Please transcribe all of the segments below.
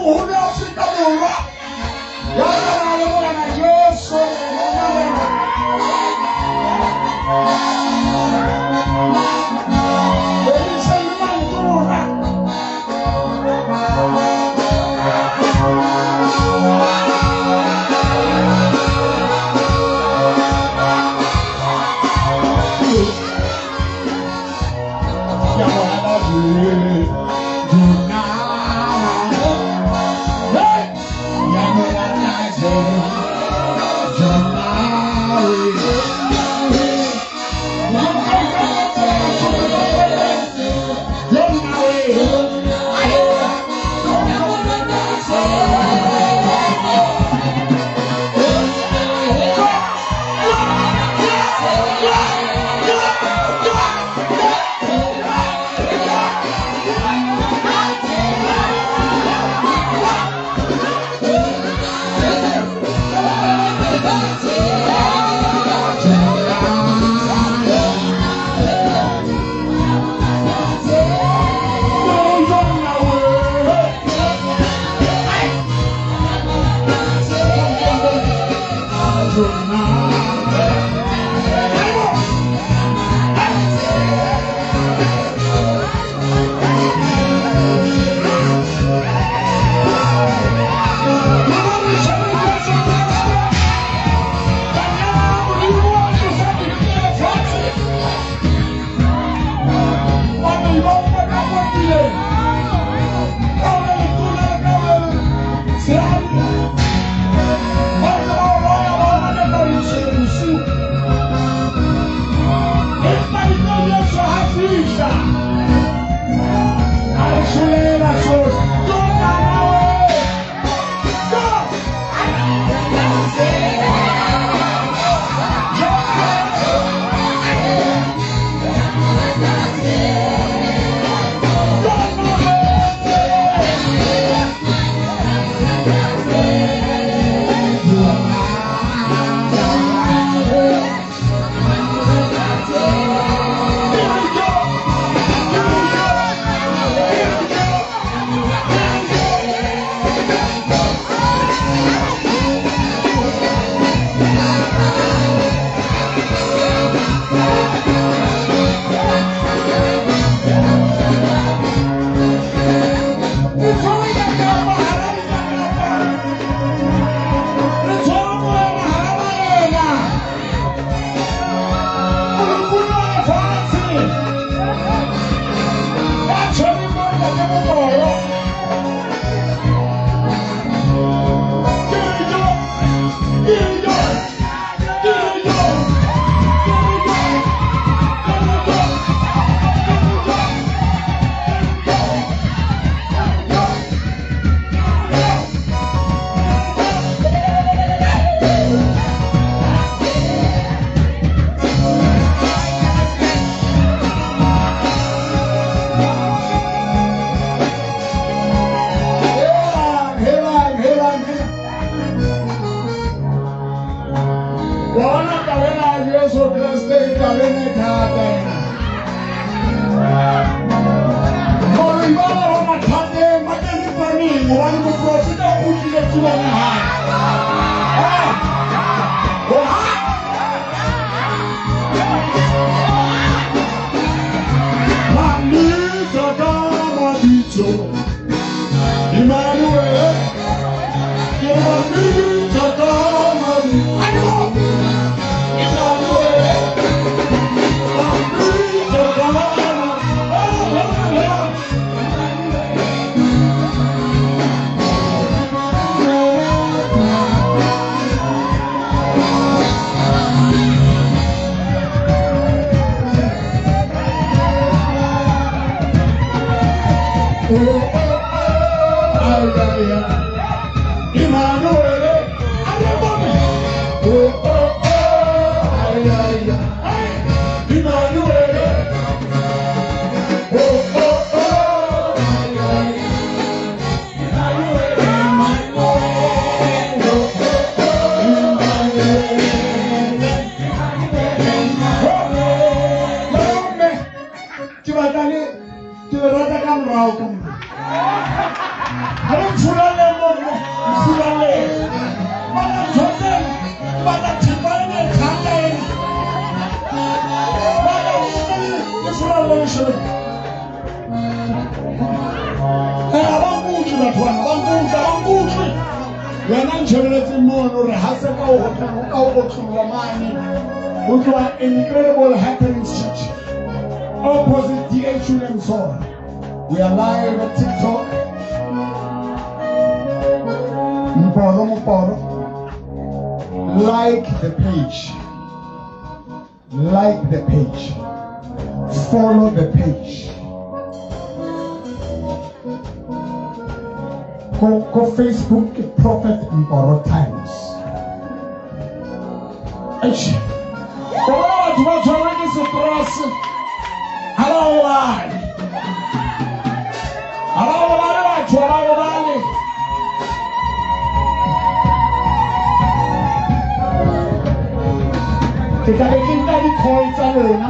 Moholo Afrika Borwa. Ya tsamaya le Morena Jesu. Ke batla thepa ena e thata ena. Batla le furalle le shebe. Ha ba nkutlwe batho bana, ba nkutlwe, ba nkutlwe. Wena ntshebeletseng mono hore ha se ka o ka o otlolla mane. Ho tloha Incredible Happenings Church, opposite DH Williamson. We are live at TikTok. Mporo Moporo. Like the page. Like the page. Follow the page. Go Facebook Prophet Mporo Times. Eish. O bona batho ba tshwarwe ke stress. Ha ba gobale. Ha ba gobale batho, ha ba gobale. Ke tla be ke nka di-call tsa lona.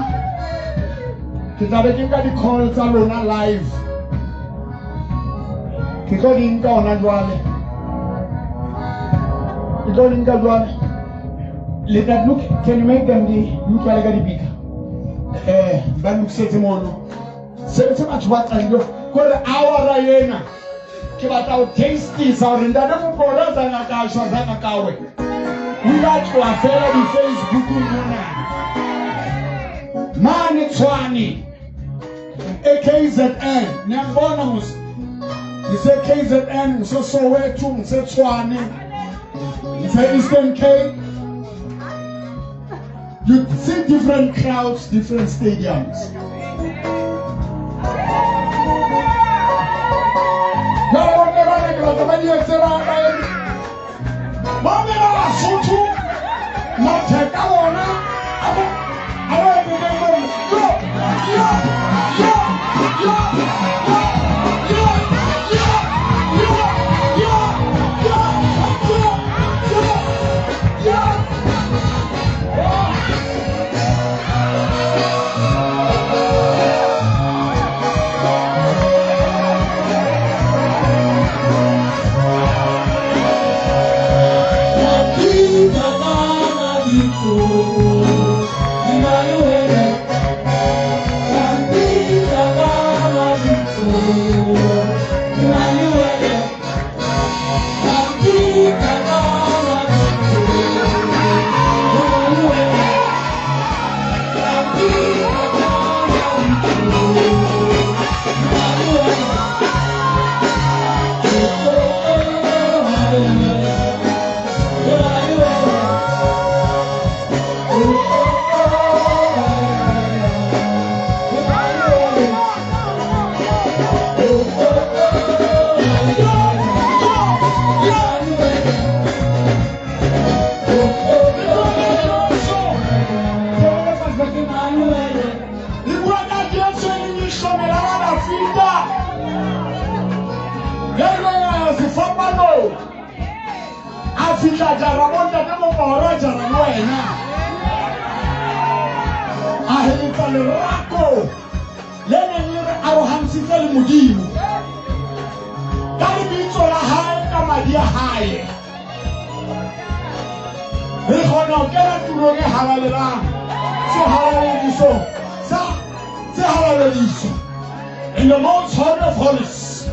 Ke tla be ke nka di-call tsa lona live. Ke tlo di nka hona jwale. Ke tlo di nka jwale. Le tla look, can you make them di utlwale ka dipika? Ba lokisetse mono. Se se batho ba qadile kore hour ena ke batla ho tastisa hore ntate Moporo a zanga ka shwa zanga ka we. O ile a tloha fela di-Facebookong mona. Mane Tshwane e KZN, niyangibona mos. Ngise KZN, ngise Soweto, ngise Tshwane, ngise Eastern Cape. You see different crowds, different stadiums. Jwale bomme ba ne ke batla ba di etse ba eme. Bomme ba Basotho, matheka bona, a ba eme bomme. Yo, yo, yo, yo, yo, yo, yo, yo, yo, yo, yo, yo, yo. Fihla jara bo ntate Moporo a jara le wena. A heletsa lerako le neng le re arohantshitse le Modimo. Ka lebitso la hae, ka madi a hae. Re kgona ho kena tulong e halalelang. Se halalediso, se halalediso. In the most holy of holies.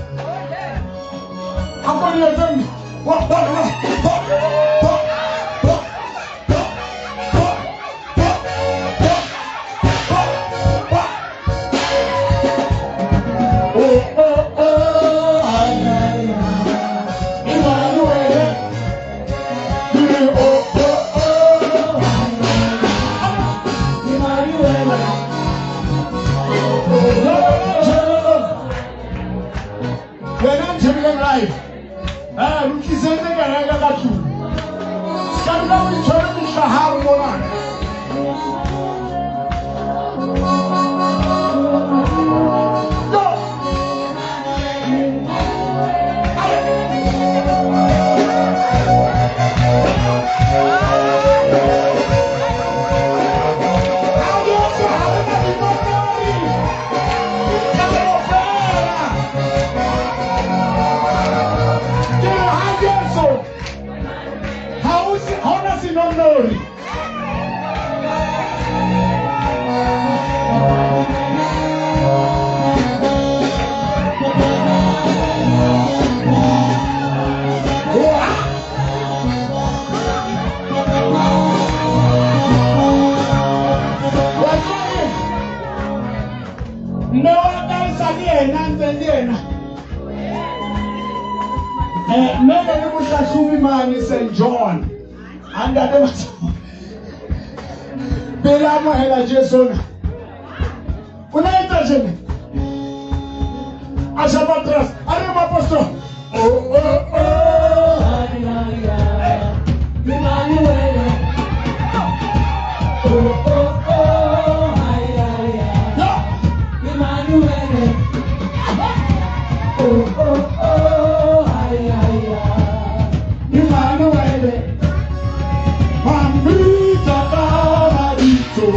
A ko di etse mme. Ba, ba, ba, ba, ba, ba, ba, ba, ba, ba, ba. Oh, oh, oh, ay, ay, ay. Emmanuel. Oh, oh, oh, ay, ay. Emmanuel. Wena ntshebeleng live. Lokisetse kereke ka tlung. Senori. St. John under the pele amohela Jesu na o ne etsa tjena a shapa trust a re moapostolo oh oh oh Emmanuel oh oh oh Emmanuel oh oh oh Emmanuel Mamita Paradiso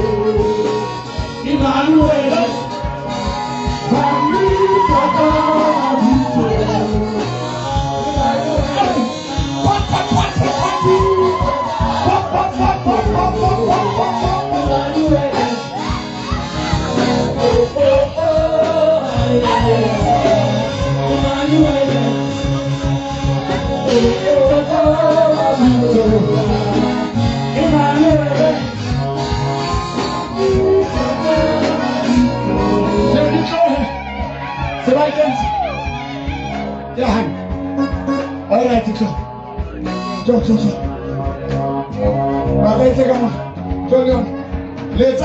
Emmanuel Mamita Paradiso Emmanuel oh oh oh Emmanuel All right, go. Let's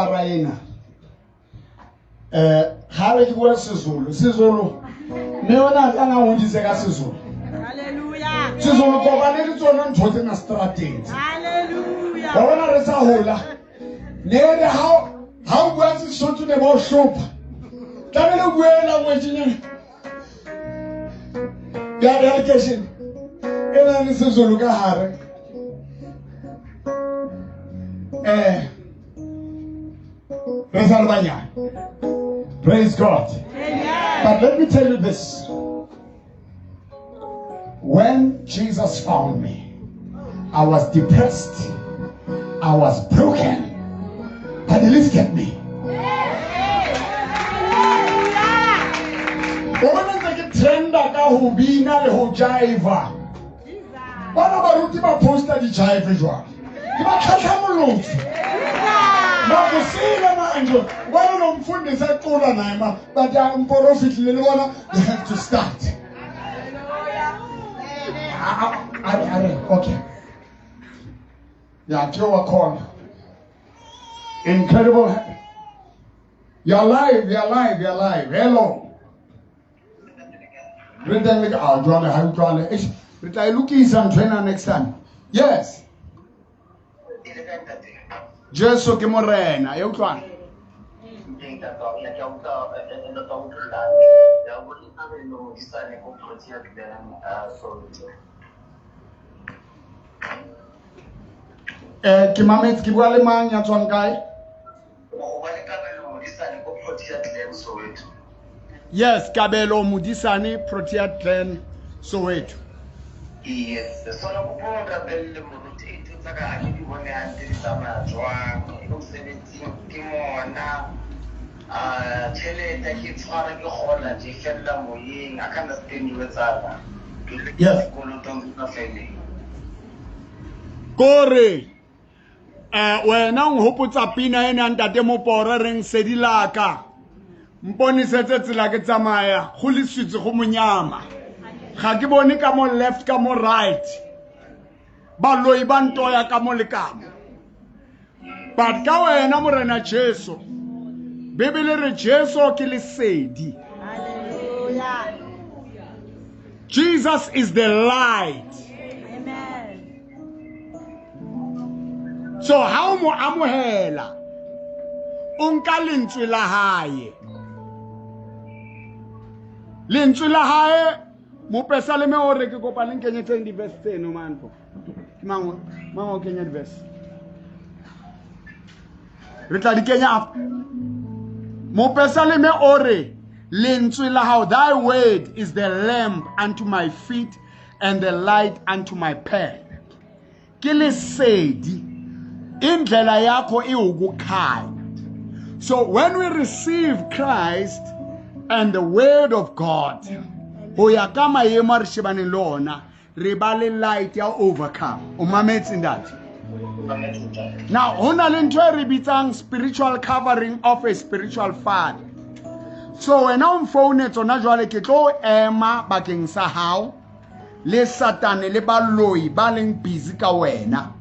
Raina ha re ke bua Sezulu Sezulu mme ona a tla hodise ka Sezulu. Hallelujah. Sezulu kopane le tsona ntho tsena strateng. Hallelujah. Wa bona re sa hola ne re ha o bua Sesotho ne ba o hlopha tlamehile o bue language-nyana ya relocation e nang le Sezulu ka hare. Praise God. Amen. But let me tell you this. When Jesus found me, I was depressed. I was broken. But he lifted me. But they have to start. Okay. Yeah, call. Incredible. You're alive, you're alive, you're alive. Hello. Next time. Yes. Jesu ke morena, e utlwana. Ke mametse, ke bua le mang ya tswang kae? Yes, Kabelo Modisane, Protea Glen, Soweto. Yes, so Yes. Kore wena o nhopotsa pina ena ntate Mopore reng sedilaka mponisetse tsela ke tsamaya go leswitse go monyama ga ke bone ka mo left ka mo right baloi ba ntoya ka mo le ka mo but ka wena morena Jesu Bibele re Jesu ke lesedi. Hallelujah. Jesus is the light. Amen. So ha o mo amohela o nka lentswe la hae. Lentswe la hae Mopesaleme o re ke kopa le nkenyetseng di-verse tseno manfo. Ke mang mang o kenya di-verse? Re tla di kenya after. Mopesaleme o re lentswe la hao, thy word is the lamp unto my feet and the light unto my path. Ke lesedi. Indlela yakho iwukukhanya. So when we receive Christ and the word of God, ho ya ka maemo a re shebaneng le ona, re ba le light ya overcome. O mametse ntate? Now, ho na le ntho e re bitsang spiritual covering of a spiritual father. So wena o mfounetse hona jwale, ke tlo ema bakeng sa hao le Satane le baloi ba leng busy ka wena.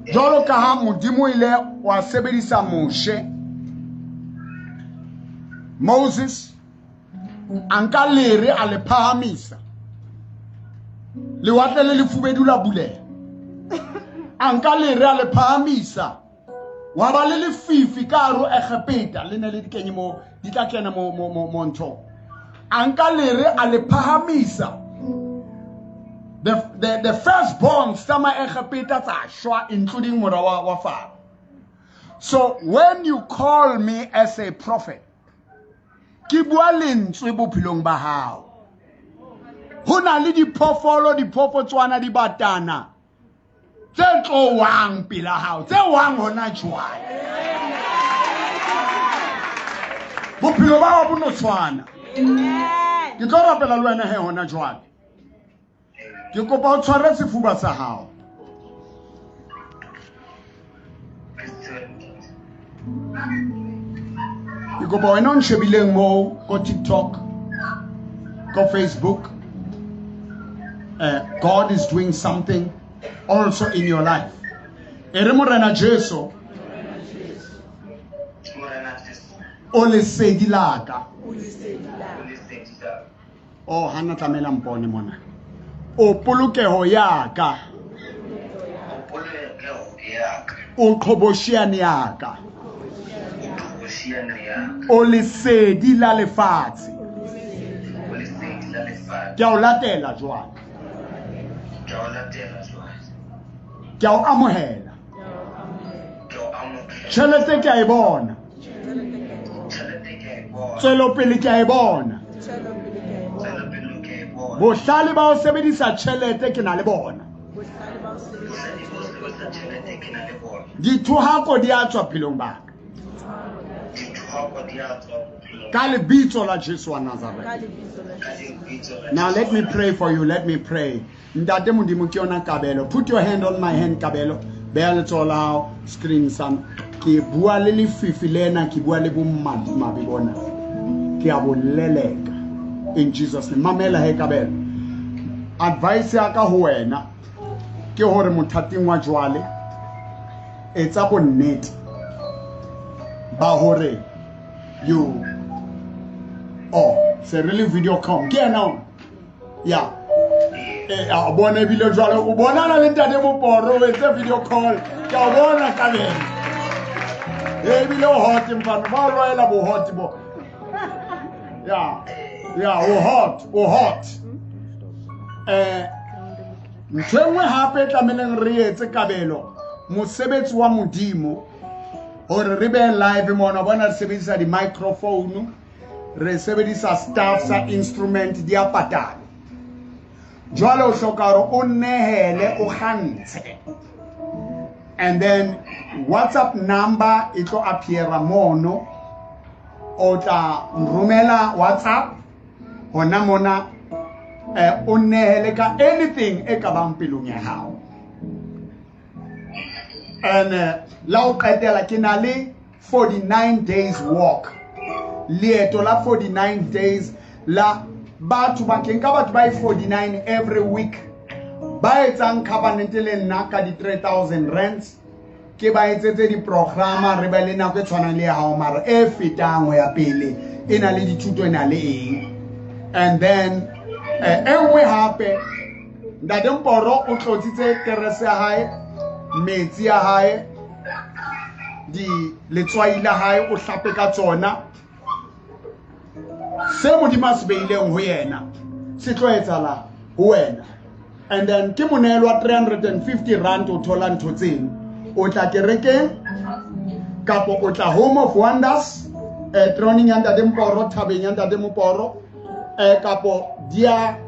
Jwalo ka ha Modimo ile wa sebedisa Moshe, Moses a nka lere a le phahamisa, lewatle le lefubedu la buleha. A nka lere a le phahamisa, wa ba le lefifi ka hare ho Egepeta, le ne le di kenye mo, di tla kena mo mo mo mo nthong. A nka lere a le phahamisa, the firstborn tsa Maegepeta tsa shwa, including mora wa Faro. So when you call me as a prophet, ke bua lentswe bophelong ba hao. Ho na le diphoofolo, diphoofotswana, dibatana tse tlo wang pela hao, tse wang hona jwale. Bophelo ba hao bo no tshwana. Ke tlo rapela le wena he hona jwale. Ke kopa o tshware sefuba sa hao. Ke kopa wena o nshebileng moo ko TikTok, ko Facebook. God is doing something also in your life. E re Morena Jesu, o lesedi la ka. Oh, hana tlamela mpone mona. O polokeho ya ka. O qhobosheane ya ka. O lesedi la lefatshe. Ke a o latela jwale. Ke a o amohela. Tjhelete ke a e bona. Tswelopele ke a e bona. Bohlale ba ho sebedisa tjhelete ke na le bona. Dithohako di a tswa phelong ba ka. Ka lebitso la Jesu wa Nazareth. Now let me pray for you. Let me pray. Ntate Modimo ke yona Kabelo. Put your hand on my hand, Kabelo. Beha letsoho la hao screen sa. Ke bua le lefifi lena, ke bua le bomadimabe bona. Ke a bo leleka. In Jesus name. Mamela he Kabelo. Advice ya ka ho wena ke hore mothating wa jwale etsa bonnete ba hore you oh se re le video com ke ena ya a bona ebile jwale o bonana le ntate Moporo, o etse video call, ke a bona Kabelo ebile o hot mfana, ba o lwaela bo hot bo ya ya o hot, o hot. Ntho e nngwe hape e tlamehileng re etse Kabelo, mosebetsi wa Modimo hore re be live mona, bona re sebedisa di-microphone, re sebedisa staff sa instrument di a patala. Jwale o hloka hore o nehele, o kgantshe. And then WhatsApp number e tlo appear-a mono. O tla nromela WhatsApp hona mona, o nehele ka anything e ka bang pelong ya hao. And la o qetela ke na le 49 days walk. Leeto la 49 days la batho ba ke nka batho ba e 49 every week ba etsang covenant le nna ka di 3000 rands, ke ba etsetse di-programa, re be le nako e tshwanang le ya hao mara e fetang ho ya pele, e na le dithuto, e na le eng. And then e nngwe hape, Ntate Mporo o tlotsitse kerese ya hae, metsi ya hae, di letswai la hae, o hlape ka tsona. Se Modimo a se beileng ho yena se tlo etsahala ho wena. And then ke monehelo wa 350 rand o thola ntho tseno. O tla kerekeng kapo o tla Home of Wonders, troning ya Ntate Mporo, thabeng ya Ntate Moporo, kapo dia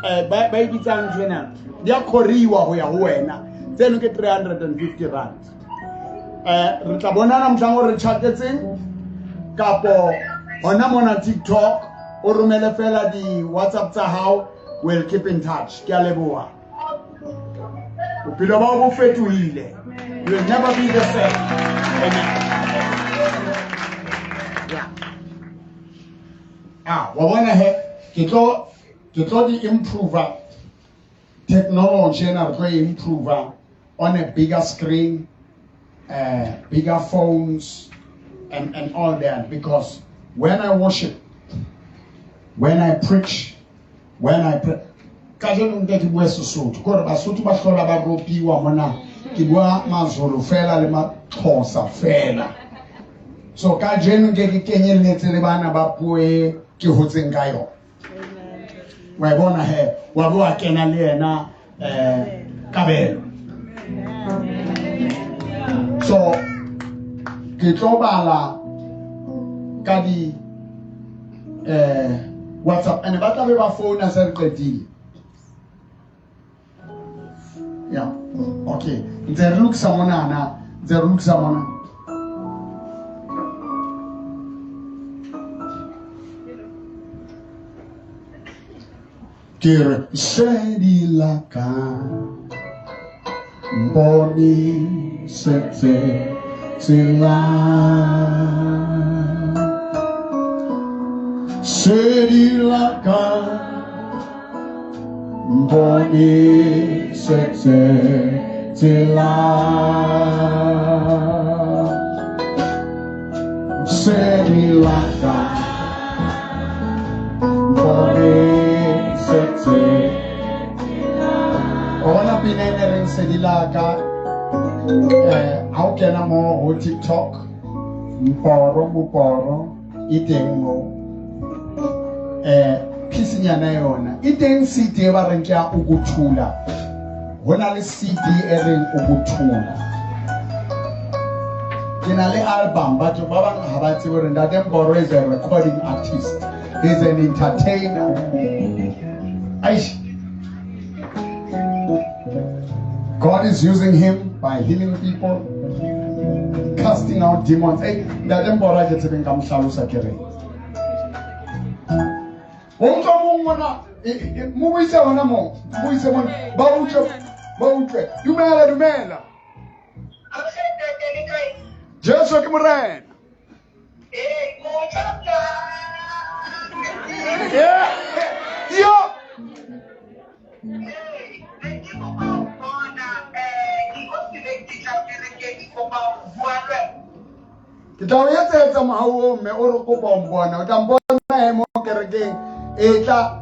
ba e bitsang ntho ena, di a khoriwa ho ya ho wena. Tseno ke 350 rand. Re tla bonana mohlang o re chatetseng kapo hona mona TikTok, o romele fela di WhatsApp tsa hao, we'll keep in touch. Ke a leboha. Bophelo ba bo fetohile. You will never be the same. Amen. Yeah. Ah, wa bona he, ke tlo di improve technology ena, re tlo improve on a bigger screen, bigger phones, and all that. Because when I worship, when I preach, when I pray, kajeno nke ke bue Sesotho, ke hore Basotho ba hlola ba ropiwa mona, ke bua Mazulu fela le Maxhosa fela. So kajeno nke ke kenyelletse le bana ba puo e ke hotseng ka yona. Wa e bona he, wa bo wa kena le yena Kabelo. So ke tlo bala ka di WhatsApp, and ba tla be ba founa se re qetile. Yeah, okay. Ntse re lokisa monana, ntse re lokisa mona. Ke re sedi la ka mboni setse tsela, sedi la ka mboni setse tsela, sedi la ka mboni setse. Ona pina e ne reng sedi la ka, ha o kena mo ho TikTok, Mporo Moporo e teng mo. Phisinyana yona e teng CD e ba reng ke ya Ukuthula. Ho na le CD e reng Ukuthula. Ke na le album, batho ba bang ha ba tsebe hore Ntate Mporo is a recording artist. He's an entertainer. Aish. God is using him by healing people, casting out demons. Hey, Ntate Mporo ke tsebeng ka mo hlalosa ke reng. O utlwa mong mona, mo buise hona moo, mo buise mona, ba utlwe. Dumela, dumela. Jesu ke Morena. Yo. Ke tla o etsetsa mohau o mme o re kopa o mbona, o tla mbona he mo kerekeng. E tla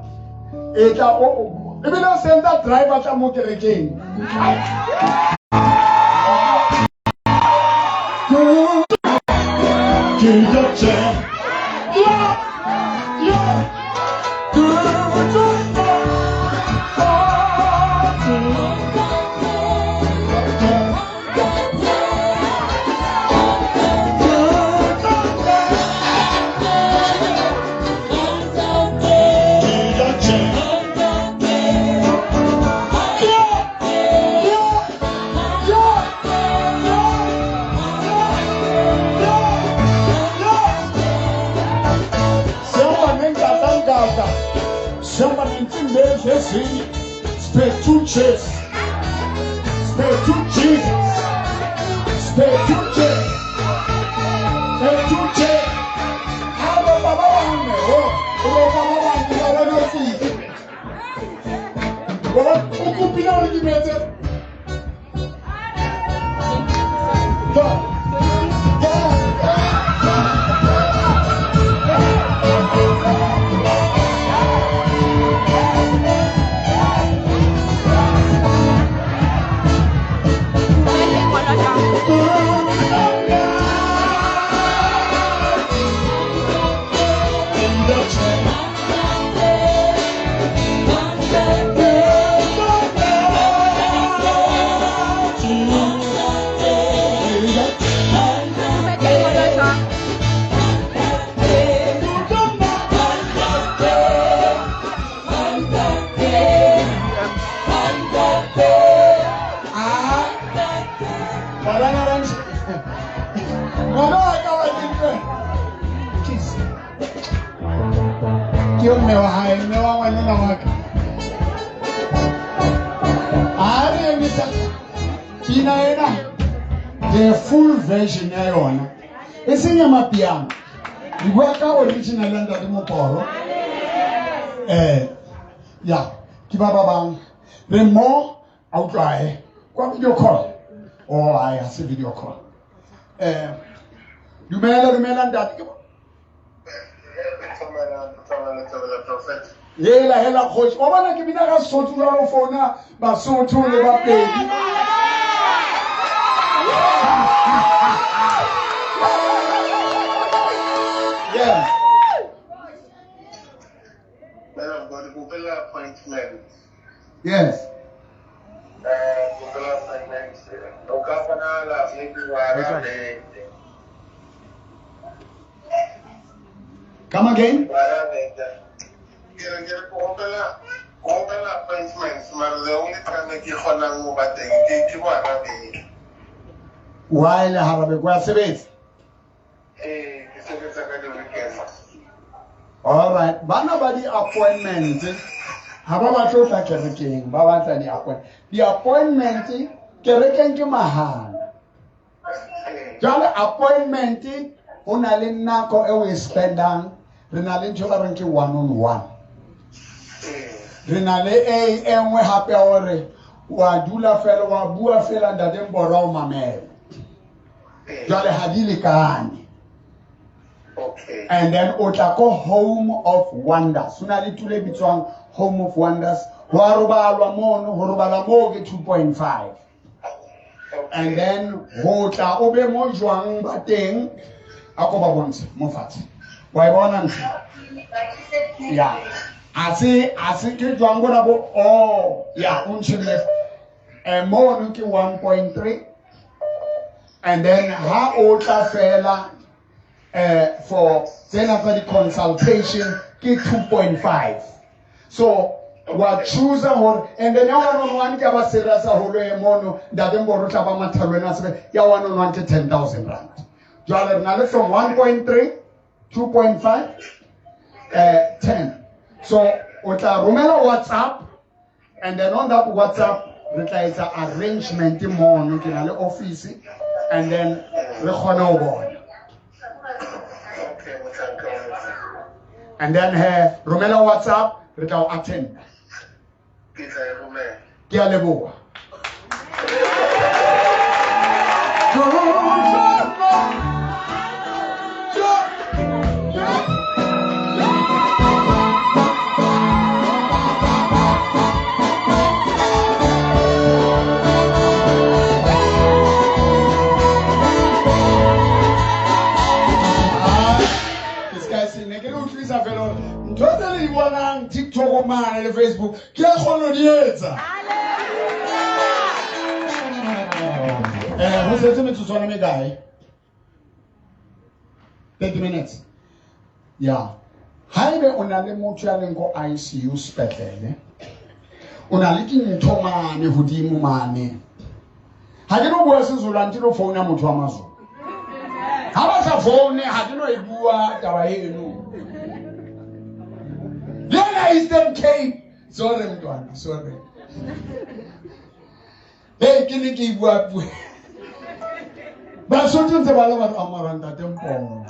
o ebile o senda driver tla mo kerekeng. Pina ena the full version ya yona e seng ya mapiano. Re bua ka original ya Ntate Moporo. Ya ke ba ba bang re mo a utlwae kwa video call. Oh, ai ha se video call. Dumela dumela ntate ke hela hela kgosi wa bona ke bina ka Sesotho jwalo o founa Basotho le Bapedi. Yes. Man of God, Google appointment. Yes. Google appointment. O ka kgonahala maybe wa beke. Come again? Google appointments, mara the only time ke kgonang ho ba teng ke bo hara beke. Why le hara beke? Wa sebetsa? Ee, ke sebetsa ka di-weekend. All right. Bana ba di-appointment ha ba batle ho tla kerekeng, ba batla di-appointment. Di-appointment kerekeng ke mahala. Jwale appointment ho na le nako e o e spendang, re na le ntho e ba reng ke one on one. Re na le e e nngwe hape ya hore wa dula fela wa bua fela Ntate Mboro o mamela. Jwale ha di lekane. Okay. And then o tla ko Home of Wonders. Ho na le tulo e bitswang Home of Wonders. Ho a robalwa mono, ho robala moo ke 2.5. And then ho tla o be mo jwang ba teng, a ko ba bontshe mo fatshe. Wa e bona ntho? Ya. A se ke jwang bona bo, oh, ya, o ntshebile. Mono ke 1.3. And then ha o tla fela for tsena tsa di-consultation ke 2.5. So wa choose hore, and then ya one on one ke ba serious haholo e mono Ntate Mboro tla ba mathalwena a sebe ya one on one ke 10,000 rand. Jwale re na le from 1.3, 2.5, 10. So o tla romela WhatsApp, and then on that WhatsApp re tla etsa arrangement mono ke na le office, and then re kgone ho bona. And then romela WhatsApp re tla o attend. Ke tla e romela. Ke a leboha. Ntho tse le di bonang TikTok mane le Facebook ke a kgona ho di etsa. Ho setse metsotswana e mekae? 30 minutes. Ya. Haebe o na le motho ya leng ko ICU sepetlele, o na le dintho mane hodimo mane. Ha ke no bua Sezulu, ha ke no founa motho wa Mazulu. Ha ba sa foune, ha ke no e bua taba eno. Lena Eastern Cape. Sorry mntwana, sorry. Hey, ke ne ke bua puo. Basotho ntse ba le batho a mara Ntate Mporo.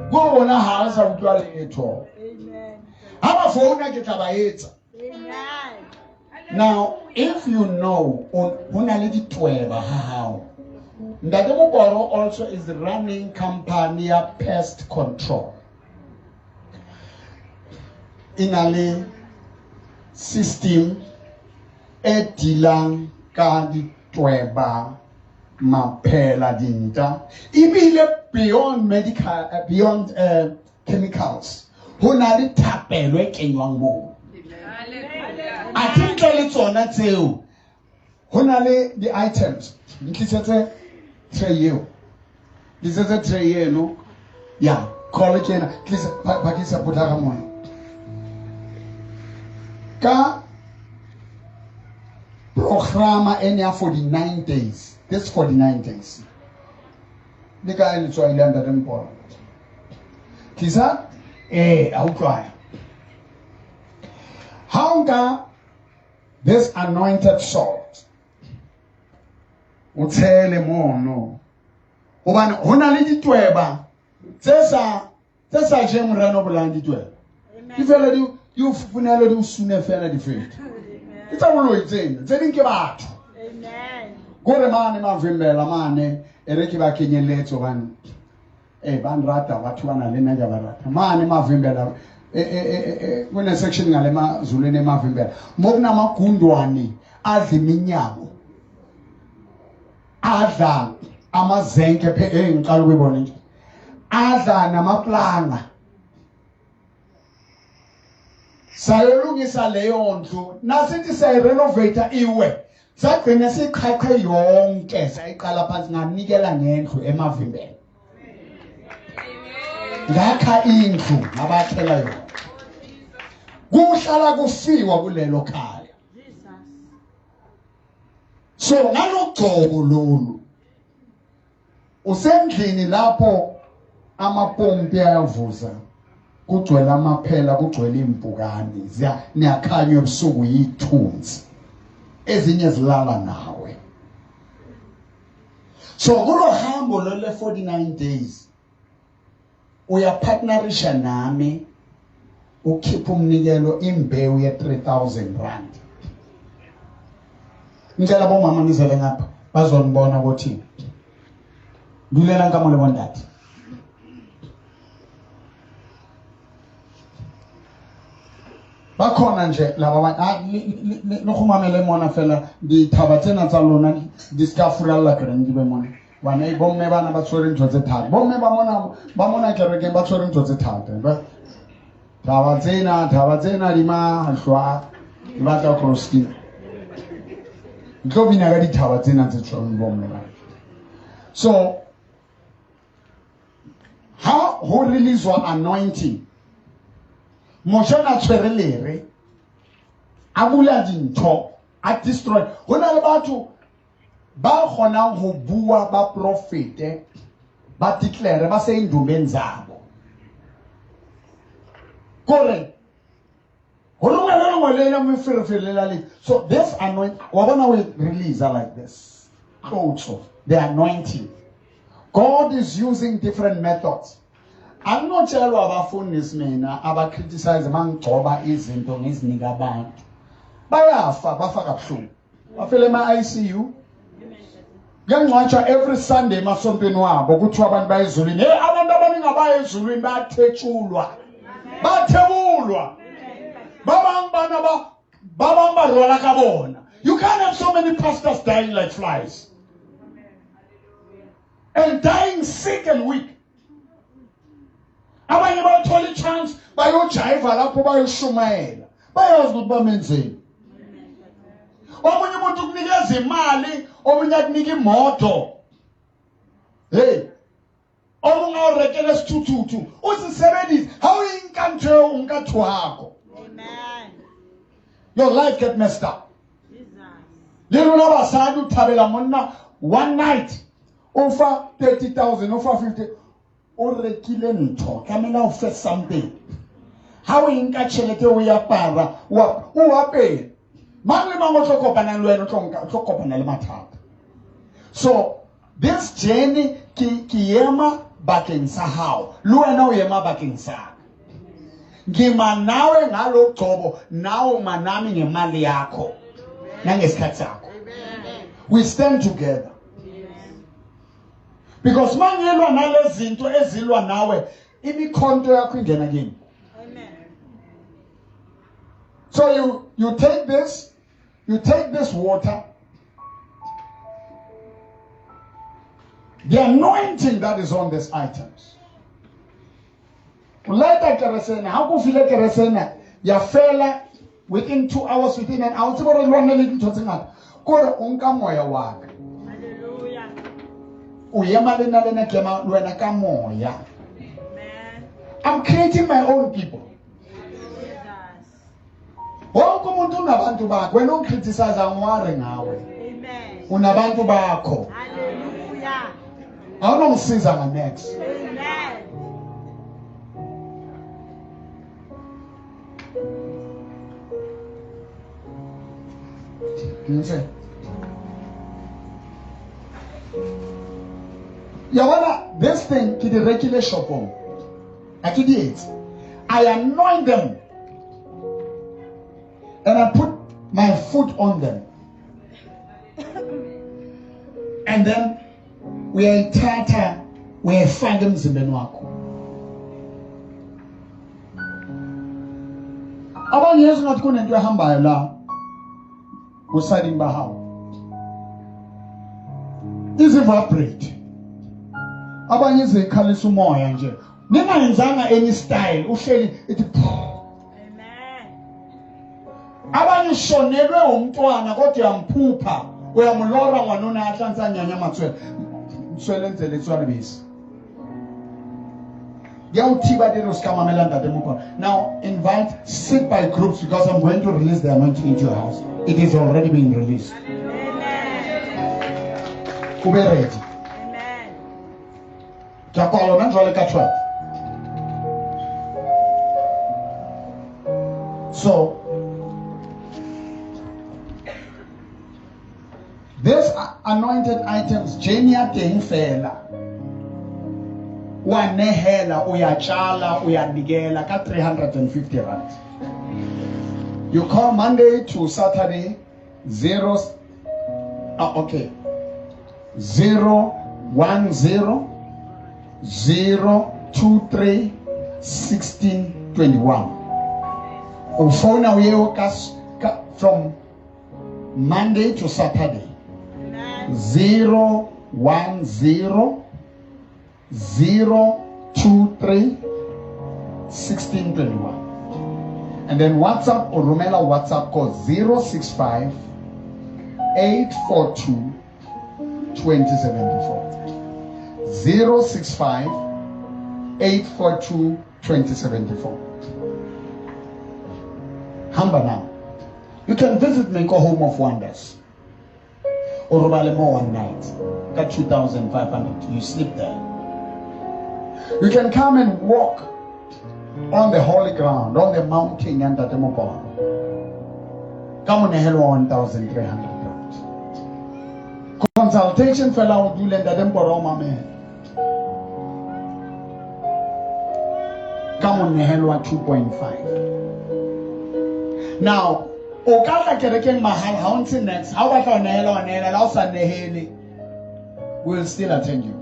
Ko bona ha sa utlwa letho. Amen. Ha ba founa ke tla ba etsa. Amen. Now, if you know ho na le ditweba ha hao. Ntate Moporo also is running company ya pest control. E na le system e dealang ka ditweba, maphela, dinta, ebile beyond medical, beyond chemicals. Ho na le thapelo e kenywang moo. Athe ntle le tsona tseo, ho na le di-items. Ntlisetse tray eo. Tlisetse tray eno. Ya, call ke ena. Tlisa, phakisa potlaka mona. Ka programa ene ya 49 days. This 49 days. Le ka e letswai le Ntate Mporo. Tlisa, a utlwaya. Ha o nka this anointed salt, O tshele mono. Hobane ho na le ditweba tse sa jeng morena o bolayang ditweba. Di fela di o fufunele di o sune fela di fete. Ke tsa boloi tsena, tse ding ke batho. Kore mane mavimbela mane e re ke ba kenyeletse hobane ba nrata batho bana le nna ke ba rata. Mane mavimbela kune section ngale maZulwini emavimbela mo kunamagundwane adla iminyango, adla amazenke ngiqala ukuyibona nje, adla namaplanga. Sayolungisa leyo ndlu, nasithi siyayirenovate iwe, sagcina siyiqhaqhe yonke, sayiqala phansi, nganikela ngendlu emavimbela. Ngakha indlu ngabakhela yona. Kuhlala kufiwa kulelo khaya. So ngalogcobo lolu usendlini lapho amapompi ayavuza, kugcwele amaphela, kugcwele impukane, niyakhanywa ebusuku yithunzi, ezinye zilala nawe. So kulo hambo lole 49 days uyapartnerisha nami, ukhipha umnikelo imbewu ye 3000 rand. Ngicela bomama nizele ngapha bazonibona ukuthi dulela nkamole bontate. Bakhona nje laba ba le kgomamele mona fela dithaba tsena tsa lona di ska furalla kereng di be mona. Bana e bomme bana ba tshwere ntho tse thata. Bomme ba mona kerekeng ba tshwere ntho tse thata. Thaba tsena di mahlwa di batla crossing. Ntlo bina ka dithaba tsena tse tshwereng bomme ba. So ha ho release-wa anointing, Moshe na tshwere lere, a bula dintho, a destroy. Ho na le batho ba kgonang ho bua, ba profete, ba declare, ba se indumbeng zabo. Kore ho rongela lengwe le le moferefere la le. So this anointing, wa bona we release like this. Tlotso, the anointing. God is using different methods. Anginotshelwa abafundisi mina aba criticize mangigcoba izinto ngizinika abantu. Bayafa, bafa kabuhlungu. Bafele ema ICU. Kuyangcwatshwa every Sunday emasontweni wabo kuthiwa abantu bayezulwini. Hey, abantu abaningi abayezulwini bayathetshulwa. Bathebulwa. Babang bana ba babang ba rwala ka bona. You can't have so many pastors dying like flies. And dying sick and weak. Abanye bayathola i-chance bayojiva lapho bayoshumayela. Bayazi ukuthi bamenzeni. Omunye umuntu ukunikeza imali, omunye akunika imoto. Hey, omunye awurekele isithuthuthu, usisebenzise. Ha o nka ntho eo, o nka thohako. Amen. Your life get messed up. Le lona basadi o thabela monna one night, o fa 30,000, o fa 50, o rekile ntho, tlamehile o fe something. Ha o nka tjhelete o ya para, o apere. Mang le mang o tlo kopana le wena, o tlo kopana le mathata. So this journey ke ema bakeng sa hao, le wena o ema bakeng sa ka. Ngima nawe ngalo gcobo, nawe manami ngemali yakho nangesikhathi sakho. We stand together. Because mangilwa nalezinto ezilwa nawe, imikhonto yakho ingena kimi. Amen. So you take this, you take this water, the anointing that is on these items. Ulaita keresene, ha go file keresene, ya fela within 2 hours, within an hour. Tsebo re lwane le dintho tse ngata. Kore o nka moya wa ka. Hallelujah. O ema le nna le nna ke ema le wena ka moya. Amen. I'm creating my own people. Wonke umuntu unabantu bakhe. Wena ungicriticize angiwari ngawe. Amen. Unabantu bakho. Hallelujah. Awunongisiza nga next. Amen. Ngise. Yabona, this thing ke di rekile shopong. Ha ke di etse. I anoint them and I put my foot on them. And then uyayithatha uyayifaka emzimbeni wakho. Abanye yesu ngathi kunento ehambayo la kusayidini bahawu. Izivibrate. Abanye izikhalisa umoya nje. Ningayenzanga any style uhleli ithi. Amen. Abanye ushonelwe umntwana kodwa uyamphupha uyamlora ngwanona a tla ntsa nyanya matswele tswele ntse le tswa lebese. Now invite, sit by groups, because I'm going to release the anointing into your house. It is already being released. Amen. Ube ready. Amen. So this anointed items, Jenia teng fela. Wa nehela, uyatshala, uyanikela ka 350 rand. You call Monday to Saturday 0 okay 0 1 0 0 2 3 16 21. Ufona uye from Monday to Saturday. 0 1 0 0 2 3 16 21. And then WhatsApp or Rumela WhatsApp call 065 842 2074. 065 842 2074. Hamba now. You can visit Menko Home of Wonders. Or Robalemo one night. Got 2,500. You sleep there. You can come and walk on the holy ground, on the mountain and the Demopolo. Come on, hell 1,300 rand. Consultation fella do lenda dem boroma me. Come on, hell 2.5. Now, o ka tla kerekeng mahala ha o ntse next. Ha o batla ho nehela wa nehela, la o sa nehele, we'll still attend you.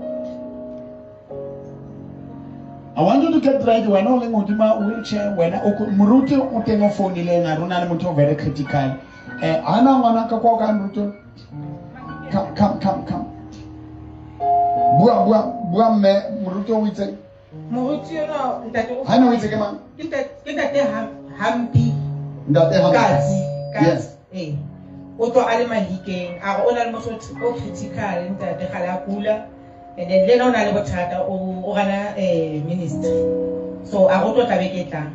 I want you to get ready. Wena o leng hodima wheelchair, wena moruti o teng o founileng, a rona le motho o very critical. Ana ngwana ka kwa ka moruti. Come come come come. Bua bua bua mme moruti o itse. Moruti yona ntate o. Ha no itse ke mang? Ke ntate Hampi. Ntate Hampi. Kazi. Yes. Eh. O tlo a le Mahikeng, a re o na le motho o critical ntate ga la kula. And then le na le bothata o gana ministry. So a go tlo tla beke tlang.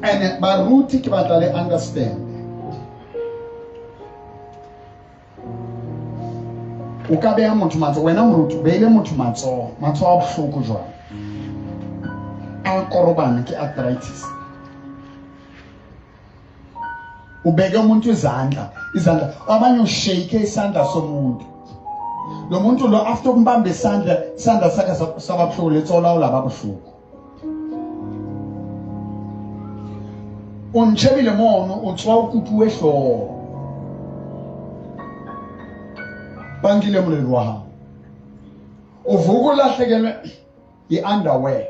And baruti ke batla le understand. O ka beha motho matsoho, wena moruti beile motho matsoho, matsoho a bohloko jwang. A korobana ke arthritis. Ubeke umuntu izandla, izandla abanye ushake isandla somuntu. Lo muntu lo after umbambe isandla, isandla sakhe sababuhlungu letsola ulaba buhlungu. Untshebile mono o tswa o kutuwe hlooho. Bankile molelo wa hao. O vuka o lahlekelwe i-underwear.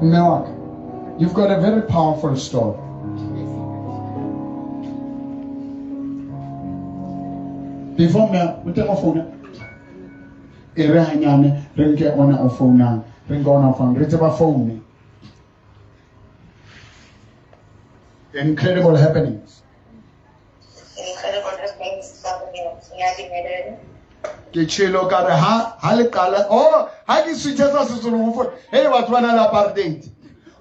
Mme wa ka, you've got a very powerful story. Before me, o teng o founa. E re hanyane, re nke ona o founang, re nke ona o founang, re tseba phone. Incredible happenings. Incredible happenings. Ke tshelo ka re ha le qala, oh, ha ke switchetsa Sezulu ho hey batho ba na le apartheid.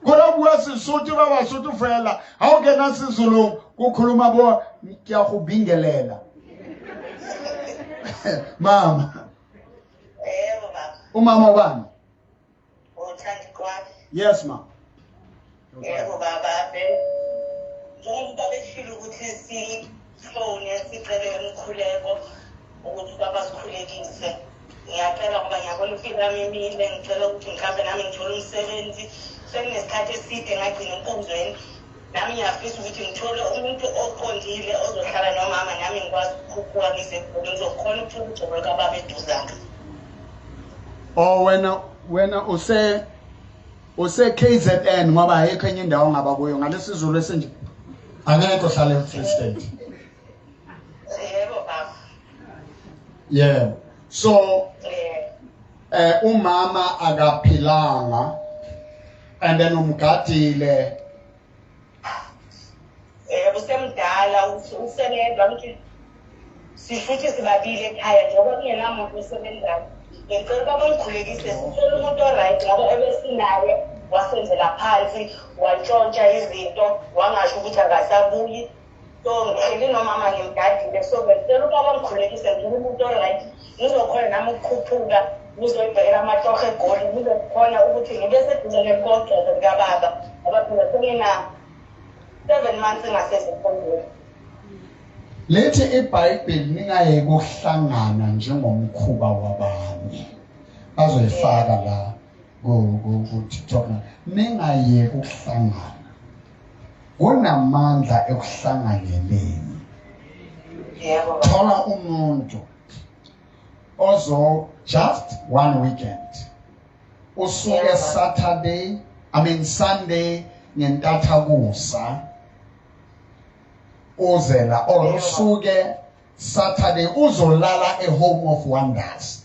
Kora bua Sesotho ba Basotho fela, ha o kena Sezulung ko khuluma bo ke a go bingelela. Mama. Yebo baba. Umama ubani? Uthandi kwami. Yes ma. Yebo baba, Njengoba beshilo ukuthi sifone sicele umkhuleko ukuthi baba sikhulekise. Ngiyacela ngoba ngiyabona impilo yami imile, ngicela ukuthi mhlawumbe nami ngithole umsebenzi. Sekunesikhathi eside ngagcina enkonzweni. Nami ngiyafisa ukuthi ngithole umuntu oqondile ozohlala nomama nami ngikwazi ukukhuphuka ngize egoli ngizokhona ukuthola ugcobo lukababa eduzane. Oh wena use KZN ngoba ayikho enye indawo ongaba kuyo ngalesizulu esinje. Angekho ohlala eFree State. Yebo baba. Yeah. So umama akaphilanga and then umgadile. Usemdala usebenza ukuthi sifuthi sibabili ekhaya njengoba kungenamuntu osebenzayo. Ngicela ubaba ngikhulekise sithole umuntu oright ngoba ebesinaye wasenzela phansi wantshontsha izinto wangasho ukuthi akasabuyi. So ngihleli nomama ngimgadile, so bengicela ubaba ngikhulekise ngithole umuntu oright ngizokhona nami ukukhuphuka ngizoyibhekela amatoho egoli ngizokhona ukuthi ngibe seduze nenkonzo likababa ngoba phela sengina 7 months ngasezinkonzweni. Lethi iBhayibheli ningayeki ukuhlangana njengomkhuba wabanye. Bazoyifaka la ku TikTok. Ningayeki ukuhlangana. Kunamandla ekuhlanganyeleni. Yebo. Thola umuntu ozo just one weekend. Usuke Saturday, I mean Sunday ngentathakusa. Uze la or usuke Saturday uzolala e Home of Wonders.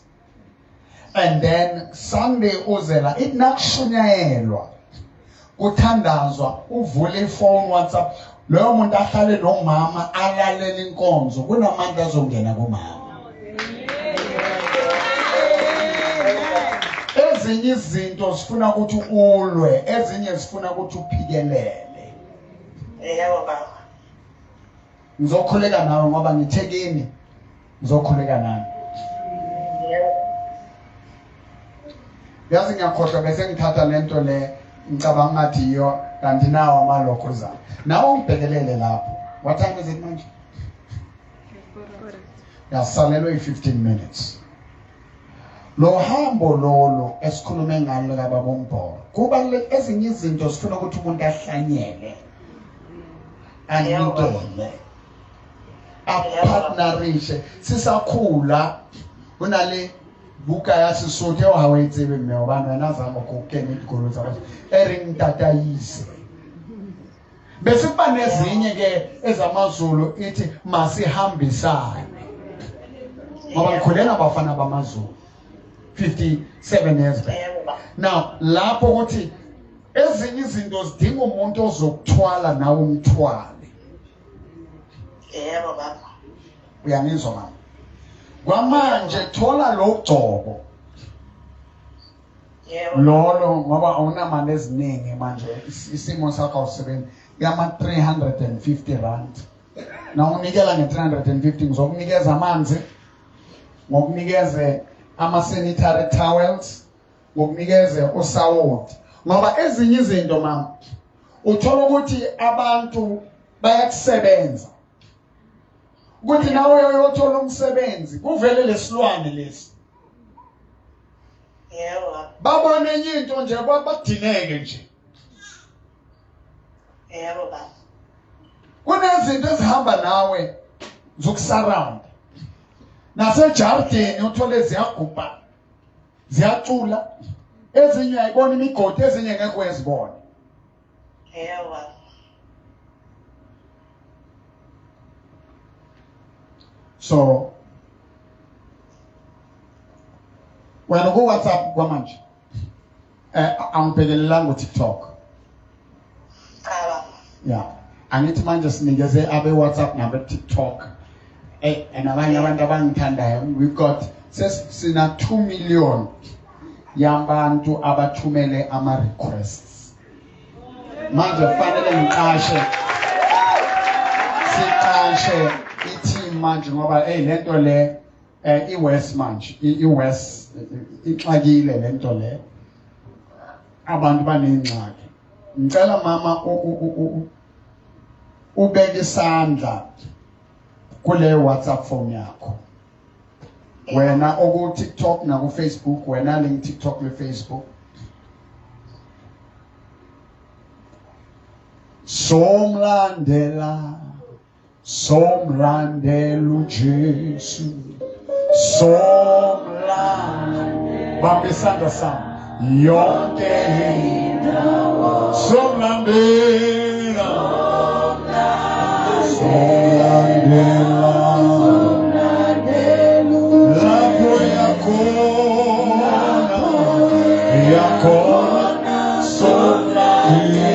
And then Sunday uze la inakushunyayelwa. Kuthandazwa uvule ifone WhatsApp loyo muntu ahlale nomama alalela inkonzo kunamandla azongena kumama. Ezinye izinto zifuna ukuthi ulwe, ezinye zifuna ukuthi uphikelele. Yebo baba. Ngizokhuleka nawe ngoba ngithe kini ngizokhuleka nani. Yazi ngiyakhohlwa bese ngithatha lento le ngicabanga ngathi iyo kanti nawo amalokhuza. Nawe ungibhekelele lapho. What time is it manje? Yasalelwe i-15 minutes. Lo hambo lolo esikhulume ngalo kababa uMbhoro. Kubaluleke ezinye izinto zifuna ukuthi umuntu ahlanyele. Anikele. Apartnerishe sisakhula unale buka ya Sesotho eo ha o e tsebe mme hobane wena zama go kene dikolo tsa batho e reng tatayise. Bese kuba nezinye ke ezamaZulu ithi masihambisane. Ngoba ngikhulena abafana bamaZulu 57 years back. Now lapho ukuthi ezinye izinto zidinga umuntu ozokuthwala nawe umthwale. Yebo baba. Uyangizwa mama? Kwamanje thola lo gcobo. Yebo. Lolo ngoba awunamali eziningi manje isimo sakho awusebenzi yama 350 rand. Na unikela nge 350 ngizokunikeza amanzi, ngokunikeze ama sanitary towels, ngokunikeze usawoti. Ngoba ezinye izinto mama uthola ukuthi abantu bayakusebenza. Ukuthi nawe uyothola umsebenzi kuvele lesilwane lesi. Yebo. Babone enye into nje badineke nje. Yebo baba. Kunezinto ezihamba nawe zokusurround. Nasejardini uthole ziyagubha. Ziyacula. Ezinye ayibona imigodi ezinye ngeke uyizibone. Yebo. So wena ku WhatsApp kwamanje angibhekelelanga ku TikTok. Cha baba. Yeah. Angithi manje sinikeze abe WhatsApp nabe TikTok. And abanye abantu abangithandayo we've got sesina 2 million yabantu abathumele ama requests. Manje kufanele ngiqashe siqashe i-team manje ngoba hey lento le i-West manje i-West ixakile lento le. Abantu banengxaki. Ngicela mama Ubeke isandla kule WhatsApp phone yakho. Wena oku TikTok na ku Facebook, wena link TikTok le Facebook. Somlandela, somlandela uJesu, somlandela. Bamba isandla sami yonke indawo. Somlandela, somlandela, lapho yakhona, yakhona, somlandela.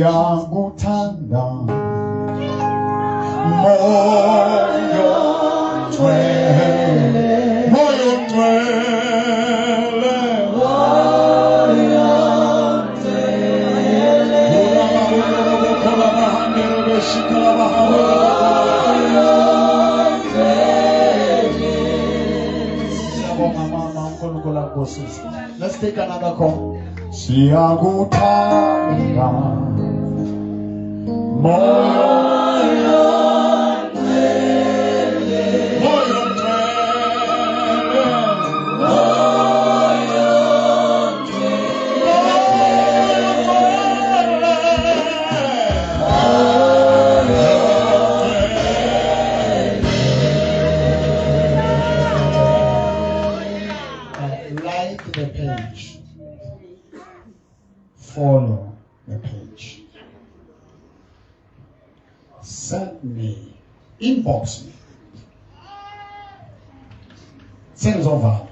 Ngiyakuthanda moyo ngcwele, moyo ngcwele, moyo ngcwele. Siyabonga mama, uNkulunkulu akubusise. Let's take another call. Siyakuthanda moyo ngcwele, moyo ngcwele, moyo ngcwele. Like the page. Follow the page. Send me, inbox me. Sengizovala.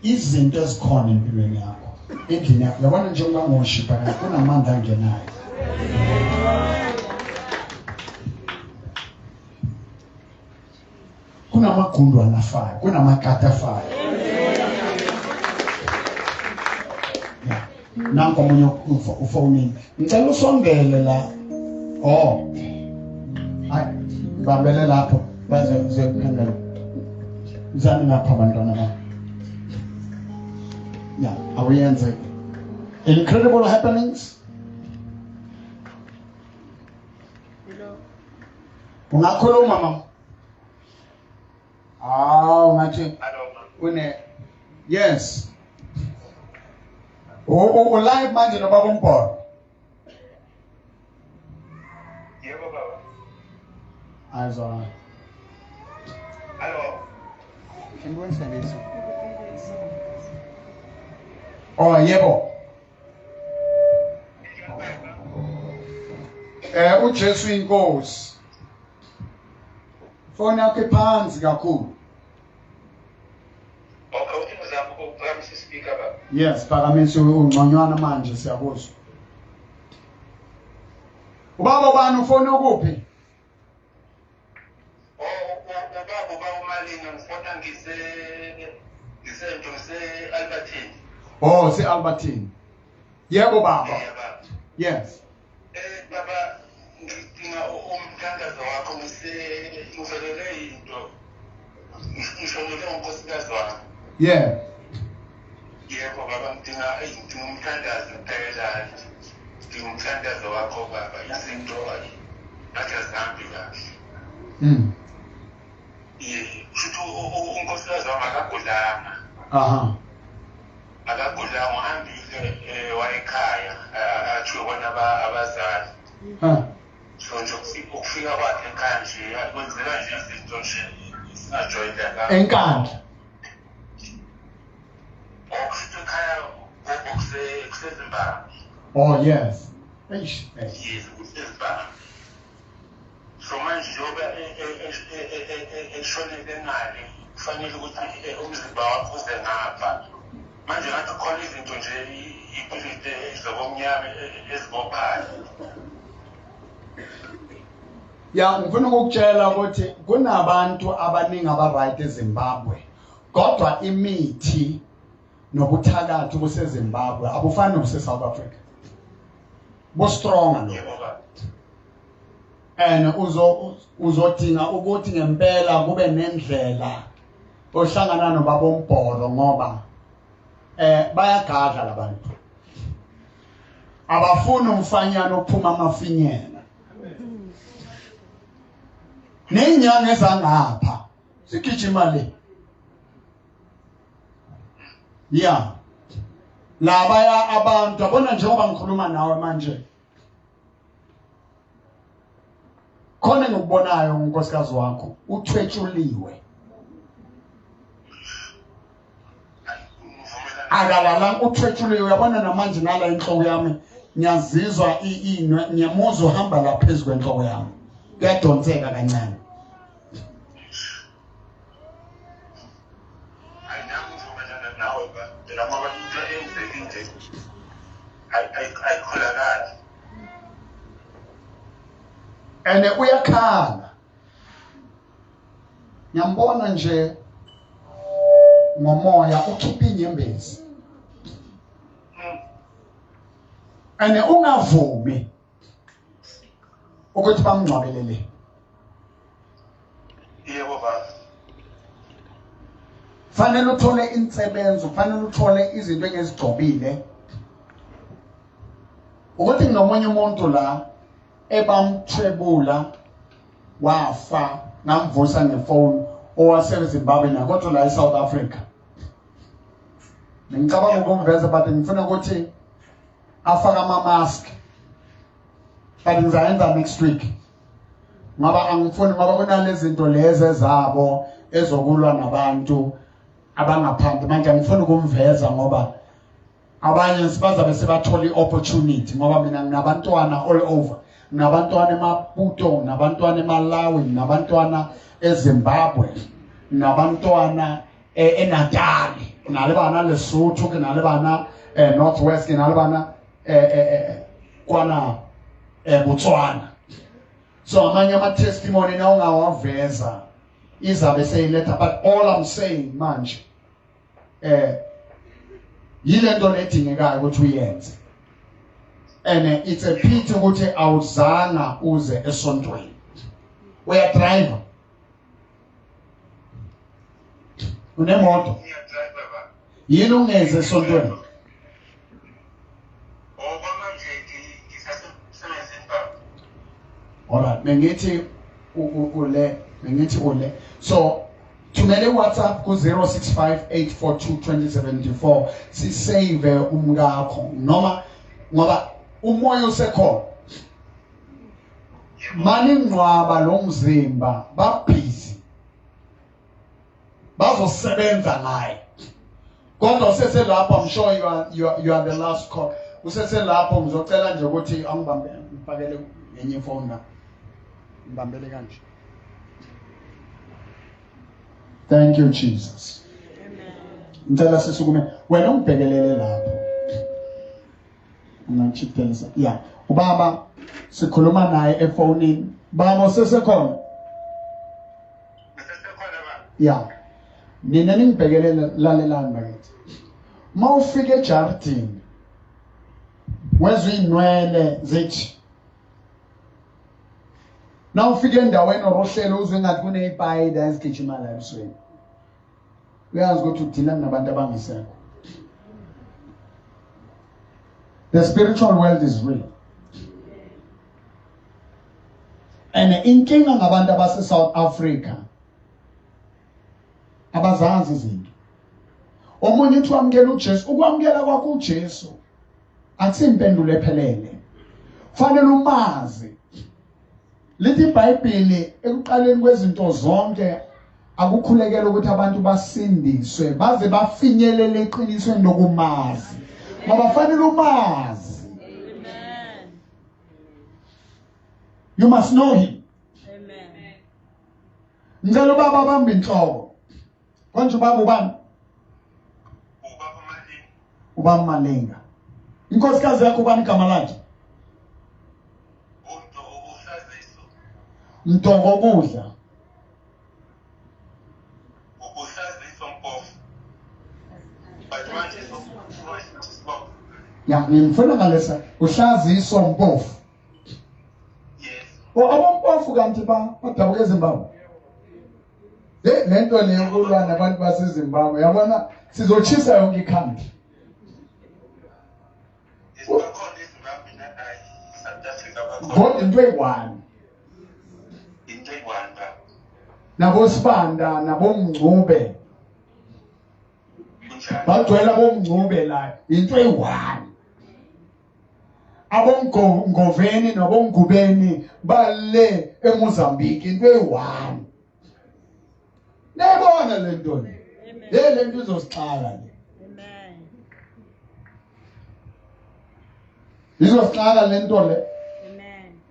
Izinto ezikhona empilweni yakho, endlini yakho. Yabona njengoba ngoshipa kunamandla angenayo. Kunamagundwana afayo, kunamakati afayo. Nanko omunye ufonini. Ngicela usondele la. Oh. Hayi, bambele lapho baze kuphendula. Zani ngapha abantwana bami. Yeah, awuyenze. Incredible happenings. Ungakhuluma mama. Ah, ungathi une yes. U live manje nobaba uMbholo. Yebo baba. Ayizwa. Hello. Ngibonise. Oh yebo. uJesu inkosi. Foni yakho iphansi kakhulu. Okay, uzama ukuphakamisa ispeaker baba. Yes, phakamisa ungconywana manje siyakuzwa. Ubaba ubani ufona ukuphi? Oh, ubaba uMalinga ngifona ngise Albertine. Oh, se Albertine. Yebo baba. Yes. Baba ngidinga umthandazo wakho ngivelele into. Ngishonele unkosikazi wami. Yeah. Yebo baba ngidinga umthandazo phela. Ngidinga umthandazo wakho baba. Izinto ngathi azihambi kahle. Kusho unkosikazi wami akagulanga. Aha. Akagulanga uhambile wayekhaya athiwe bona abazali. So nje ukufika kwakhe ekhaya nje kwenzeka nje izinto nje singajwayelekanga. Enkandla. Okusho ekhaya kuseZimbabwe. Oh yes. Eish. Yes, useZimbabwe. So manje njengoba eshonele ngale, kufanele ukuthi umzimba wakhe uze ngapha. Manje ngathi khona izinto nje ipilisi ezobomnyama ezibophayo. Ya, ngifuna ukukutshela ukuthi kunabantu abaningi aba-right eZimbabwe, kodwa imithi nobuthakathi kuseZimbabwe abufani nobuse-South Africa. Bu-strong lo. Yebo baba. And uzodinga ukuthi ngempela kube nendlela ohlangana nobaba uMbhoro, ngoba bayagadla labantu. Abafuni umfanyana ophuma amafinyela. Nenyanga ezangapha sigijima le. Ya. Labaya abantu abona njengoba ngikhuluma nawe manje. Khona engikubonayo ngonkosikazi wakho uthwetshuliwe. Akalalanga, uthwetshuliwe. Uyabona namanje nala inhloko yami ngiyazizwa inwe, ngiyamuzwa uhamba la phezu kwenhloko yami. Kuyadonseka kancane. Hayi, nami ngivumelana nawe ba. Phela ngoba into eyenzekile nje ayikholakali. Ene uyakhala. Ngiyambona nje ngomoya ukhipha inyembezi. Ene ungavumi ukuthi bamngcwabelele. Yebo baba. Fanele uthole insebenzo, fanele uthole izinto engezigcobile. Ukuthi nginomunye umuntu la ebamthwebula wafa, ngamvusa ngefoni, owaseZimbabwe na kodwa la eSouth Africa. Ngicabanga ukumveza, but ngifuna ukuthi afake ama-mask, but ngizayenza next week ngoba angifuni, ngoba kunalezi zinto lezi ezabo ezokulwa nabantu abangaphandle. Manje angifuni ukumveza ngoba abanye sibazabe sebathola i-opportunity, ngoba mina nginabantwana all over. Nginabantwana eMaputo, nginabantwana eMalawi, nginabantwana eZimbabwe, nginabantwana eNatal, ke na le bana Lesotho, ke na le bana North West, ke na le bana kwana Botswana. So amanye ama-testimony na ungawaveza izabe seyiletha, but all I'm saying manje yile nto ledingekayo ukuthi uyenze. And it's a pity ukuthi awuzanga uze esontweni. Uyadrive, unemoto, Ngiyadrive baba. yini ungeze esontweni? Okwamanje ngisasemsebenzini baba. Alright, bengithi ule, bengithi ule. So thumele WhatsApp ku 0658422074, sisave umkakho, noma ngoba umoya usekhona. Maningcwaba lo mzimba, babhizi bazosebenza ngaye, kodwa useselapho. I'm sure you are the last call. Useselapho. Ngizocela nje ukuthi angibambe, ngifakele ngenye ifoni la, ngibambele kanje. Thank you, Jesus. Ngicela sisukume. Wena ungibhekelele lapho, ungangishiphelisa. Ya, ubaba sikhuluma naye efonini. Baba, usesekhona? Ngisesekhona baba. Ya, nina ningibhekelele, lalelani bakithi. Uma ufika ejardini wezwa iy'nwele zithi, na ufika endaweni or uhlelo uzwe ngathi kuney'payida ezigijima la ebusweni, uyazi ukuthi udila nabantu abangasekho. The spiritual world is real, and inkinga ngabantu abase-South Africa, abazazi izinto. Omunye uthi wamukela uJesu. Ukwamukela kwakho uJesu akusimpendulo ephelele, fanele umazi. Lithi iBhayibheli, ekuqaleni kwezinto zonke akukhulekela ukuthi abantu basindiswe baze bafinyelele eqinisweni lokumazi, ngoba fanele umazi. Amen. You must know him. Amen. Ngicela ubaba abambe inhloko. Konje ubaba ubani? Ubaba Malinga. Ubaba Malinga. Inkosikazi yakho ubani igama lakhe? Unto uhlaziso. Mtoko kudla. Uhlaziso Mpofu. But manje so Ya, ngimfuna ngalesa uhlaziso Mpofu. Yes. O abompofu kanti ba badabuka eZimbabwe. Le lento le yokulwa nabantu baseZimbabwe yabona sizochisa yonke i-country. Yes, bakhona eZimbabwe nala South Africa bakhona. Kodwa into eyi-one. Into eyi-one baba. Nabosibanda nabomngcube. Kunjalo. Bagcwele abomngcube la into eyi-one. Abomngoveni nabomngubeni bale eMozambique into eyi-one. Niyayibona le nto le. Amen. Le nto izosixaka le. Amen. Izosixaka le nto le. Amen.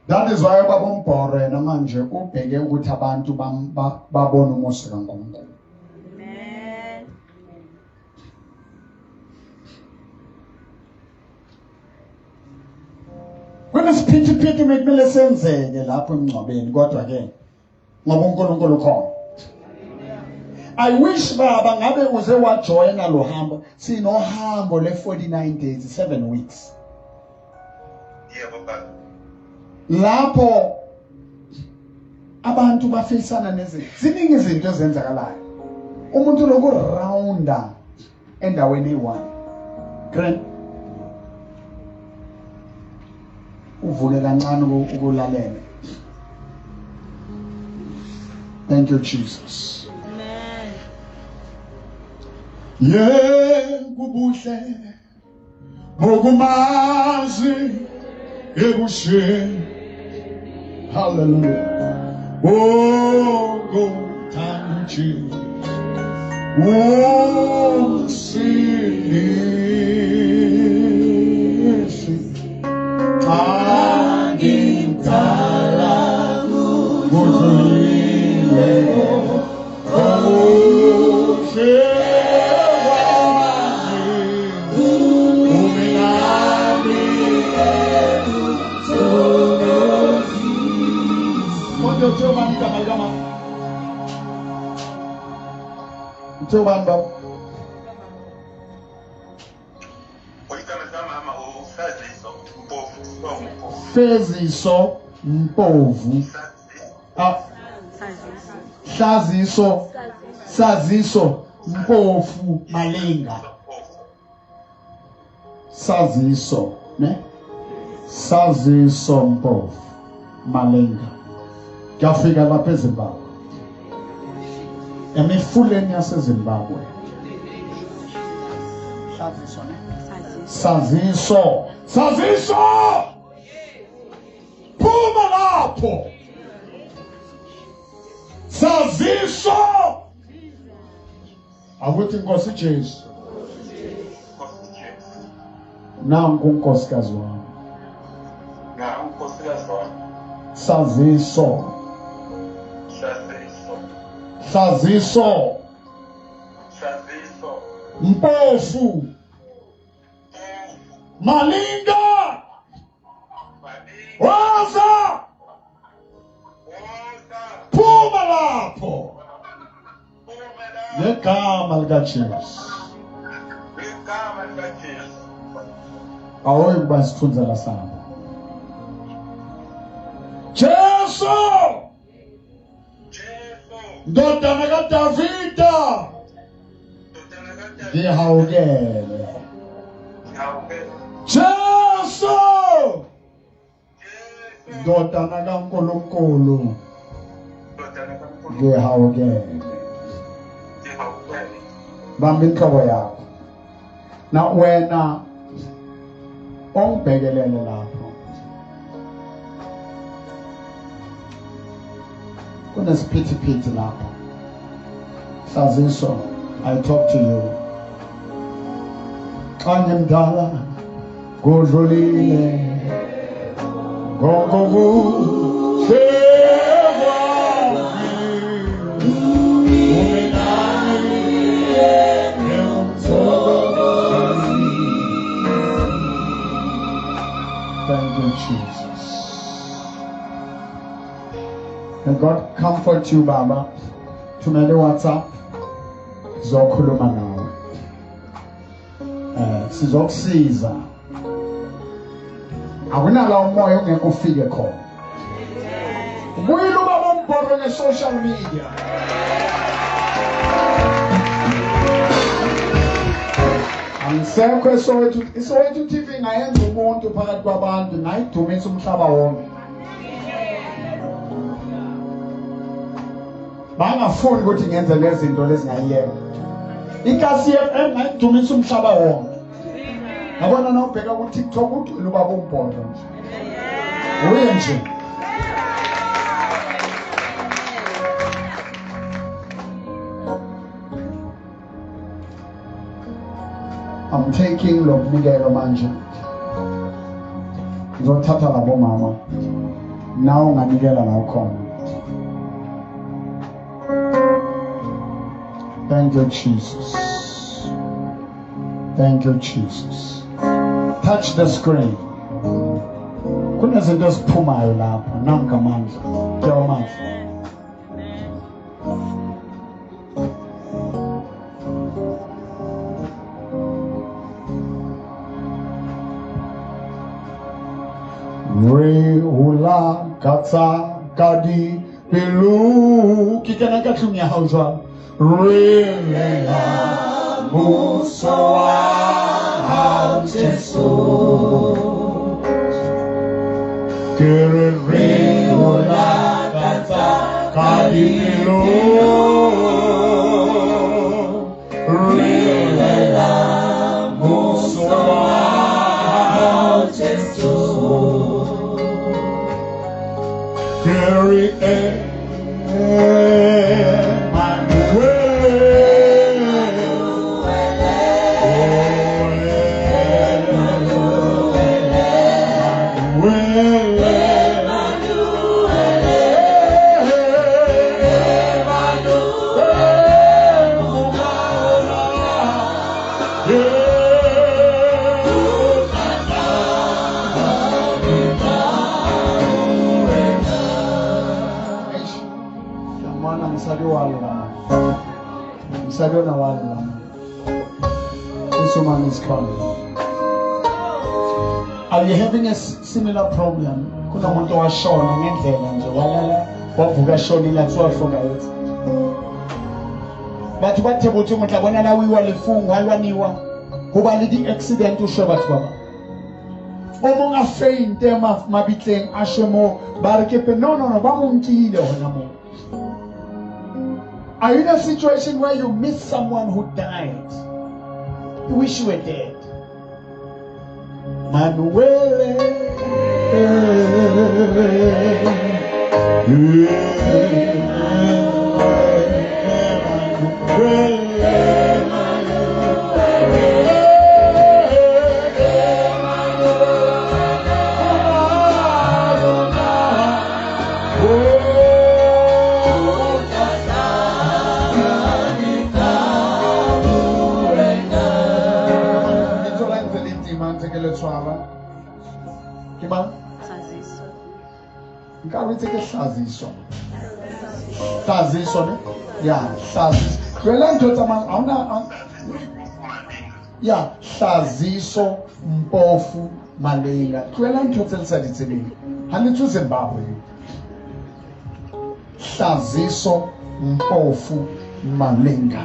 That is why ubaba uMbhoro yena manje ubheke ukuthi abantu babone umusa kaNkulunkulu. Amen. Kunesiphithiphithi bekumele senzeke lapho emngcwabeni kodwa ke ngoba uNkulunkulu ukhona. I wish baba ngabe uze wajoyina lo hambo. Sinohambo le 49 days, 7 weeks. Yebo baba. Lapho abantu bafisana nezinto. Ziningi izinto ezenzakalayo. Umuntu loku rounda endaweni eyi-1. Grand. Uvuke kancane ukulalela. Thank you Jesus. Amen. Yekubuhle bokumazi ebusheni. Hallelujah. Oh, go time Jesus. Oh, sisi. Angimdala kudlulile. Obuhle wazi uminami. Kodwa uthe ubani igama likamama? Uthe ubani baba? Igama likamama uhlaziso Mpofu. Mpofu. Feziso Mpovu. Hlaziso Saziso Mpofu Malinga. Saziso, ne? Saziso Mpofu Malinga. Kuyafika lapha eZimbabwe. Emifuleni yaseZimbabwe. Saziso, ne? Saziso. Saziso! Phuma lapho. Saziso! Akuthi Nkosi Jesu. Nkosi Jesu. Nangu unkosikazi wami. Nangu unkosikazi wami. Saziso. Saziso. Saziso. Saziso. Mpofu. Malinga. Waza. Phuma lapho. Ngegama likaJesu. Ngegama likaJesu. Awoyi kuba sithunzela sabo. Jesu. Jesu. Ndodana kaDavida. Ndodana kaDavida. Ngihawukele. Jesu. Ndodana kaNkulunkulu. Ngihawukele. Bamba inhloko yakho. Na wena ongibhekelele lapho. Kunesiphithiphithi lapho. Saziso, I talk to you. Xa ngimdala Kudlulile konke okuhle kwami. Ube nami Thank you, Jesus. May God comfort you, Baba. Thumele WhatsApp. Sizokhuluma nawe. Sizokusiza. Akunala umoya ongeke ufike khona. Ubuyile ubaba umbhoro nge-social media. Angisekho eSoweto. ISoweto TV ngayenza umuntu phakathi kwabantu, ngayidumisa umhlaba wonke. Bangafuni ukuthi ngenze lezi zinto lezi ngayiyeka. Ikasi FM ngayidumisa umhlaba wonke. Yabona nawubheka ku TikTok ugcwele ubaba umbhodo nje. Uye nje. I'm taking lo mnikelo manje. Ngizothatha labo mama. Nawe unganikela la ukhona. Thank you, Jesus. Thank you, Jesus. Touch the screen. Kunezinto eziphumayo lapho nanka amandla. Kuyawa amandla. Re hula katsa kadi pelu ke kena ka tlung ya hao jwang. Re lela mmuso wa hao Jesu. Ke re re hula katsa kadi pelu. Re lela mmuso wa hao Jesu. Carry This woman is coming. Are you having a similar problem? Kunomuntu owashona ngendlela nje walala wavuka shonile kuthiwa hlongakele. Batho ba thebotseng o tla bona la o iwa lefung wa lwaniwa ho ba le di-accident o shwe batho ba bang. O mong a fainte mabitleng a shwe moo ba re ke no no no ba mo nkile hona moo. Are you in a situation where you miss someone who died? You wish you were dead. Manuele. Hlaziso. Hlaziso ne? Ya, hlaziso. Tlohela ntho tsa mang, ha hona ya Hlaziso Mpofu Malenga. Tlohela ntho tse le sa di tsebeng. Ha le tswe Zimbabwe. Hlaziso Mpofu Malenga.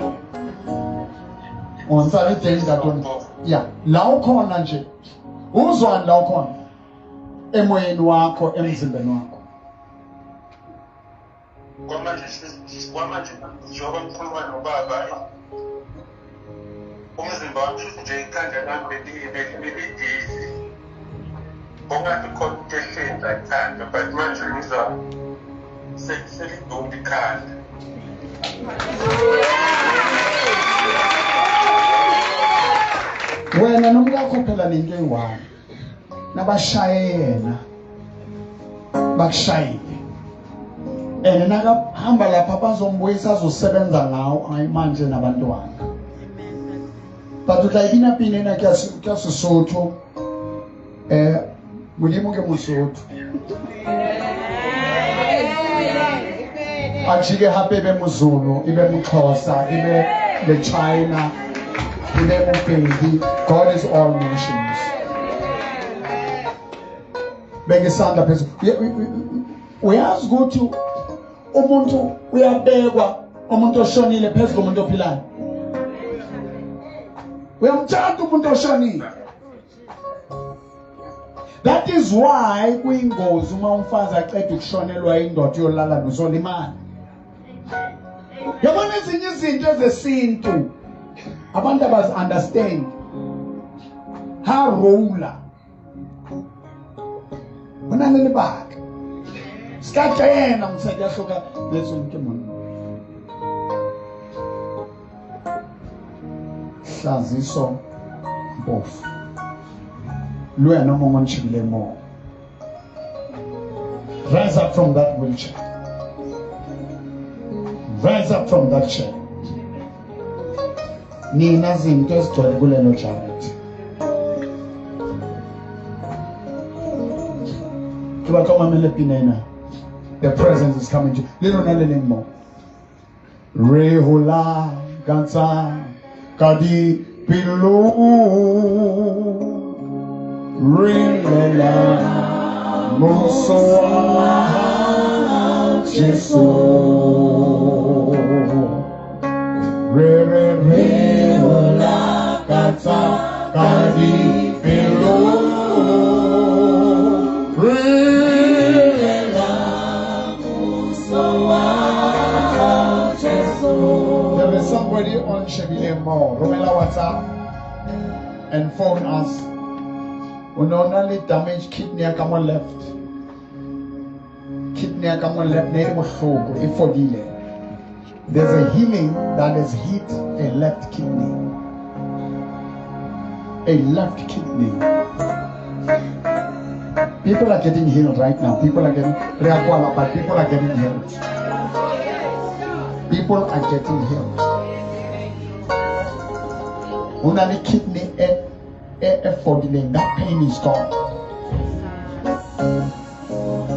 O ntsa le teng ntatone. Ya, la o khona nje. Uzwani la ukhona? Emoyeni wakho, emzimbeni wakho. Kwamanje njengoba ngikhuluma nobaba umzimba wami nje ikhanda lami belidizzy ongathi khona into ehleli la ekhanda but manje ngizwa selidumba ikhanda. Wena nomkakho phela nento eyi-one. Nabashaye yena bakushayile and nakahamba lapha bazombuyisa azosebenza ngawo hayi manje nabantwana. But o tla e bina pina ena ke ya Sesotho. Modimo ke Mosotho. Ajike hape ebe Mozulu, ebe Moxhosa, ebe le China, ebe Mopedi. God is all nations. Beka isandla phezulu. Uyazi ukuthi umuntu uyabekwa, umuntu oshonile phezu komuntu ophilayo. Uyamthanda umuntu oshonile. That is why kuyingozi uma umfazi aqeda ukushonelwa indoda uyolala nozolimala. Yabona ezinye izinto ezesintu abantu abazi understand. Ha rola. Hona le lebaka. Ska kena mosadi a hloka letsweng ke monna. Hlaziso Mpofu. Le wena o mongwe o ntšhebileng moo. Rise up from that wheelchair. Rise up from that chair. Nina zinto ezigcwele kulelo jarete. Ke batla o mamele pina ena. The presence is coming to you. Le lona le leng mo. Re hola ka tsa ka dipelo. Re lela mmuso wa Jesu. Re re re hola ka tsa ka dipelo. Re lela mmuso wa Jesu. There is somebody on Shebile Mo. Romela WhatsApp and phone us. O ne o na le damage kidney ya ka mo left. Kidney ya ka mo left ne e le bohloko, e fodile. There's a healing that has hit a left kidney. A left kidney. People are getting healed right now. People are getting, re a kwala, but people are getting healed. People are getting healed. O na le kidney e fodileng. That pain is gone.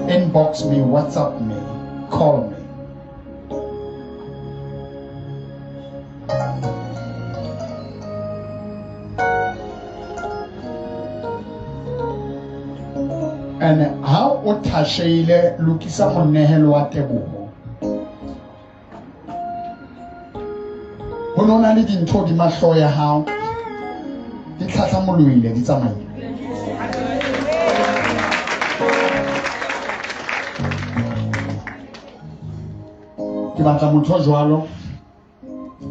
Inbox me, WhatsApp me, call me. And how o thasheile lokisa monehelo wa teboho. Ho no na le dintho di mahlo ya hao. Di tlhatlhamoloile di tsamaile. Ke batla motho jwalo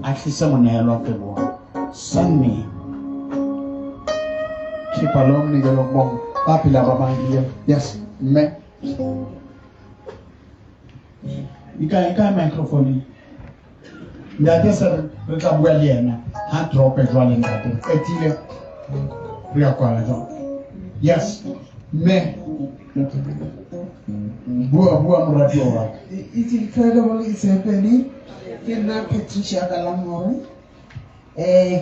a tlise monehelo wa teboho. Send me. Keep along mnikelo kubonga. Ba phela ba bang ile. Yes, mme. E kae microphone? Ntate se re tla bua le yena. Ha drop-e jwale ntate. Re qetile. Re ya kwala jwale. Yes, mme. Bua bua moratuwa wa ka. It's incredible, it's happening. Ke nna Patricia Kalamore.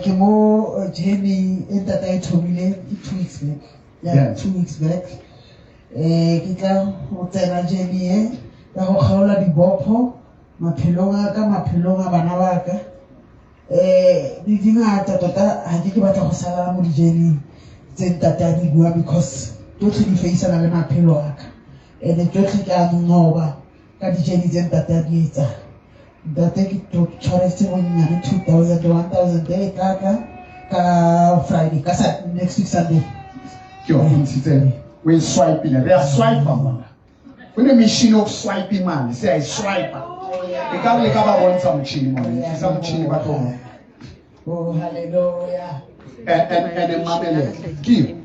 Ke mo journey e ntata e thomile 2 weeks back. Yeah, Yes. 2 weeks back. Ke tla go tsena journey e ya go kgaola dibopho maphelong a ka, maphelong a bana ba ka. Di dingata tota ha ke batla go sala mo di-journey tse ntate a di bua because tsotlhe di feisana le maphelo a ka. And tsotlhe ke a nnoba ka di-journey tse ntate a di etsang. Ntate ke tshwaretse bonnyane 2000, 1000 e tla ka Friday, ka next week Sunday. Ke o ntshitse o e swipe-ile. Re a swipe mona. Ho ne machine o swipe mane, se a e swipe. E ka re le ka ba bontsha motjhini mona. Tlisa motjhini ba tlo. Oh, hallelujah. And mamele. Ke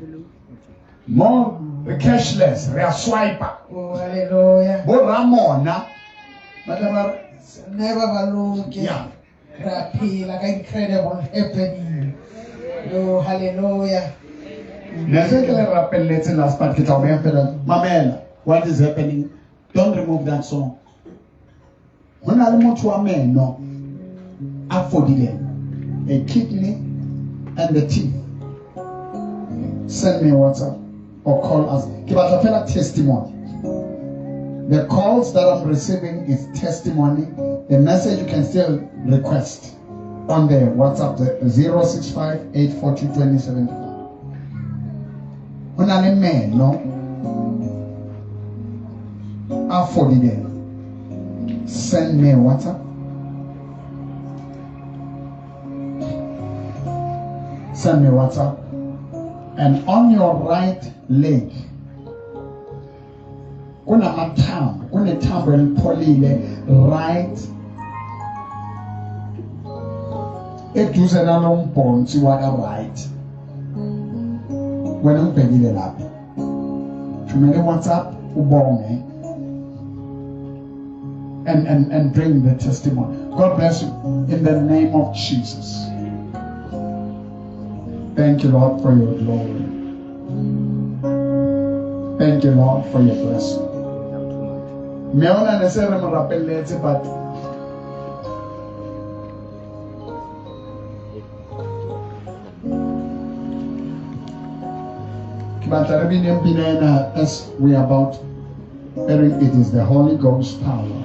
mo re cashless, re a swipe. Oh, hallelujah. Bo ramona ba tla ba never ba loke. Yeah. Re a phela ka incredible happening. Oh, hallelujah. Ne se ke le rapelletse last part ke tla o beha fela. Mamela, what is happening? Don't remove that song. Ho na le motho wa meno a fodileng, a kidney and the teeth. Send me a WhatsApp or call us. Ke batla fela testimony. The calls that I'm receiving is testimony. The message you can still request on the WhatsApp, the 065 842 2075. Ho na le meno a fodileng. Send me a WhatsApp. Send me a WhatsApp. And on your right leg, kunamathambo, kunethambo elipholile right eduze nalo mbhontsi waka right. Wena ungibhekile lapha. Thumele WhatsApp ubonge and bring the testimony. God bless you in the name of Jesus. Thank you, Lord, for your glory. Thank you, Lord, for your blessing. Mme ona ne se re mo rapelletse, but ke batla re bineng pina ena as we are about airing. It is the Holy Ghost power.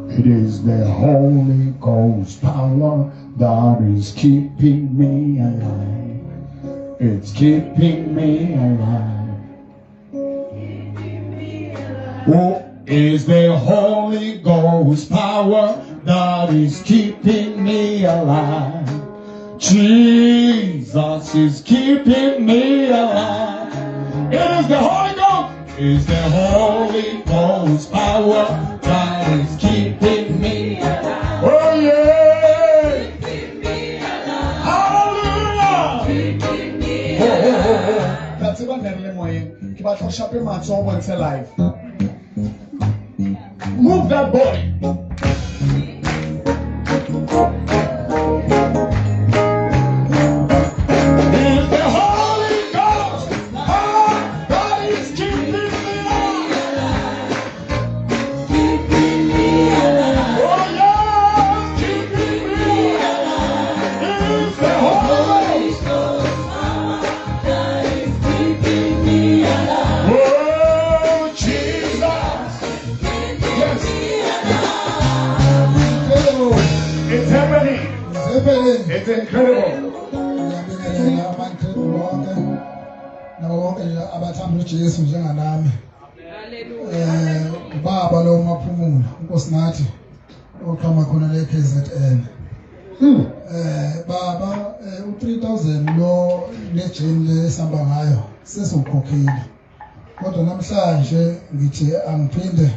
It is the Holy Ghost power that is keeping me alive. It's keeping me alive. Oh, is the Holy Ghost power that is keeping me alive. Jesus is keeping me alive. It is the Holy Ghost. Is the Holy Ghost power that is keeping me alive. Oh yeah. Keeping me alive. Hallelujah. Keeping me Oh, oh, oh, oh. alive. Ka tseba ne re le moyeng. Ke batla ho shape matsoho bontshe live. Move that body. Is the Holy Ghost power that is keeping me alive. Keeping me alive. Oh yes, keeping me alive. Is the Holy Ghost. That is keeping me alive. Oh Jesus. Yes. It's happening. It's incredible. Ngiyabingelela amaKristu wonke nabo bonke nje abathanda uJesu njenganami. Ubaba lo Maphumulo uNkosinathi oqhama khona le KZN. Baba u3000 lo lejeni lesihamba ngayo sesiwukhokhile. Kodwa namhlanje ngithi angiphinde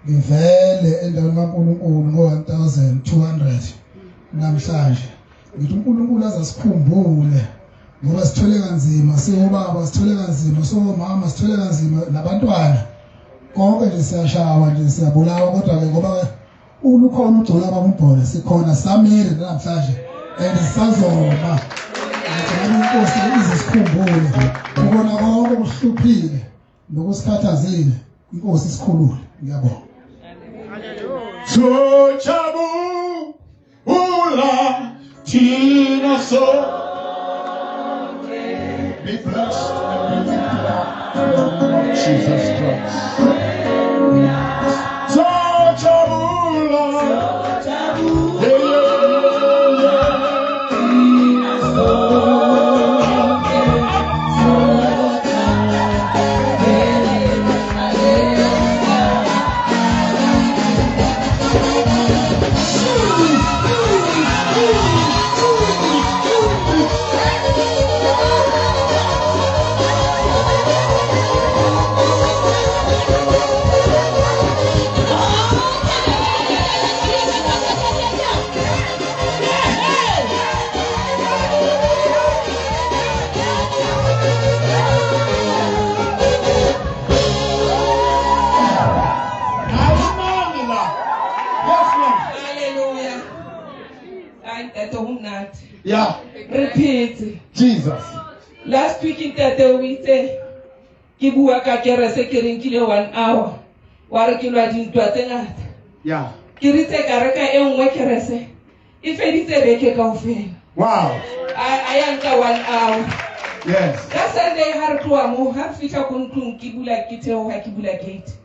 ngivele endaweni kaNkulunkulu ngo1200 namhlanje. Ngithi uNkulunkulu azasikhumbule ngoba sithole kanzima singobaba, sithole kanzima singomama, sithole kanzima nabantwana. Konke nje siyashawa nje siyabulawa, kodwa ke ngoba ke ulukhona ugcola bakumbhola sikhona samile namhlanje and sisazoma. Ngithi ngabe inkosi izisikhumbule ubona konke okuhluphile nokusikhathazile, inkosi isikhulule. Ngiyabonga. Sojabula thina sonke. Be blessed and be lifted up in the name of Jesus Christ. Sojabula. Yeah, yeah, yeah. Ayimani la. Yes, ma'am. Hallelujah. Hayi ntate ho monate. Yeah. Re phetse. Jesus. Last week ntate o itse ke bua ka kerese ke re nkile 1 hour. Wa re ke lwa dintwa tse ngata. Yeah. Ke ritse ka reka e nngwe kerese. E feditse beke kaofela. Wow. A ya nka 1 hour. Yes. Ka Sunday ha re tloha moo, ha re fihla ko ntlong ke bula ke theoha ke bula gate.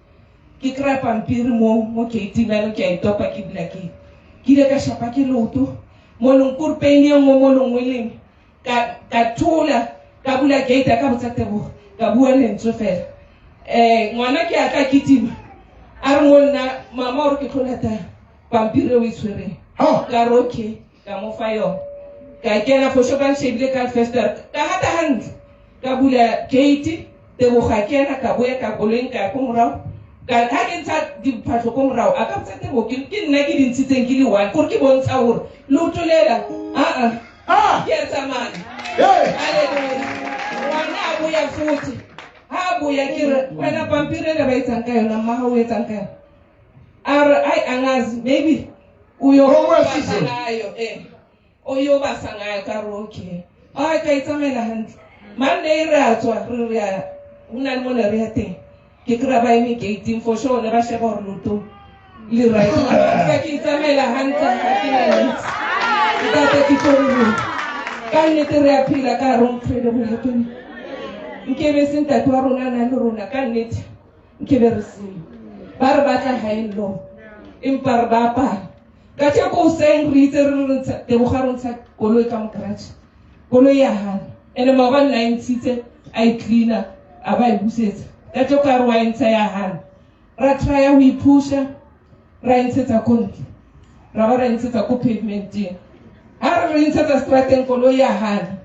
Ke kry-a pampiri mo gate-ing bjalo ke a itopa ke bula gate. Ke ile ka shapa ke leoto mo leng kore pain e nngwe mo lengweleng. Ka thola ka bula gate ka botsa Tebogo ka bua lentswe fela. Ngwana ke a tla kitima. A re mo nna mama o re ke tlo lata pampiri e o e tshwereng. Ka re okay, ka mo fa yona. Ka kena for sure ba nshebile ka fester. Ka hata hantle. Ka bula gate, Tebogo a kena, ka boya ka koloing ka ya ko morao. Ka ha ke ntsha diphahlo ko morao, a ka botsa Tebogo ke nna ke di ntshitseng ke le one, kore ke bontsha hore leoto lela, a-a. Ke a tsamaya. Hallelujah. Ngwana a boya futhi. Ha a boya ke re, wena pampiri ele ba etsang ka yona, mma ha o etsang ka yona. A re, ai, angazi, maybe o yo Gongwe basa season. ngayo, O yo basa ngayo, ka re okay. Ai, ka itsamaela hantle. Monday re a tswa, re re a, ho na le mo ne re ya teng. Ke kry-a ba eme gate-ing for sure, ne ba sheba hore leoto le right. Ka ke itsamaela hantle, ha ke na niks. Ntate ke tlo re rona. Ka nnete re a phela ka hare ho Incredible Happening. Nkebe se ntate wa rona a nang le rona, ka nnete nkebe re seo. Ba re batla hae lo, empa re ba apara. Ka tjeko hoseng re itse re re ntsha, Tebogo a re ntsha koloi ka mo garage. Koloi ya hana. Ene maobane na e ntshitse, a e cleaner, a ba e busetsa. Ka tjeko a re wa e ntsha ya hana. Ra try-a ho iphusha, ra e ntshetsa ko ntle. Ra ba ra e ntshetsa ko pavement-eng. Ha re re ntshetsa strateng, koloi ya hana.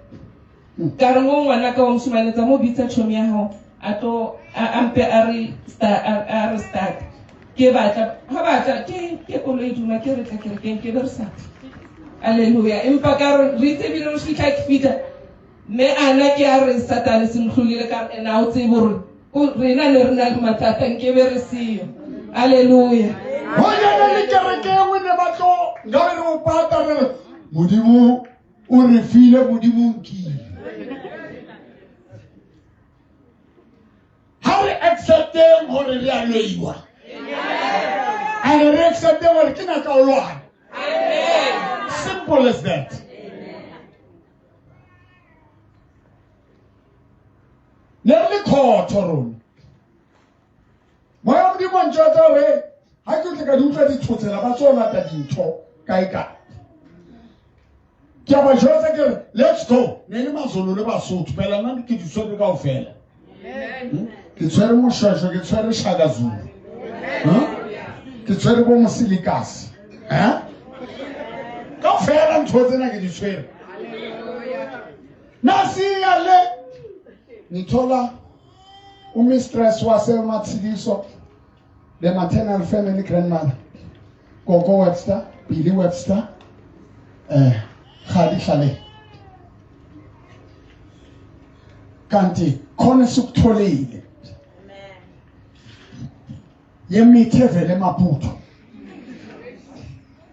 Ka re mo ngwana ka wa moshemane, tsa mo bitsa tjhomi ya hao, a tlo, a mpe a re a re start. Ke batla, ha batla, ke koloi duma, ke re tla kerekeng, ke be re sa tle. Hallelujah. Empa ka re, re itse ebile re fihla ke fihla. Mme ana ke a re Satane se ntlholile ka re, ena o tsebe hore rena ne re na le mathata, nke be re siyo. Hallelujah. Ho yena le kereke e nngwe ne ba tlo, nkabe re o pata re re, Modimo o re file, Modimo o nkile. Ha re accepteng hore re a loiwa. And re accepteng hore ke nako ya ho lwana. Amen. Simple as that. Ne re le khotho rona. Moya wa Modimo wa ntjwetsa hore ha ke tle ka di utlwa dithotsela ba tso lata dintho kae kae. Ke a ba jwetsa ke re, let's go. Ne le Mazulu le Basotho, phela nna ke di tshwere kaofela. Ke tshwere Moshweshwe, ke tshwere Shaka Zulu. Ke tshwere bo Mosilikasi. Kaofela ntho tsena ke di tshwere. Nasiya le ngithola umistress waseMatsiliso, the maternal family grandmother, Gogo Webster, Billy Webster, Khadi Hlale. Kanti khona esukutholile yemithi evele eMaputo.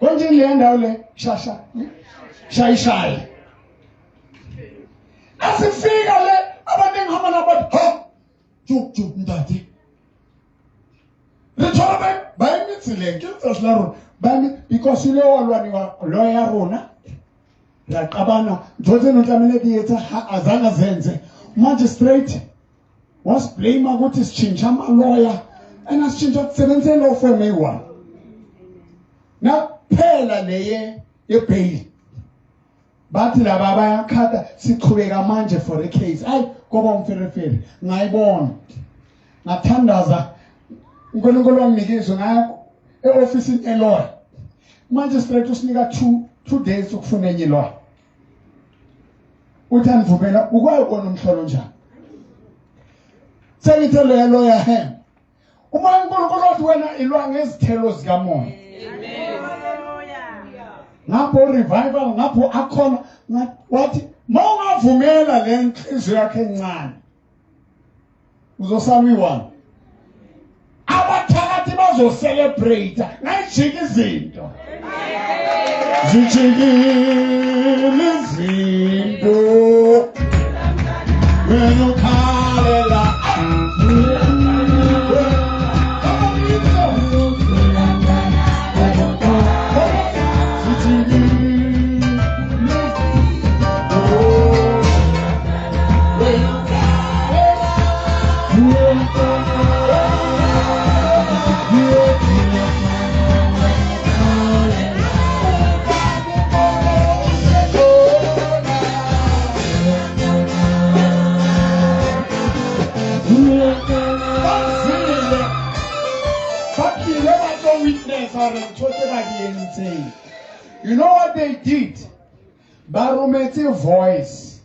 Konje le ndawo le shasha shayi shayi. Asifika le abantu engihamba nabo bathi, ha ju ju ntate. Re thola ba eme tseleng, ke letsatsi la rona. Ba eme because ile wa lwaniwa lawyer ya rona. Ra qabana ntho tseno tlamehile di etsa ha azange azenze. Magistrate was blame ukuthi sitshintsha ama-lawyer and asitshintsha kusebenzise law firm eyi-one. Na phela leye ye-bail. Bathi laba bayakhata siqhubeka manje for a case. Ayi koba umferefere ngayibona. Ngathandaza uNkulunkulu wanginika ngaya e-ofisini e-lawyer. Magistrate usinika 2 days ukufuna enye lawyer. Uthi andivumela ukwayibona umhlolo njani. Sengithe leyo lawyer hem. Uma uNkulunkulu wathi wena ilwa ngezithelo zikamoya. Ngapho revival ngapho akhona wathi mawungavumela le nhliziyo yakhe encane uzosala uyi-one. Abathakathi bazocelebrate ngayijika izinto. Zijikile izinto. di entseng. You know what they did? Ba rometse voice,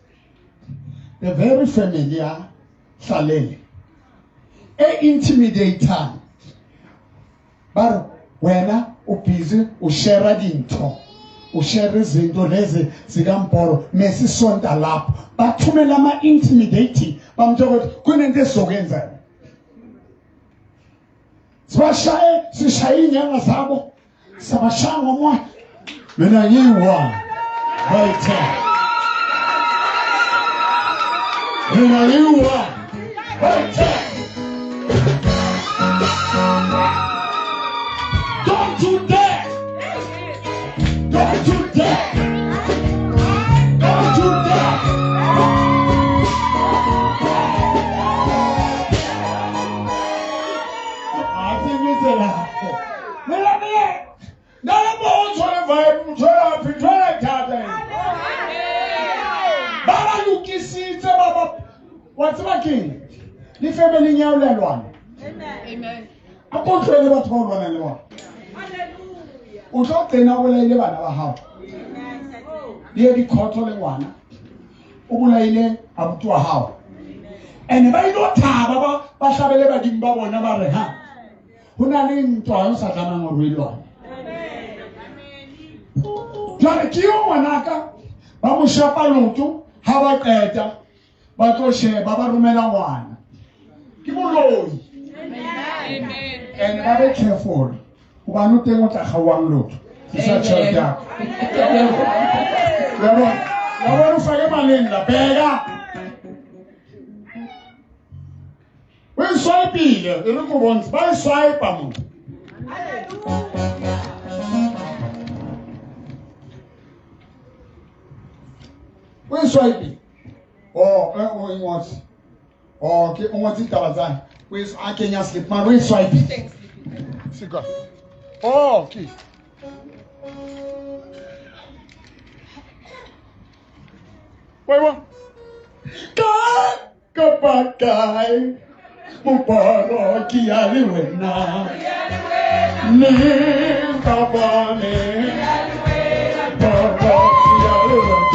the very familiar hlalele e intimidating. Ba re wena o busy o share dintho, o share izinto lezi zikaMboro mesisonta lapho. Bathumela ama intimidating, bamtshela ukuthi kunento esizokwenza. Sibashaye, sishaye inyanga zabo, sabashaya ngomoya. Mina ngiyi-one bayithe, mina ngiyi-one bayithe. Don't you dare, don't you dare, don't you dare. Athi mina mina nalapho uthole vibe, uthola phi, uthola thatha. Ba ba lokisitse ba ba wa tseba keng, le family ya o lelwana. Amen. A ko tlohele batho ba o lwanang le bona. O tlo qena o bolaile bana ba hao. Le ye dikhotho le ngwana. O bolaile abuti wa hao. Ene ba ilo thaba ba hlabele badimo ba bona ba re ha ho na le ntwa o sa tlamehang hore o e lwane. Jwale ke yo ngwanaka ba mo shapa leoto, ha ba qeta ba tlo sheba ba romela ngwana. Ke moloi. Amen. And ba be careful hobane o teng o tla kgaohang leoto. Tlisa tjhelete ya ka. Wa bona? Wa bona o fake maleng la bheka. O e swipe-ile, e re ko bontshe, ba e swipe-a mo. O e swipe-ile. Oh, o e ngotse. Oh, ke o ngotse ditaba tsa hae. O e a kenya slip, mara o e swipe-ile. Sika. Oh, ke. Wa e bona? Kae kapa kae, Moporo ke ya le wena. Neng kapa neng, Moporo ke ya le wena.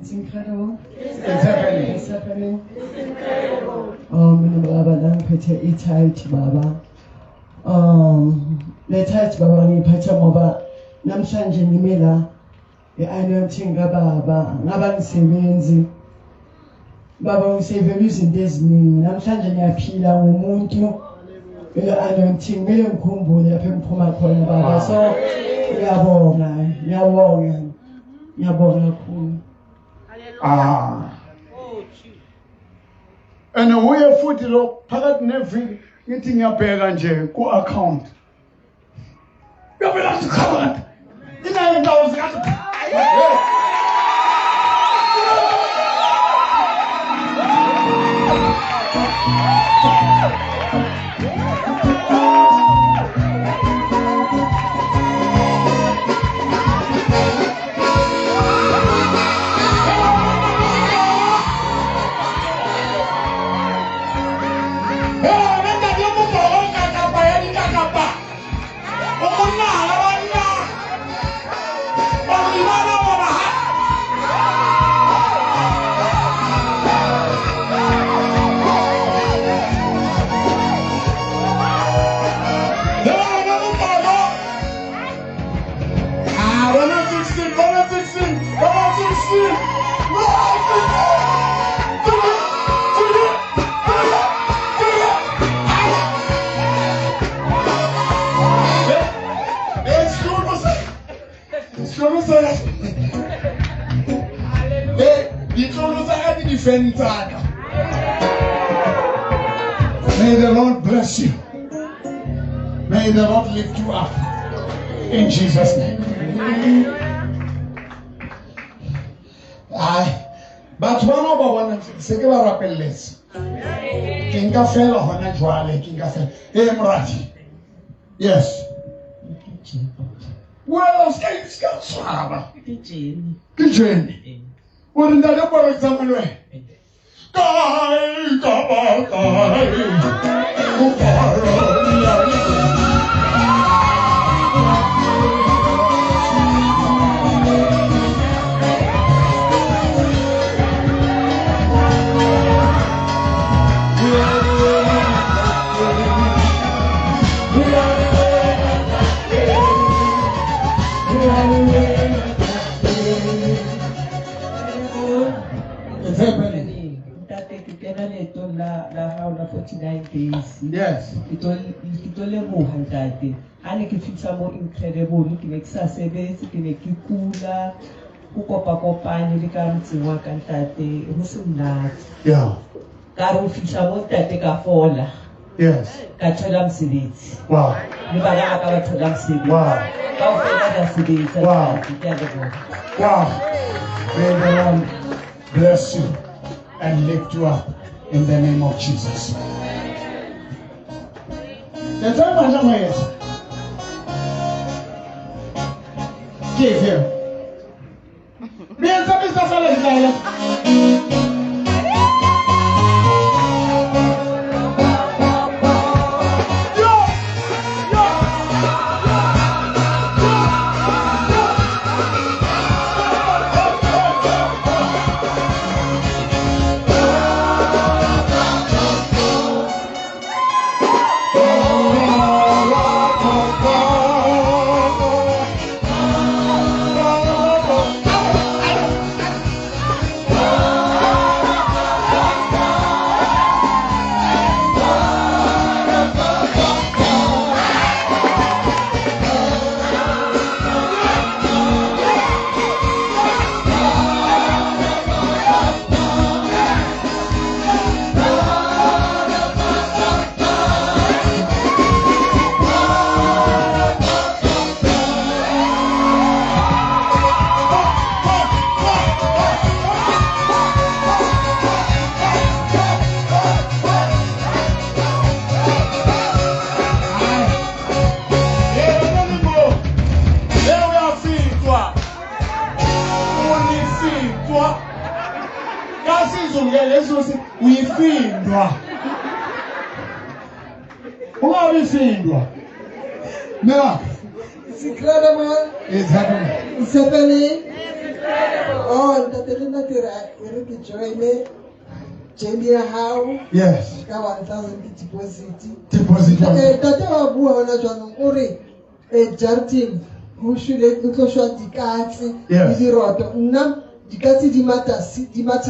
It's incredible. It's happening. It's happening. Oh, mina baba la ngiphethe i-tight baba. Le tight baba ngiphethe ngoba namhlanje ngime la i-anointing kababa, ngaba ngisebenzi. Baba ngisevele izinto eziningi. Namhlanje ngiyaphila ngumuntu ile anointing kumele ngikhumbule lapho engiphuma khona baba. So ngiyabonga, ngiyabonga. Ngiyabonga kakhulu. Ah. And uye futhi lo phakathi neviki ngithi ngiyabheka nje ku account. Uyabheka sikhathi. Inayo indawo zikathi. Difeng tsaka. May the Lord bless you. May the Lord lift you up. In Jesus' name. Ai, batho bana ba bona se ke ba rapelletse. Ke nka fela hona jwale, ke nka fela. Eh, moradi. Yes. Well, ska tshwaba. Ke Jenny. Ke Jenny. O re ntate bora ke tsamaya le wena. Kae ka ba kae? O para. It's happening. Ntate, ke kena leetong la hao la 49 days. Yes. Ke tlo leboha ntate. Ha ne ke fihla mo Incredible, ke ne ke sa sebetse, ke ne ke kula, ho kopakopane le ka motseng wa ka ntate, ho se monate. Yeah. Ka re ho fihla mo ntate ka fola. Yes. Ka thola mosebetsi. Wow. Le bana ba ka ba thola mosebetsi. Wow. Kaofela re a sebetsa. Wow. Ntate, ke a leboha. Wow. May the Lord bless you and lift you up in the name of Jesus. The time I know is give him. Me and Mr. Felix. It's incredible. It's happening. It's happening. Oh, ntate le nna ke re ke join-e journey ya hao. Yes. Ka 1000 deposit. Deposit. Ntate wa bua hona jwanong o re jarateng ho shwele o tlo shwa dikatse le diroto. Nna dikatse di matha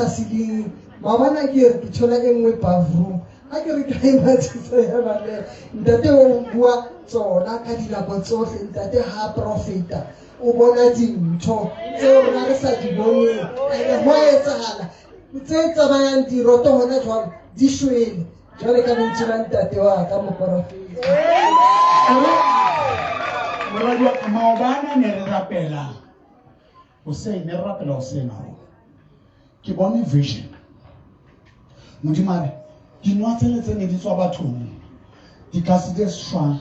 ceiling. Maobane ke re ke thola e nngwe bathroom. Ha ke re ka e mathisa ya baleha. Ntate o bua tsona ka dinako tsohle. Ntate ha profeta o bona dintho tseo rona re sa di boneng. Ene ho a etsahala tse tsamayang diroto hona jwale di shwele. Jwale ka lentswe la ntate wa ka moporofeta. Moradi wa ka, maobane ne re rapela hoseng, ne re rapela hoseng haholo. Ke bone vision. Modimo a re dinwa tsele tse ne di tswa bathong, dikase tse shwang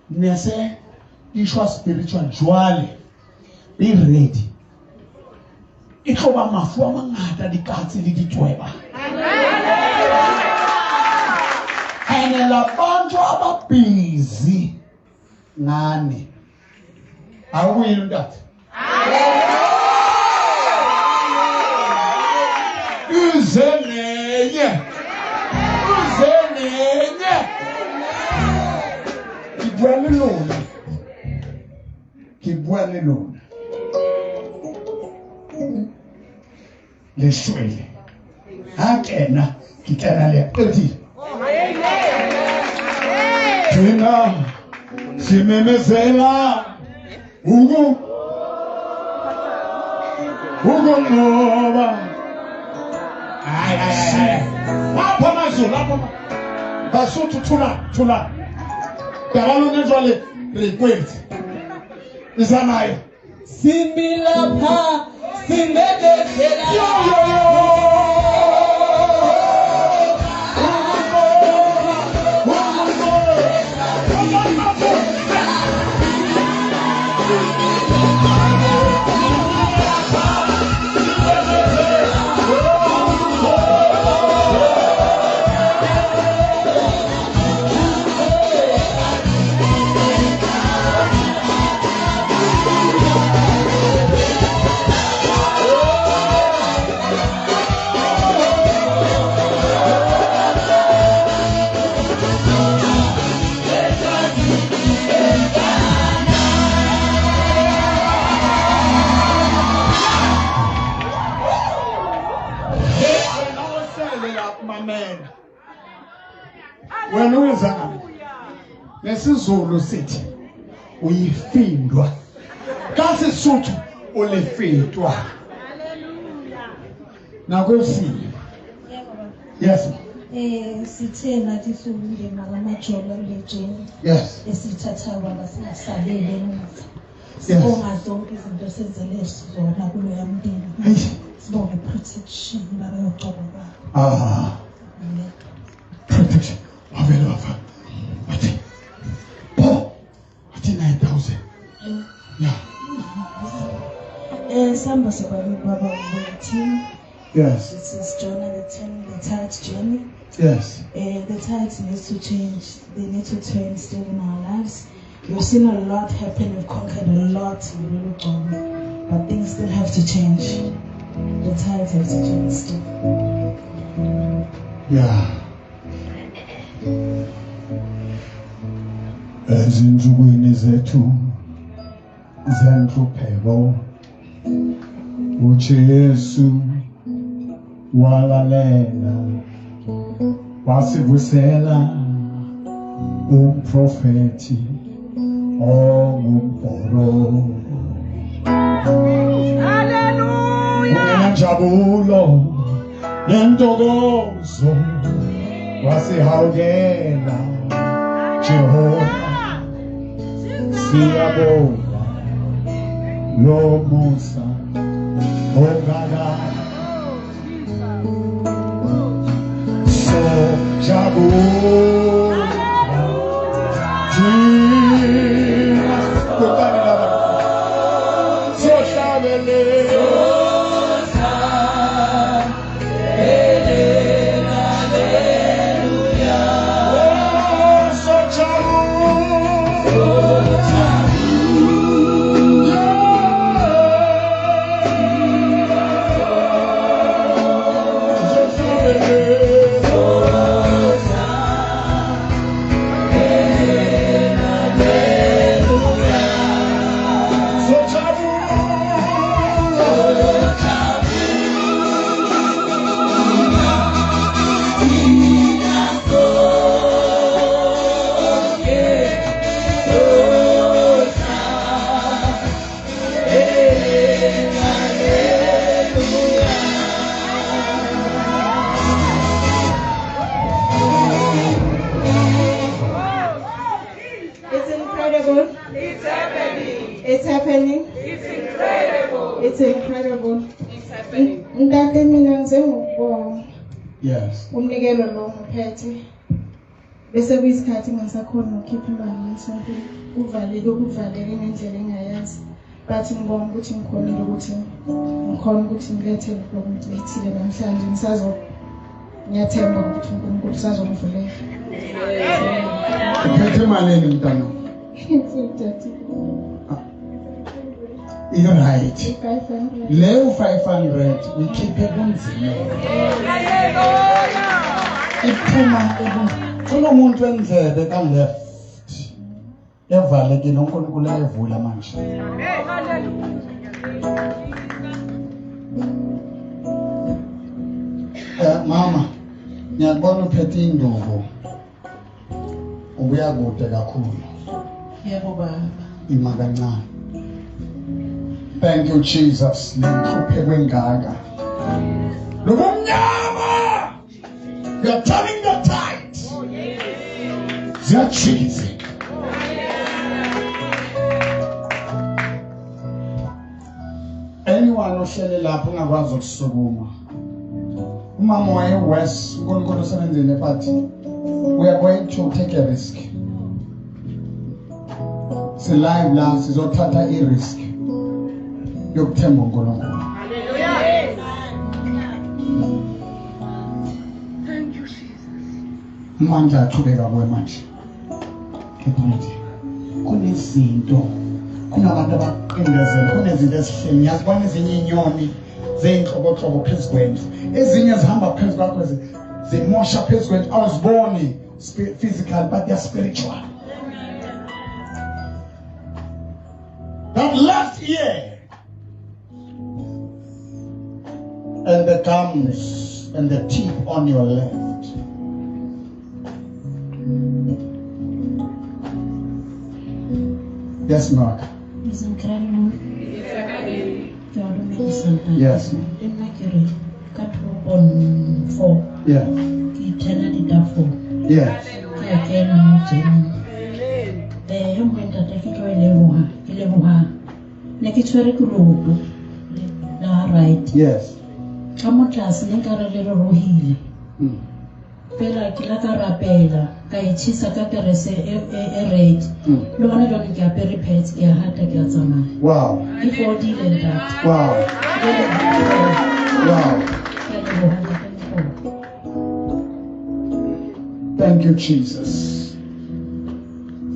ne se di shwa spiritual. Jwale be ready, e tlo ba mafu a mangata, dikatse le ditweba. Ene labantu ababhizi ngani. Awuyini ntate? Uze nenye. Uze nenye. Ke bua le lona. Ke bua le lona. Le shwele. Ha kena, ke kena le qetile. Thina simemezela ukunqoba Hayi hayi hayi. Lapha mazulu lapha. Basotho thula thula. Taba lona jwale re ikwetse. Izanayo. Simi lapha simemezela. Yo yo yo. Wena uyenzani? NgesiZulu sithi uyifindwa. KaSesotho ulifindwa. Nakwesini. Yes. Sithe nathi siwumndeni wakwaMajola kule journey. Yes. Esithatha baba singasaleli emuva. Sibonga zonke izinto esenzele zona kuloya mndeni. Sibonge protection baba yoqobo baba. Protection. Wavele wafa. Wathi pho. Wathi 9000. Yeah. Samba sobabili baba team. Yes. This is John and the 10, the tithe journey. Yes. The tithe needs to change. They need to turn still in our lives. We've seen a lot happen. We've conquered a lot, but things still have to change. The tithe have to change still. Yeah. Ezinsukwini zethu zenhlupheko uJesu walalela wasivusela umprofeti ongumbhoro. Haleluya. Unenjabulo nentokozo wasihawukela Jehova siyabonga lo musa ongaka so jabula thina kutani laba sohlabele. Ntate mina ngizengokubonga. Yes. Umnikelo lo ngiphethe. Bese kuyisikhathi ngingasakhona ukukhipha imali esontweni. Kuvaleke kuvaleke ngendlela engayazi. But ngibonga ukuthi ngikhonile ukuthi ngikhona ukuthi ngilethe lokhu ngilethile namhlanje ngisazo ngiyathemba ukuthi uNkulunkulu usazongivulela. Uphethe malini mntana? You're right. Leyo 500 uyikhiphe kunzimeni. Iphuma kunomuntu wendlebe ka left. Evalekile uNkulunkulu ayivula manje. Mama, ngiyakubona uphethe induku. Ubuya kude kakhulu. Yebo baba. Ima kancane. Thank you Jesus. Nenhlupheko engaka. Lobumnyama You are turning the tide. Ziyajika izinto. Anyone ohlele lapho ungakwazi ukusukuma. Umama waye-west, uNkulunkulu usebenzile, but we are going to take a risk. Si-live la, sizothatha i-risk yokuthemba uNkulunkulu. Amandla aqhubeka kuwe manje. Kepha kunezinto, kunabantu abaqindezela, kunezinto ezihleli. Ngiyazibona ezinye iy'nyoni zeyinhlobohlobo phezu kwendlu, ezinye zihamba phezu kwakho, zimosha phezu kwendlu, awuziboni physical, but they are spiritual. That left ear and the gums and the teeth on your left. Yes, Mark. Yes. Yeah. Yes. Yes. Fela ke la ka rapela ka e tjhesa ka kerese e red. Le hona jwale ke apere pads, ke a hata, ke a tsamaya. Wow. Ke fodile ntate. Wow. Wow. Thank you, Jesus,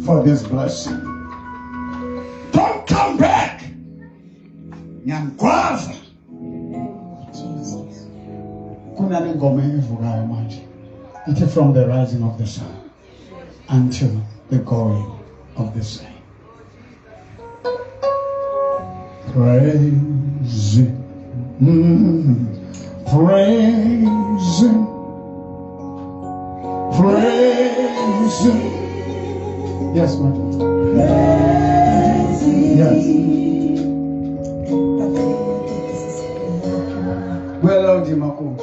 for this blessing. Don't come back. Ngiyangwaza. Jesus. Kunale ngoma evukayo manje. It's from the rising of the sun until the going of the same. Praise Him, praise Him, praise Him. Yes, my daughter. Yes. Well, Dimako.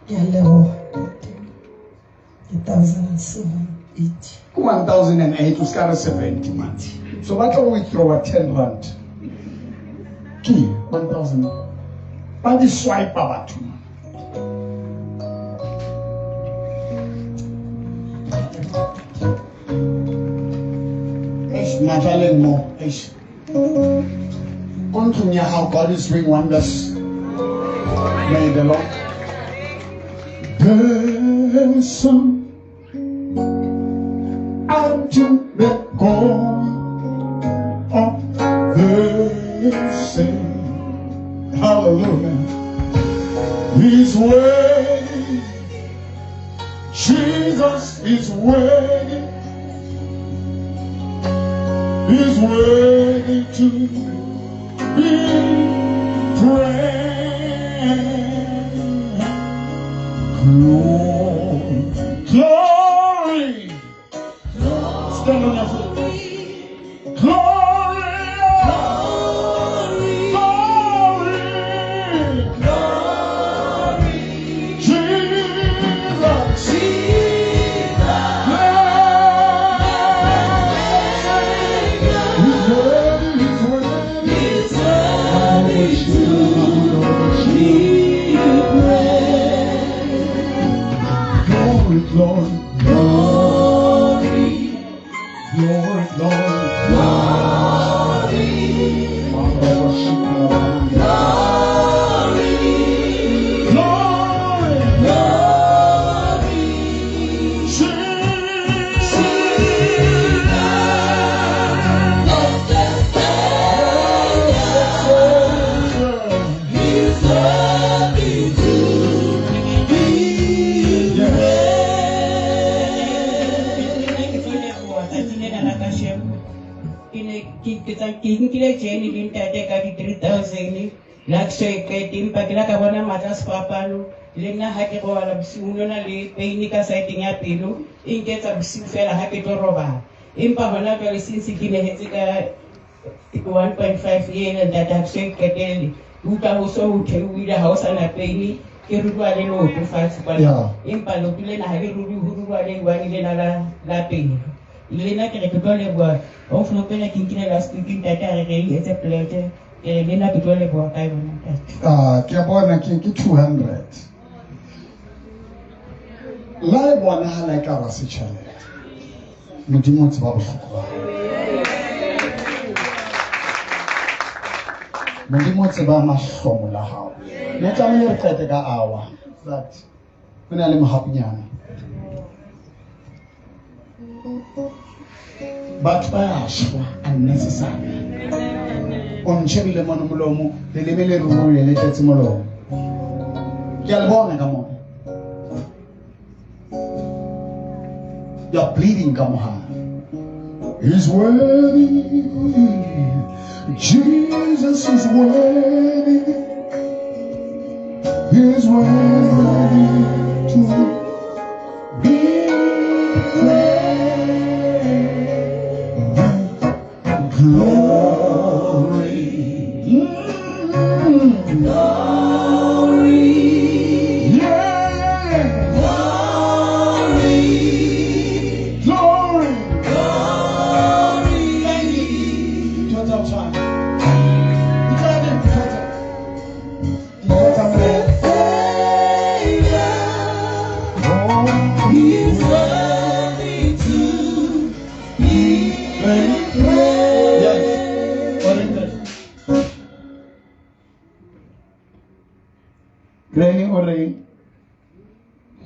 Ke 1008. 1008 o ska re 70 man. So batla go withdraw 10 rand. Ke 1000. Ba di swipe batho. Eish, matlaleng mo. Eish. Ko ntlong ya hao, God is doing wonders. May the Lord bless unto the God of the same. Hallelujah. He's worthy. Jesus is worthy. He's worthy to be praised. Glory, glory, stand on your feet. Glory, glory, glory, Jesus, Jesus, He's worthy, He's worthy, He's worthy to be praised. Glory, glory, glory, glory, glory, glory, glory, Jesus, He's worthy to be Ke nkile jene le ntate ka di 3000 la ke so e qete, empa ke la ka bona matla sefapano le nna ha ke robala bosiu nona le pain ka saeteng ya pelo e nketsa bosiu fela ha ke tlo robala, empa hona jwale since ke nehetse ka 1.5 ena ntate ha ke so e qetelle. Ke utlwa ho so ho theohile ha o sana pain ke ruruwa le leoto fatshe kwana. Empa leoto lena ha le ruruwe ho ruruwa le one lena la pele. Le nna ke re ke tlo leboha o mfuna ke nkile last week ntate a re re etse plate ke re le nna ke tlo leboha ka yona ntate. Ah, ke a bona ke 200. La e bonahala e ka ba se tjhelete. Modimo o tseba bohloko ba hao. Modimo o tseba mahlomola a hao. Ne tlamehile re qete ka hour, but ho na le mohapunyana. Batho ba ya shwa unnecessary. O ntjhebile mono molomo, leleme le ruruhile le tletse molomo. Ke a le bona ka mona. You're bleeding ka mohare. He's worthy. Jesus is worthy. He's worthy to be praised. Glory. Glory. Yeah. Glory. Glory. Glory. Thank you. Total time. Savior. He's worthy to be praised. Yes. Granny o reng?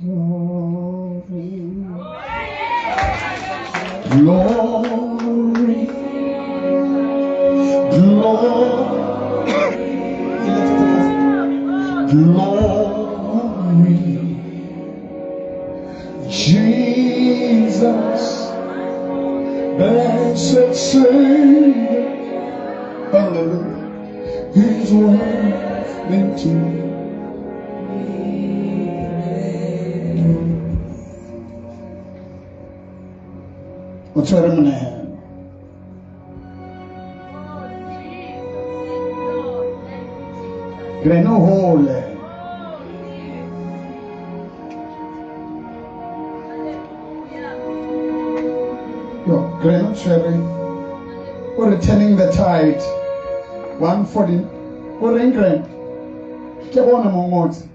Glory. Glory. Glory. Jesus, blessed Savior, hallelujah, He's worthy to be praised. O tshwere monehelo. Granny o hole. Yo, Granny o tshwere. O re turning the tide. 140. O reng Granny? Ke bona mo ngotse.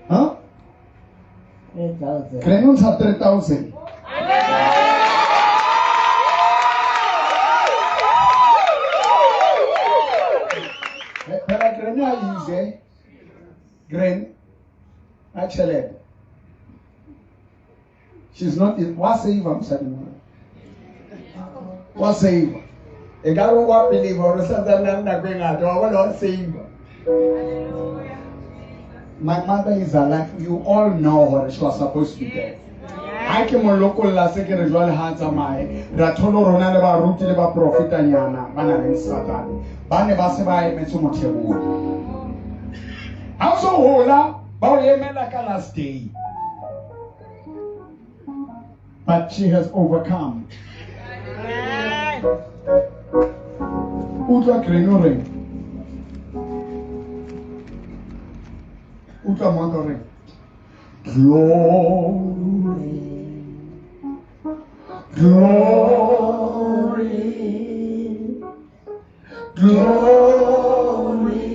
Huh? 3,000. Granny o ntsha 3,000. Phela Granny a easy. Granny a tjhelete. She's not wa save mosadi mona. Wa save. E ka re wa believe hore santsane a le nako e ngata wa bona wa save. My mother is alive. You all know hore she was supposed to be dead. Ha ke mo lokolla se ke re jwale ha a tsamaye. Ra thola rona le baruti le baprofetanyana ba nang le Satane. Ba ne ba se ba emetse mothebolo. Ha o so hola ba o emela ka last day. But she has overcome. Utlwa Granny o reng? Utlwa moaka o reng? Glory. Glory. Glory.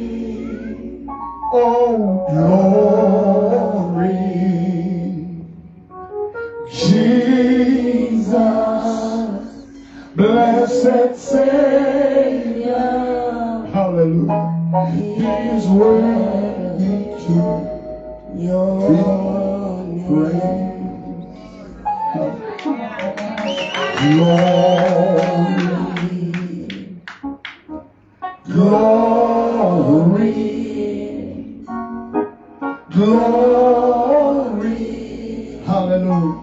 Oh, glory. Jesus, blessed Savior, hallelujah, He is worthy to be praised. Glory, glory, glory, hallelujah.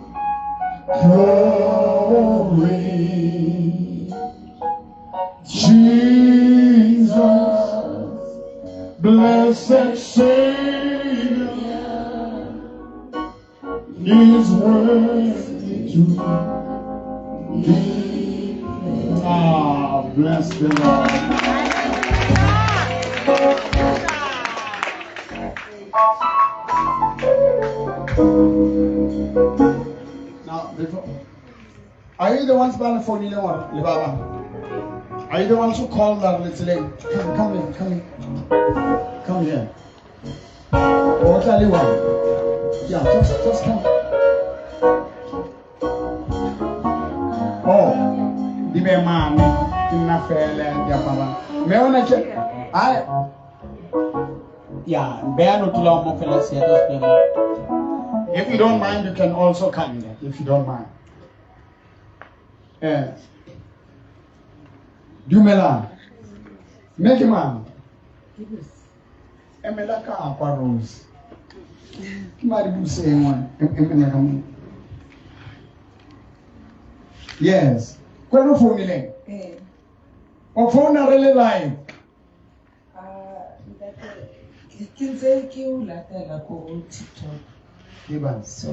Glory, Jesus, blessed Savior, is worthy to Ah, bless the Lord. Now, before, are you the ones buying phone? Are you the ones who called that little lady? Come here, come here. Come here. Yeah, just come. Oh, di be mane ke nna fela di apara. Me ona ke ai ya beya no tula mo fela se ya spela. If you don't mind, you can also come here, if you don't mind. Yes. Dumela. Make man. Emela ka kwa Rose. Ke mari buse engwe. Emela ka mo. Yes. Kwa no phone le. Eh. O phone re le live. Ah, ke ntse ke o latela ko TikTok. Ke So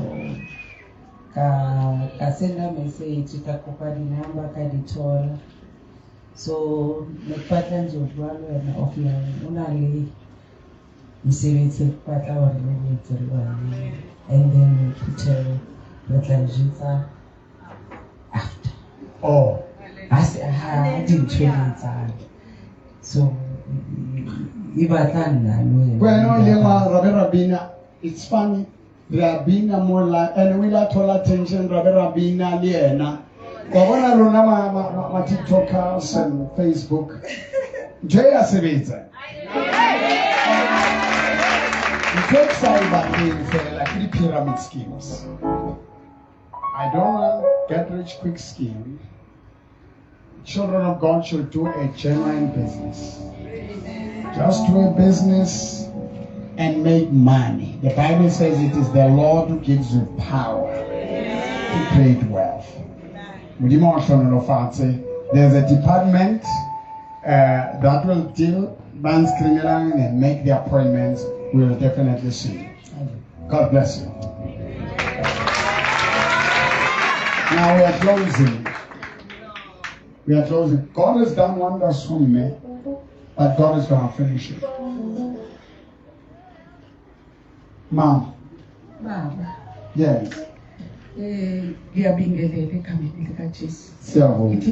ka senda message ka kopa di-number ka di thola. So ne ke batla nje ho bua le wena offline. O na le mosebetsi e ke batla hore re o etse le wena. And then phuthelo re tla e jetsa after. Oh. Ha se ha dintho di etsahale. So e batla nna le wena. Wena o ileng wa ra be ra bina. It's funny. Ra bina mo la and we la thola attention ra be ra bina le yena. Wa bona lona ma TikTokers and Facebook. Ntho e ya sebetsa. Ntho e ke sa e batleng fela ke di-pyramid schemes. I don't want get rich quick scheme. Children of God should do a genuine business. Just do a business and make money. The Bible says it is the Lord who gives you power to create wealth. Modimo o hlohonolofatse. There's a department that will deal and make the appointments. We will definitely see you. God bless you. Now we are closing. We are closing. God has done wonders for me, but God is going to finish it. Mom. Baba. Yes. It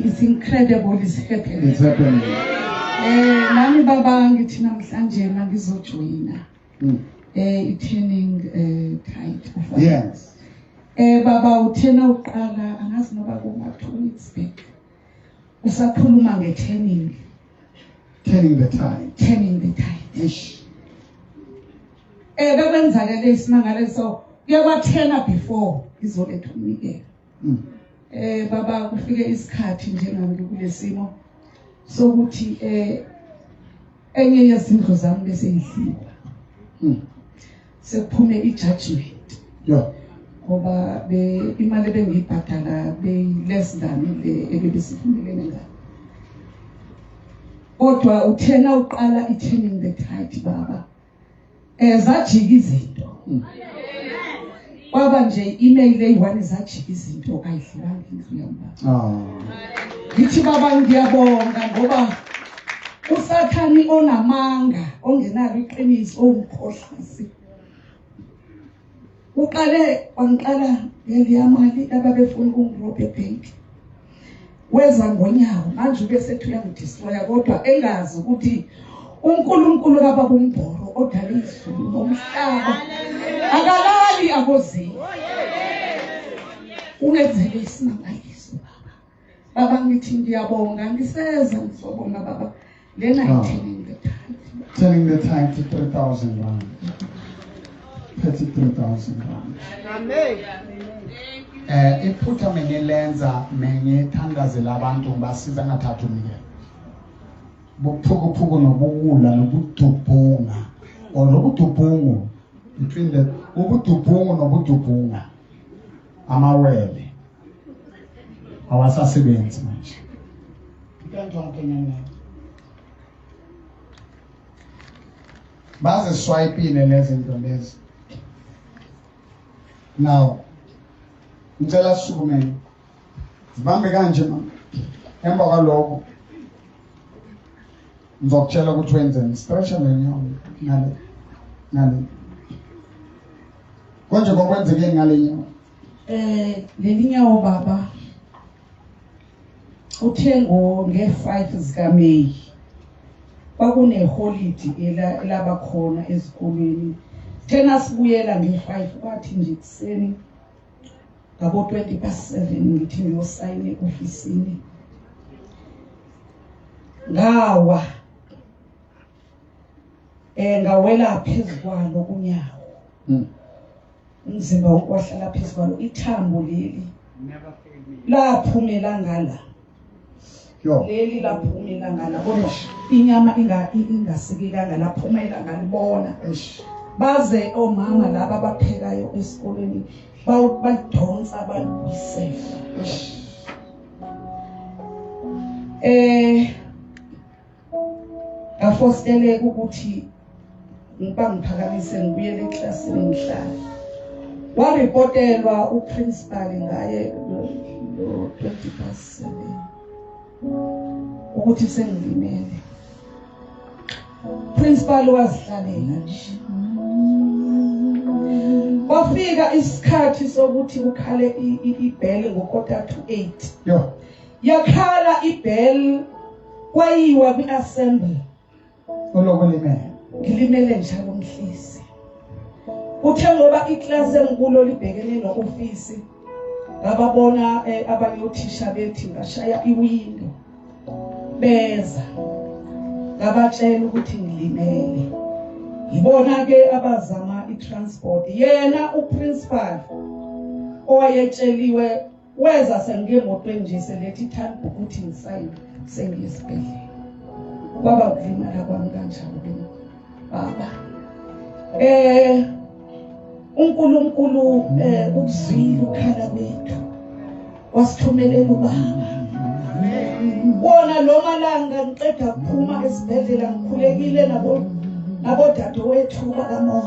is incredible, it's happening. It's happening. Nami baba ngithi namhlanje mangizojoyina. I-turning tide. Yes. Baba uthena uqala angazi noba kuma 2 weeks back. Usakhuluma nge-turning. Turning the tide. Turning the tide. Ish. Bekwenzakele isimangaliso kuyabathena before izoletha umnikelo. Baba kufike isikhathi njengami kulesimo sokuthi enye yezindlu zami bese idliwa. Sekuphume i-judgment. Yeah. Ngoba imali ebengiyibhadala be less than le ebesivumelene ngayo. Kodwa uthena uqala i-turning the tide baba. Zajika izinto. Kwaba nje email eyi-1 zajika izinto ayidliwanga indlu yami baba. Ngithi baba ngiyabonga ngoba uSathani onamanga ongenalo iqiniso owumkhohlisi. Uqale wangiqala ngeliya mali ababefuna ukungirobha ebhenki. Weza ngonyawo manje ube sethi uyangidestroya kodwa engazi ukuthi uNkulunkulu kaBaba uMbhoro odala izulu nomhlaba akalali akozini. Ungenzele isimangaliso baba. Baba ngithi ngiyabonga ngiseza ngizobonga baba. Lena i-turning the tide. Turning the tide to 3,000 rand. 33,000 rand. Amen. Iphutha mengilenza mengithandazela abantu ngibasiza ngathatha umnikelo. Buphukuphuku nobuwula nobudubhunga or nobudubhungu between the ubudubhungu nobudubhunga amawele awasasebenzi manje. Baziswayipile lezi zinto lezi. Now ngicela sisukumeni. Zibambe kanje mama. Emva kwalokho ngizokutshela ukuthi wenzeni. Stretch le nyawo ngale ngale. Konje kokwenzekeni ngale nyawo? Leli nyawo baba uthe nge-5 zikaMeyi kwakuneholidi elabakhona ezikolweni. Thena sibuyela nge-5 kwathi nje kuseni ngabo 7:20 ngithi ngiyosayina e-ofisini. Ngawa ngawela phezu kwalo kunyawo. Umzimba wonke wahlala phezu kwalo, ithambo leli laphumela ngala. Leli laphumela ngala, kodwa inyama ingasikekanga, laphumela ngalibona. Baze omama laba abaphekayo esikolweni balidonsa balibuyisela. Ngafosteleka ukuthi ngibangiphakamise ngibuyele eklasini ngihlale. Waripotelwa uprincipal ngaye lo 7:20 ukuthi sengilimele. Principal wazihlalela nje. Kwafika isikhathi sokuthi kukhale ibell ngo-7:45. Yo. Yakhala ibell kwayiwa kwi-assembly. Ulokulimele. Ngilimele njalo mhlisi. Uthe ngoba iklasi engikulo libhekene no-ofisi, ngababona abanye othisha bethi ngashaya iwindo. Beza ngabatshela ukuthi ngilimele. Ngibona ke abazama i-transport. Yena uprincipal owayetsheliwe weza sengemotweni nje selethi ithanda ukuthi ngisayine sengiyesibhedlela. Kwaba ukulimala kwami kanjalo ke baba. uNkulunkulu ukuzwile ukukhala kwethu, wasithumelela ubaba. Wona lo malanga ngiqeda kuphuma esibhedlela ngikhulekile nabodadewethu bakamoya.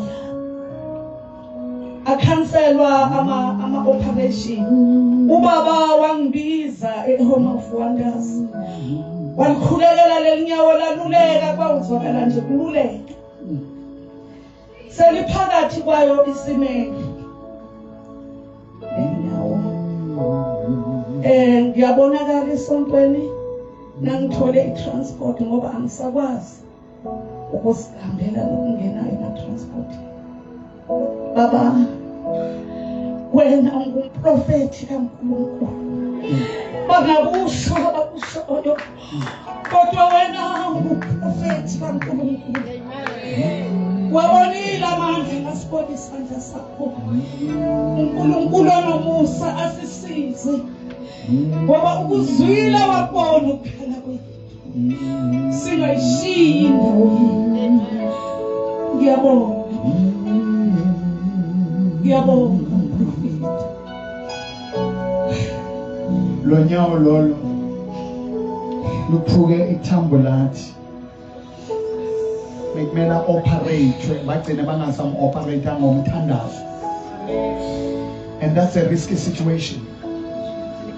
Akhanselwa ama operation. Ubaba wangibiza eHome of Wonders. Walikhulekela lelinyawo laluleka, kwawuzwakala nje kululeka. Seliphakathi kwayo isimende. Lenyawo. Ngiyabonakala esontweni nangithole i-transport ngoba angisakwazi ukusihambela nokungena ema-transport. Baba, wena ungumprofethi kaNkulunkulu. Bangakusho abakushoyo, kodwa wena ungumprofethi kaNkulunkulu. Wabonile amandla ngasibona isandla sakho. uNkulunkulu onomusa asisize, ngoba ukuzwile wabona ukukhala kwethu. Singayishiyi indawo yethu. Ngiyabonga. Ngiyabonga mprofethi. Lo nyawo lolo luphuke ithambo lathi bekumele operate, bagcine bangasam-operate ngomthandazo. And that's a risky situation.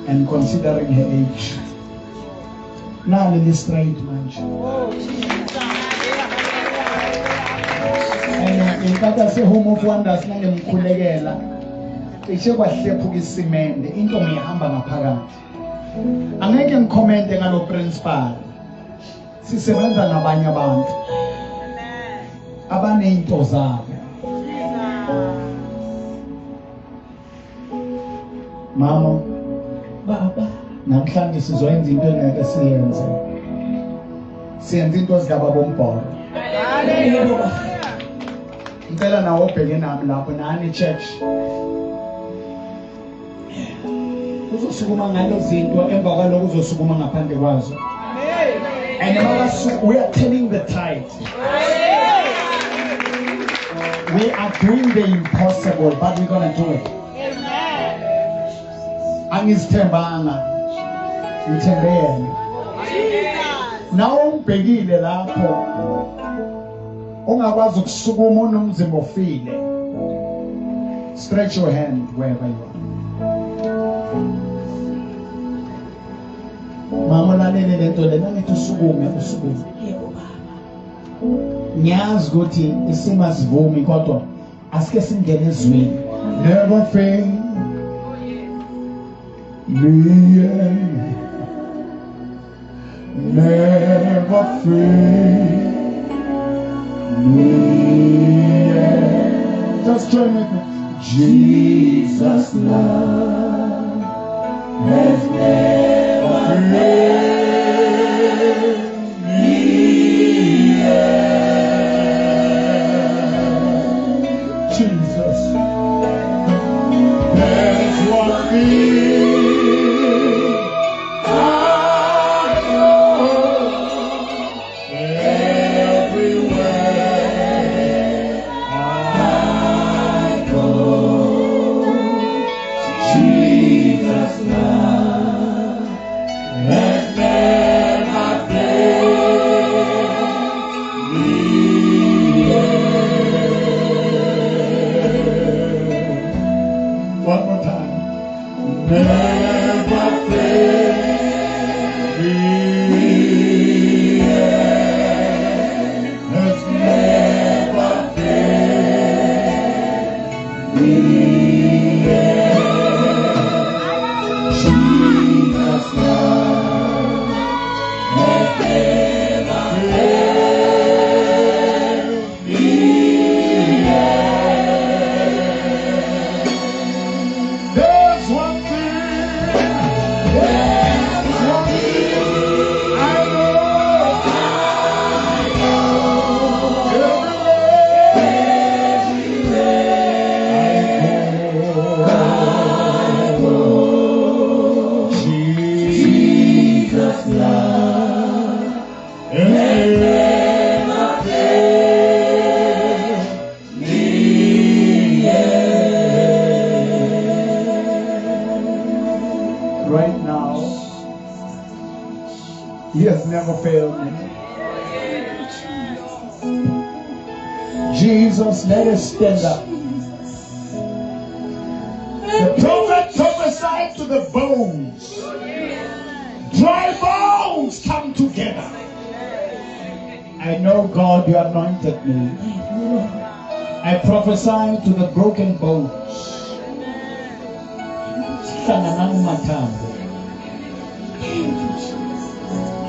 And considering her age. Nali li straight manje. And inkathi se-Home of Wonders nangimkhulekela cishe kwahlephuka isimende, into ngihamba ngaphakathi. Angeke ngikhomente ngalo principal. Sisebenza nabanye abantu abanezinto zabo. Mama, baba, namhlanje sizoyenza into engeke siyenze. Siyenza into zikababa umbhoro. Hallelujah. Ngicela nawe ubheke nami lapho nani church. Uzosukuma ngalo zinto, emva kwaloko uzosukuma ngaphandle kwazo. And we are turning the tide. We are doing the impossible, but we're gonna do it. Angizithembanga, ngithembe yena. Nawe umbhekile lapho ungakwazi ukusukuma unomzimba ofile. Stretch your hand wherever you are. Mama ulalele lento lena ngithi usukume usukume. Yebo baba. Ngiyazi ukuthi isimo asivumi kodwa asike singene ezweni. Never fail me, never fail me. Just join with me. Jesus' love has never failed me yet. Jesus, there's one thing I know. Everywhere I go, Jesus' love has never failed me yet. One more time. Never failed me yet. Has never failed me yet. Jesus' love has never failed me yet. There's one thing, there's one thing I know. Everywhere I go, Jesus' love has never failed me yet. Right now, He has never failed me. Jesus, let us stand up. The prophet prophesied to the bones. Dry bones come together. I know, God, you anointed me. I prophesy to the broken bones. Hlanganani mathambo.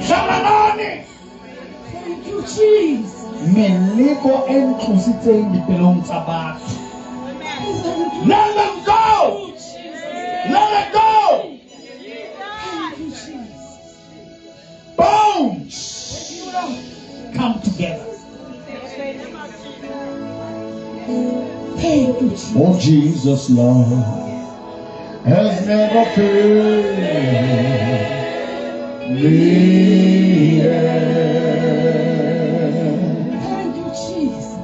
Hlanganani. Thank you, Jesus. Meleko e ntlositseng dipelong tsa batho. Let them go. Let it go. Thank you, Jesus. Bones come together. Thank you, Jesus. Oh, Jesus' love has never failed me yet. Thank you, Jesus.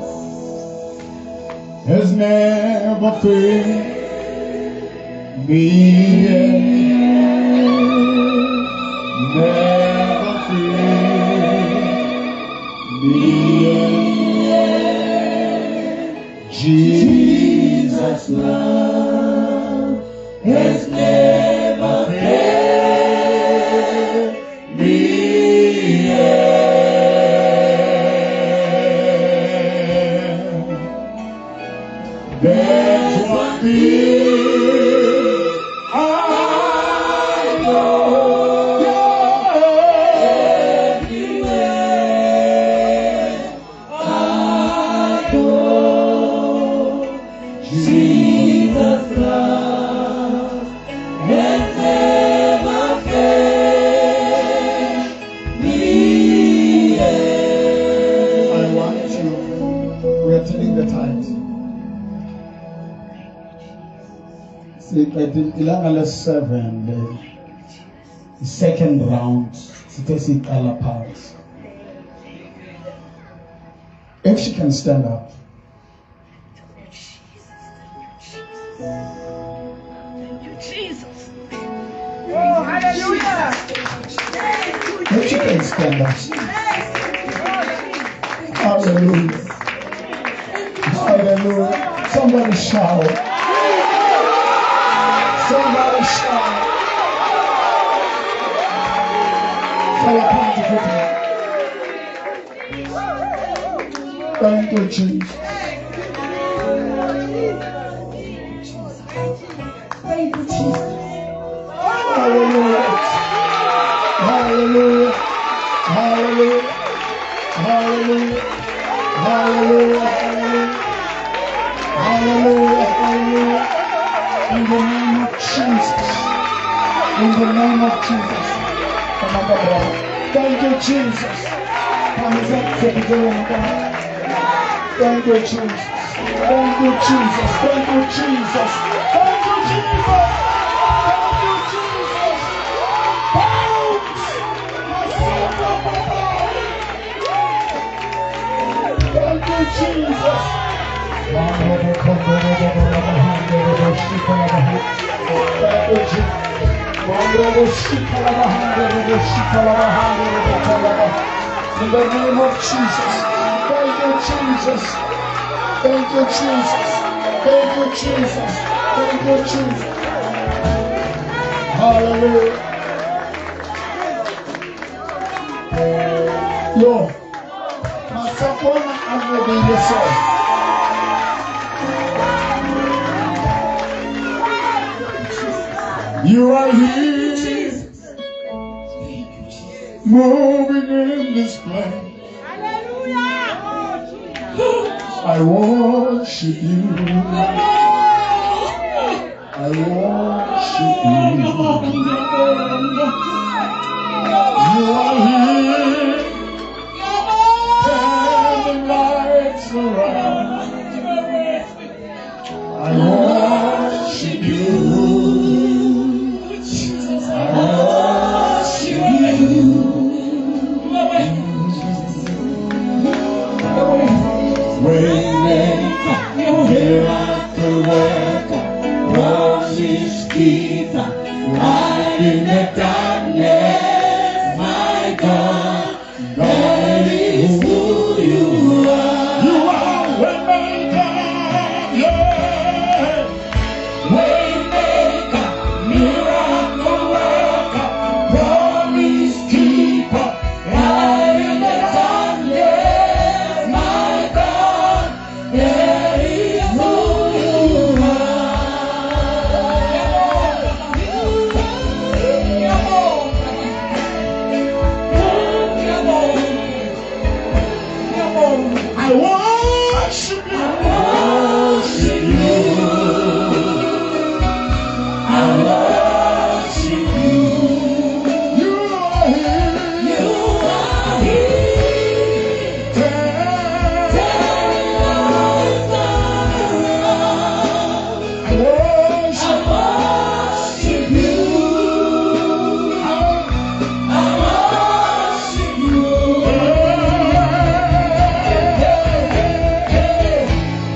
Has never failed me yet. Never failed me yet. Jesus' love has never failed me yet. There's one thing I know. Everywhere I go, Jesus' love has never failed me yet. I want you, we are telling the tithe. Ilanga le-7, the second round, sithe siqala phansi. If she can stand up. Thank you, Jesus. Oh, hallelujah. If she can stand up. Hallelujah. Hallelujah. Somebody shout. Somebody shout. Hlala phansi futhi. Thank you, Jesus. Thank you, Jesus. Hallelujah. Hallelujah. Hallelujah. Hallelujah. Hallelujah. Hallelujah. Hallelujah. In the name of Jesus. In the name of Jesus. Thank you, Jesus. Thank you, Jesus. Thank you, Jesus. Thank you, Jesus. Thank you, Jesus. Thank you, Jesus. Bounce. Thank you, Jesus. Thank you, Jesus. In the name of Jesus. Thank you, Jesus. Thank you, Jesus. Thank you, Jesus. Thank you, Jesus. Hallelujah. Yo, Masakona Amobile so. You are here, moving in this place. I worship you. I worship you. You are here, and the lights around. I worship you. I worship you. Waymaker, miracle worker, promise keeper, light in the darkness, my God, that is who you are. You are Waymaker, yeah. Waymaker, miracle worker, promise keeper, light in the darkness, my God, that is who you are. I worship you. I worship you. I worship you. You are here. You are here. I worship you. I worship you.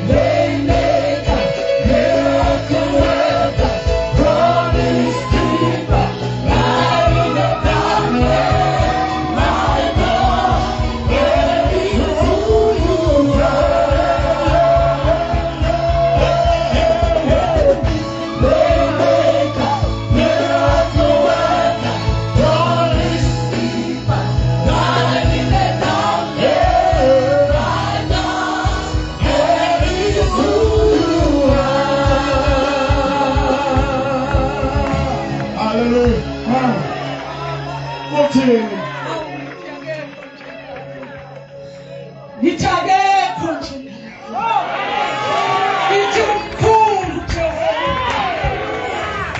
Waymaker, miracle worker, promise keeper, light in the darkness, my God, that is who you are. Waymaker, miracle worker, promise keeper, light in the darkness, my God, that is who you are. Hallelujah. Uthini? Ngithi akekho nje. Ngithi mkhulu Jehova.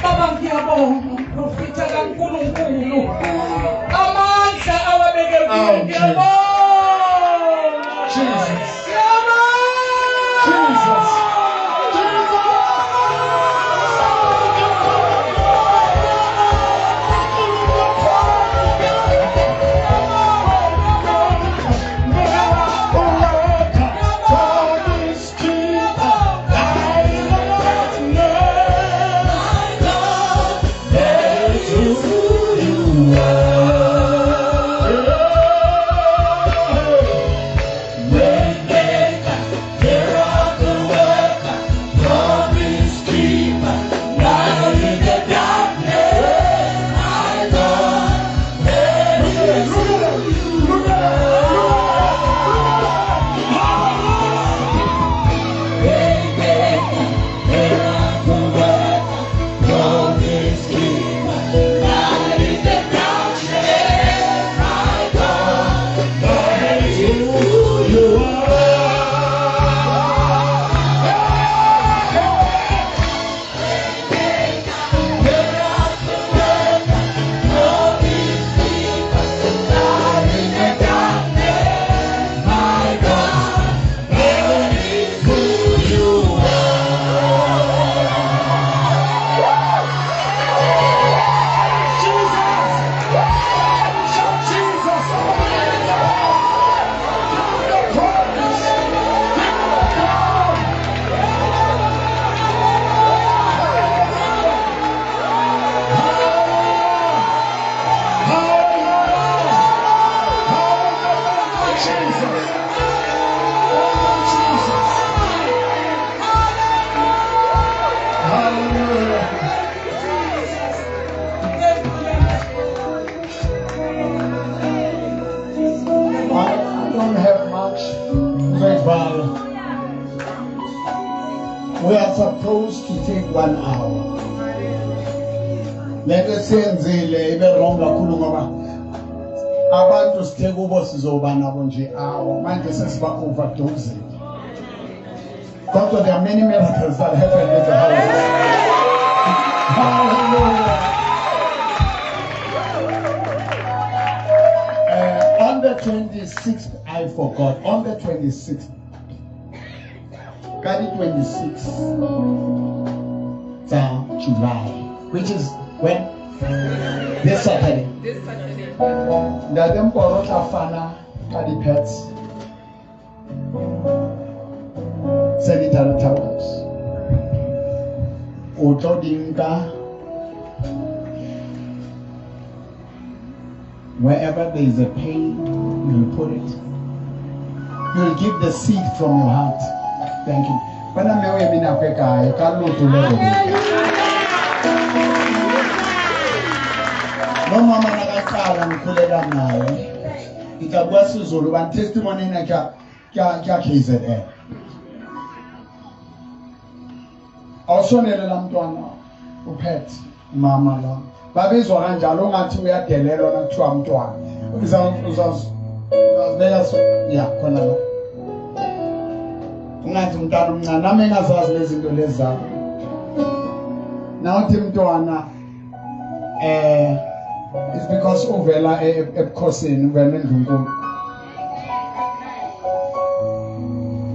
Baba ngiyabonga mprofita kaNkulunkulu. Amandla awabeke kuwe Oh, ngiyabonga. Jesus. Ngiyabonga. Jesus. That is who you are. at it. Look at it. Look at it. We are supposed to take 1 hour. Let us senzile ibe wrong kakhulu ngoba abantu sithe kubo sizoba nabo nje hour manje sesiba overdose. Kodwa there are many miracles that happen in the house. Hallelujah. On the 26th, I forgot. On the 26th. 26 July, which is when? This Saturday. This Saturday. Ntate Mporo tla fana ka di-pads, sanitary towels. O tlo di nka wherever there is a pain, you will put it. You will give the seed from your heart. Thank you. Bana mewe mina kwe kae ka lotho le go. No mama na ka qala ngikhulela naye. Ke bua isiZulu ba testimony ena ka KZN. Awusonele la mntwana uphethe mama la. Babizwa kanjalo ungathi uyadelelwa na kuthiwa mntwana. Uzazibeka ya khona la. Ungathi umntwana omncane nami engazazi lezi zinto lezi zakho. Nawuthi mntwana it's because uvela ebukhosini uvela endlunkulu.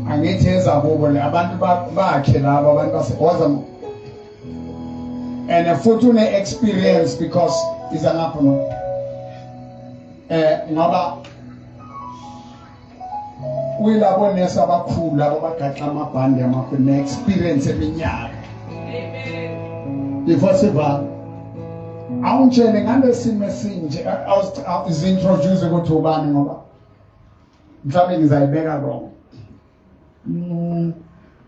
Angithi ezakubo le abantu bakhe laba abantu basewaza and futhi une experience because iza ngapho no ngoba uyilabo nesi abakhulu abagaxa amabhande amakhulu ne-experience eminyaka. Amen. Before sivala awungitshele ngalesimo esinje awuzintroduce ukuthi ubani ngoba mhlawumbe ngizayibeka wrong.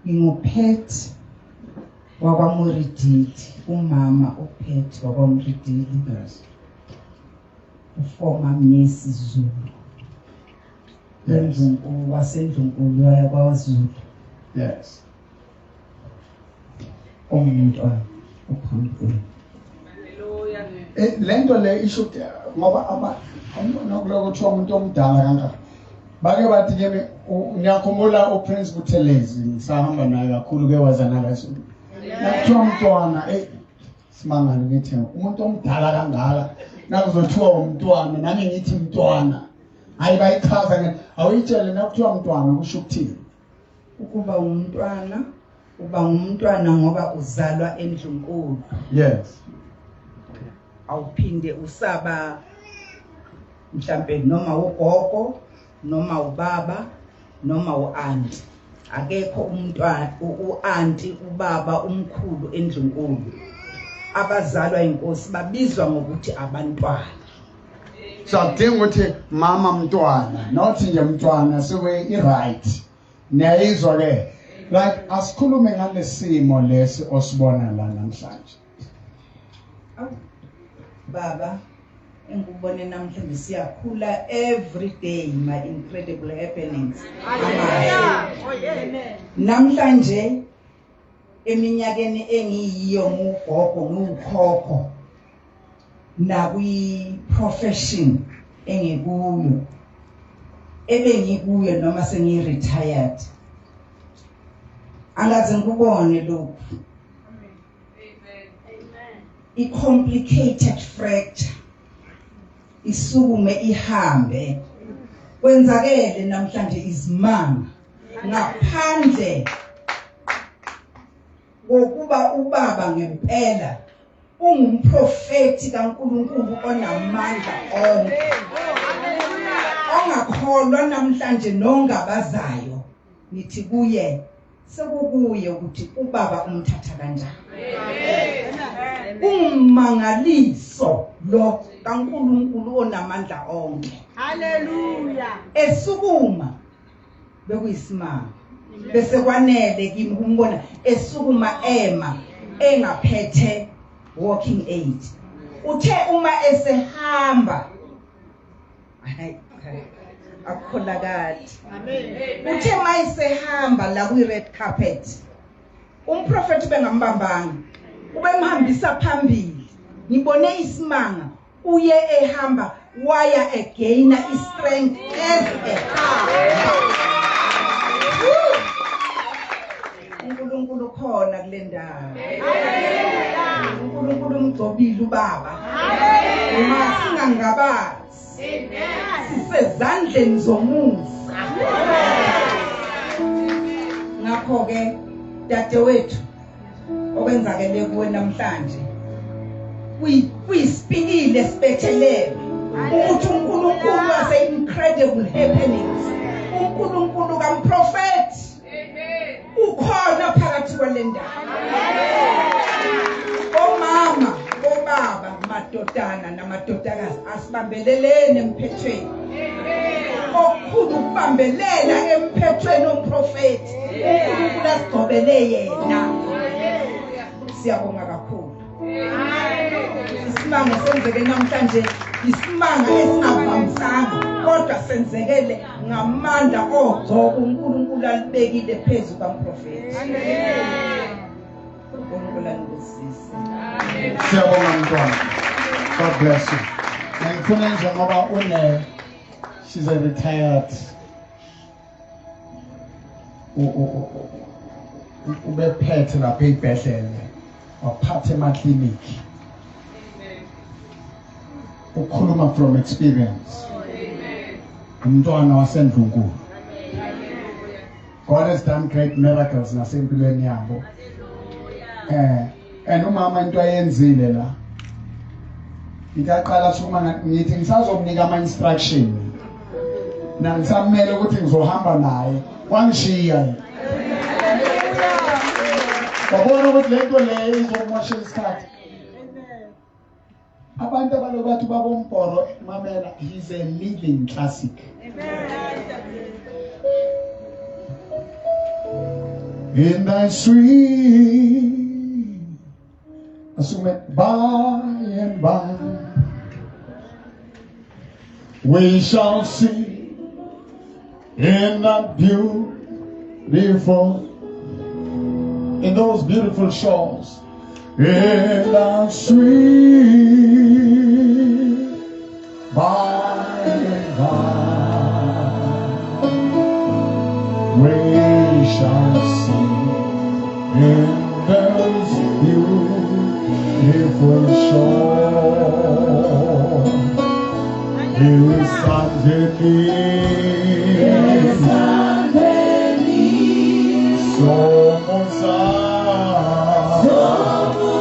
Nginguphet wakwaMuridili, umama uPet wakwaMuridili. Yes. Uformer Miss Zulu. Yes. Wasendlunkulu yakwaZulu. Yes. Umntwana uphambi kwenu. Hallelujah. Lento le isho ngoba aba nokuloko kuthiwa umuntu omdala kangaka. Bake bathi kimi ngiyakhumbula uPrince Buthelezi ngisahamba naye kakhulu ke wazana la Zulu. Nakuthiwa umntwana simangale ngithi umuntu omdala kangaka nakuzothiwa umntwana nami ngithi mntwana. Hayi bayichaza nge awuyitshele nakuthiwa mntwana kusho ukuthini? Ukuba umntwana uba ngumntwana ngoba uzalwa endlunkulu. Yes. Awuphinde usaba mhlambe noma ugogo noma ubaba noma uanti. Akekho umntwana uanti ubaba umkhulu endlunkulu. Abazalwa inkosi babizwa ngokuthi abantwana. So adinga ukuthi mama mntwana not nje mntwana sewe i-right. Niyayizwa ke like asikhulume ngalesimo lesi osibona la namhlanje. Baba Engikubone namhlanje siyakhula every day, my incredible happenings. Amahle. Namhlanje eminyakeni engiyiyo ngugogo ngukhokho nakwi profession engikuyo ebengikuyo noma sengi retired, angaze ngikubone lokhu. I-complicated fracture isukume ihambe, kwenzakele namhlanje izimanga ngaphandle kokuba ubaba ngempela ungumprofeti kaNkulunkulu onamandla onke. Ongakholwa namhlanje nongabazayo, ngithi kuye sekukuye ukuthi ubaba umthatha kanjani. Ungumangaliso lo kaNkulunkulu onamandla onke. Hallelujah. Esukuma bekuyisimanga, bese kwanele kimi ukumbona esukuma ema engaphethe walking aid. Uthe uma esehamba, hayi akukholakali. Uthe mayisehamba la kwi red carpet, umprofeti bengambambanga, ubemhambisa phambili. Ngibone isimanga, uye ehamba waya egaina i-strength as ehamba. uNkulunkulu khona kule ndawo. uNkulunkulu umgcobile ubaba. Uma singangabazi, sisezandleni zomusa. Ngakho ke dadewethu, okwenzakele kuwe namhlanje kuyisipikile sibethelele ukuthi uNkulunkulu wase incredible happenings, uNkulunkulu kamprofeti ukhona phakathi kwale ndawo. Omama, obaba, madodana namadodakazi, asibambeleleni emphethweni. Okukhulu ukubambelela emphethweni womprofeti uNkulunkulu asigcobele yena. Siyabonga kakhulu. Isimanga senzeke namhlanje, isimanga esingavamisanga, kodwa senzekele ngamandla ogcobo uNkulunkulu alibekile phezu kamprofeti. uNkulunkulu anibusise. Siyabonga mntwana. God bless you. Ngifuna nje ngoba une she's a retired ubephethe lapha ey'bhedlela, waphatha emaklinikhi, ukhuluma from experience, umntwana wasendlunkulu. God has done great miracles nasempilweni yabo. And umama into ayenzile la, ngiyaqala sukuma ngithi ngisazomnika ama instruction na ngisamele ukuthi ngizohamba naye, wangishiya. Wabona ukuthi lento le izomoshela isikhathi. Abantu abalobathi babombhoro, mamela, he's a living classic. In thy sweet assume by and by we shall see in that beautiful, in those beautiful shores, in the sweet by and by we shall see in those beautiful shores. Somusa, Somusa.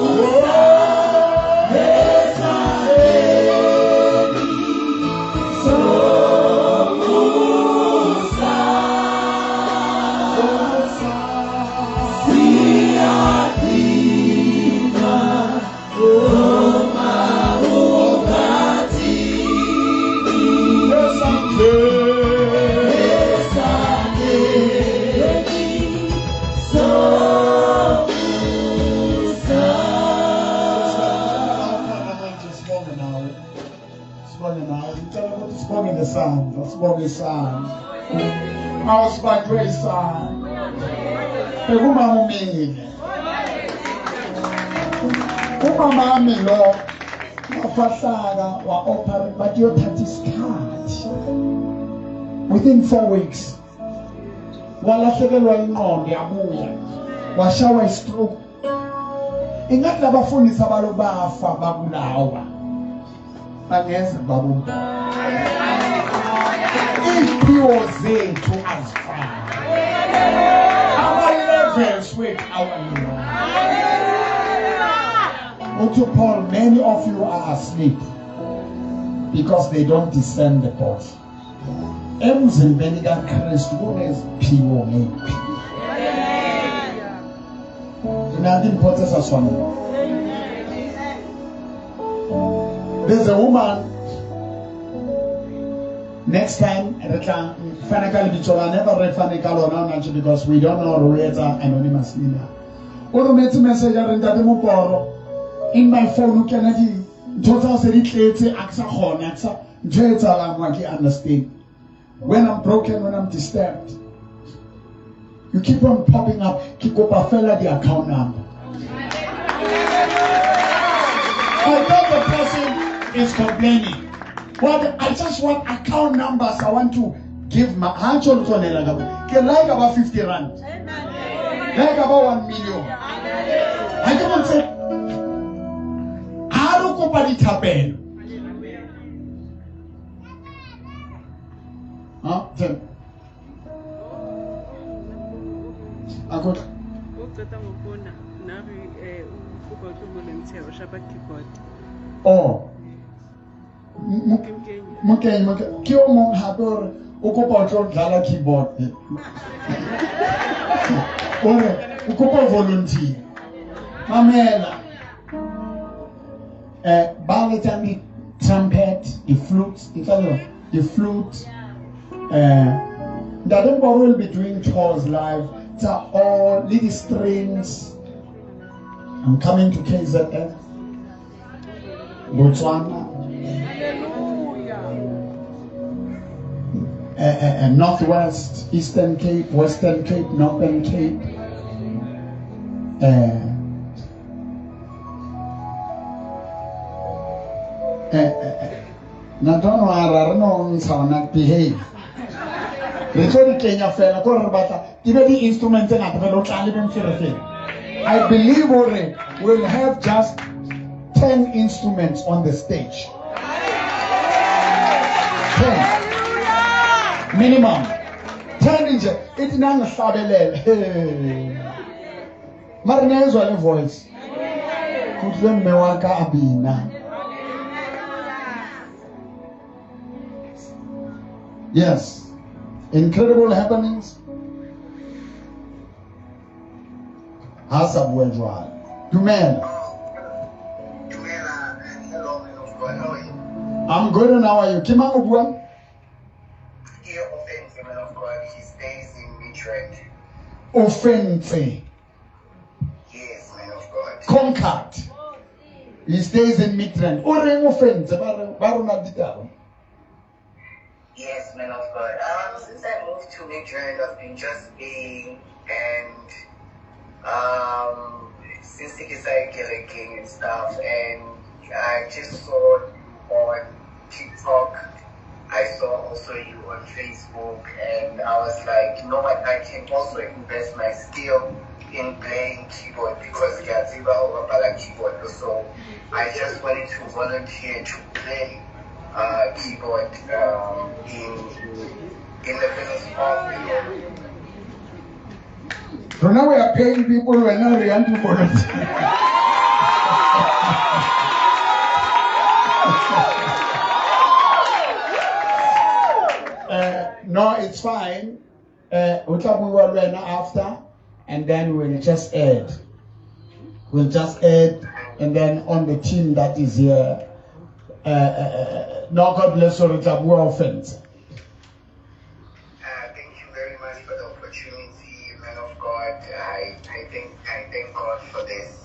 Sibonge nesandla, sibonge isandla. Awusibanjwe isandla. Bekumama umile. Umama wami lo wafahlaka wa-operate bathi uyothatha isikhathi. Within 4 weeks walahlekelwa ingqondo yabuya. Washawa istroke. Ingathi labafundisi abaloku bafa babulawa. Bangeze babumba. Iy'phiwo zethu azifani. Our levels wethu awalingani. Uthi Paul, many of you are asleep because they don't discern the body. Emzimbeni kaKristu kuneziphiwo ngey'phiwo. Nanti mpho tse sa tshwaneng. There's a woman. Next time, re tla fana ka lebitso la never re fane ka lona hona tje because we don't know hore o etsa anonymously na. O rometse message a re ntate Moporo, in my phone o kena di ntho tsa se di tletse a ke sa kgona, a ke sa ntho e etsahalang wa ke understand. When I'm broken, when I'm disturbed, you keep on popping up. Ke kopa fela di account number. I thought the person is complaining. What I just want account numbers. I want to give my ke like about 50 rand. Like about 1 million. I don't say ha re kopa dithapelo. Ha? Ten. Akot. O qeta go bona nna re o kopa o tlo volunteer o shapa keyboard. Oh. Mokeng ke o mong hape hore o kopa o tlo dlala keyboard. Ore o kopa volunteer. Mamela. Ba letsang di trumpet, di flute, di tla di flute. Ntate Mporo will be doing tours live. It's all little strings. I'm coming to KZN, Botswana, Northwest, Eastern Cape, Western Cape, Northern Cape. Na don't know behave. Re tlo di kenya fela ko re batla di be di instruments tse ngata fela o tla le beng ferefere. I believe hore we'll have just 10 instruments on the stage. 10 minimum. 10 nje ithi nangihlabelele. Mara niyezwa le voice. Kuhle mme wa ka a bina. Yes. Incredible happenings. Ha sa bua jwalo. Dumela. Dumela. Hello, man of God. How are you? I'm good, and how are you? Ke mang o buang? Ke Ofentse, man of God. He stays in Midrand. Ofentse. Yes, man of God. Conquered. He stays in Midrand. O reng Ofentse ba rona ditaba. Yes, man of God. Since I moved to Midrand, I've been just being and since King and stuff, and I just saw you on TikTok. I saw also you on Facebook, and I was like, you know what, I can also invest my skill in playing keyboard because Gaziba over keyboard. So I just wanted to volunteer to play keyboard in the business of the Lord. So now we are paying people who are not ready to volunteer. No, it's fine. After, and then we'll just add. We'll just add, and then on the team that is here. No, God bless you. Offense. Thank you very much for the opportunity, man of God. I thank God for this.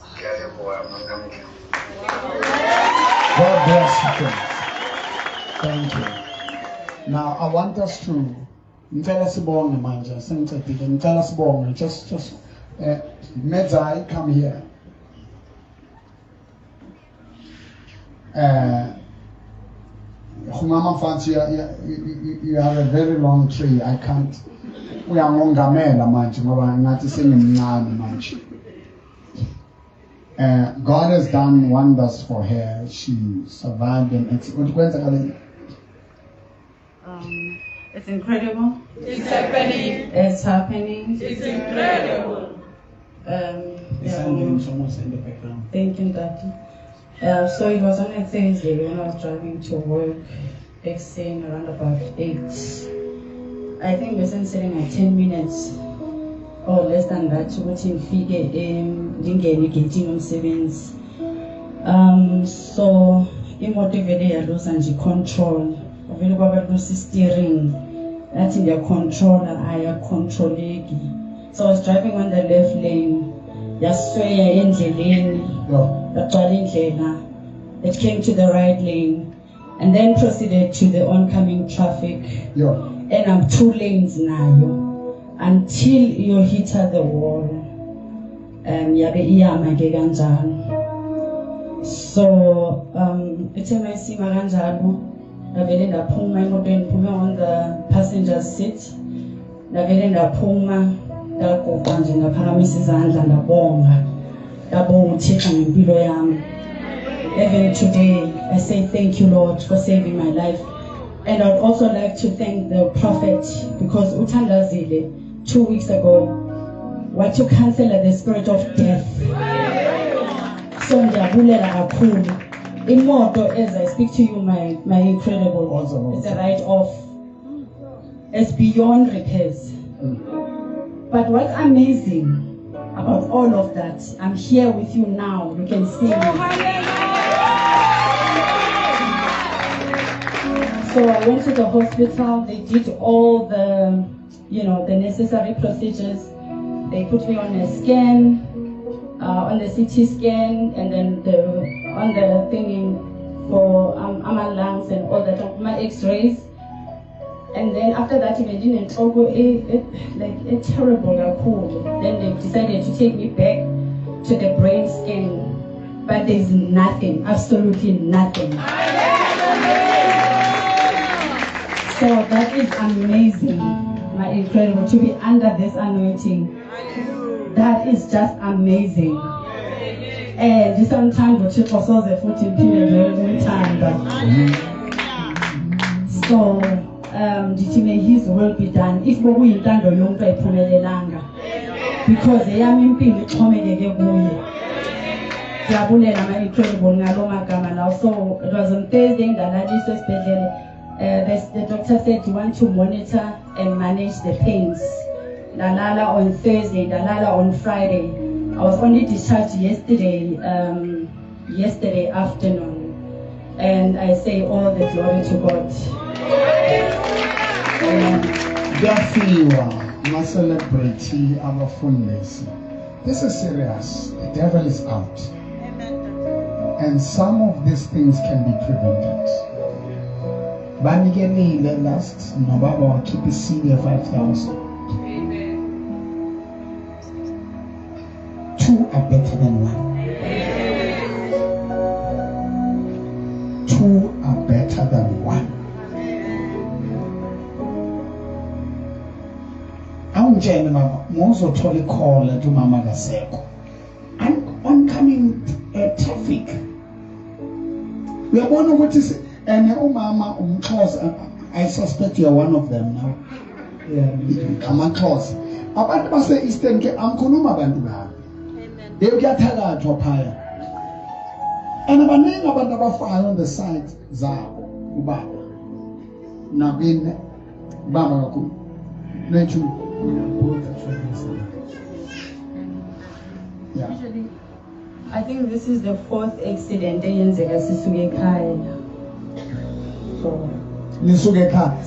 God bless you. Thank you. Now I want us to ngicela sibonge manje, sengicedile, ngicela sibonge. Just Medzai, come here. Mama Fancy, you have a very long tree. I can't. Uyangongamela manje ngoba ngathi sengimncane manje. God has done wonders for her. She survived and it's It's incredible. It's happening. It's happening. It's incredible. Someone's in the background. Thank you, Daddy. So it was on a Thursday when I was driving to work, exiting around about 8. I think we were sitting at 10 minutes or less than that ukuthi ngifike ngingene egeyithini umsebenzi. So imoto ivele yaluza nje control. Vele kwaba loose steering. Nathi ngiyacontrola, ayacontroleki. So I was driving on the left lane. Yasweya endleleni. Yagcwala indlela. It came to the right lane and then proceeded to the oncoming traffic. Yeah. And I'm 2 lanes nayo until you hit the wall. Yabe iyama ke kanjalo. So ithe mayisima kanjalo ndavele ndaphuma emotweni, ndiphume on the passenger seat. Ndavele ndaphuma ndaguqa nje ndaphakamisa izandla ndabonga. Ndabonga uThixo ngempilo yami. Even today I say thank you, Lord, for saving my life. And I'd also like to thank the prophet because uthandazile 2 weeks ago what to cancel the spirit of death. So ndiyabulela kakhulu. Imoto, as I speak to you, my incredible, it's a write-off. It's beyond repairs. But what's amazing about all of that, I'm here with you now. You can see me. So I went to the hospital. They did all the, the necessary procedures. They put me on a scan, on the CT scan, and then on the thingy for my lungs and all that, my X-rays. And then after that, imagine and like a terrible cold. Then they decided to take me back to the brain scan, but there's nothing, absolutely nothing. So that is amazing, my incredible, to be under this anointing. That is just amazing. And sometimes we So ndithi may his will be done. If bokuyintando yomntu ayiphumelelanga, because eyami impilo ixhomekeke kuye. Ndiyabulela my incredible ngalo magama lawo. So it was on Thursday ndalaliswa esibhedlele. The doctor said you want to monitor and manage the pains. Ndalala on Thursday, ndalala on Friday. I was only discharged yesterday afternoon, and I say all the glory to God. Kuyafiwa ma-celebrity abafundisi. This is serious. The devil is out. And some of these things can be prevented. Banikelile last nobaba wakhipha iseed 5,000. Two are better than one. Two are better than one. Awungitshele mama, ngozothola i-call ethi umama kasekho. Oncoming traffic. Uyabona ukuthi and umama umXhosa, I suspect you are one of them now. Yeah. AmaXhosa. Abantu base Eastern Cape angikhuluma abantu kabi. Kuyathakathwa phaya. And abaningi abantu abafayo on the side zabo ubaba. Nakwini baba kakhulu. Nethu. Yeah. Usually, I think this is the 4th accident eyenzeka sisuke ekhaya. So nisuke ekhaya.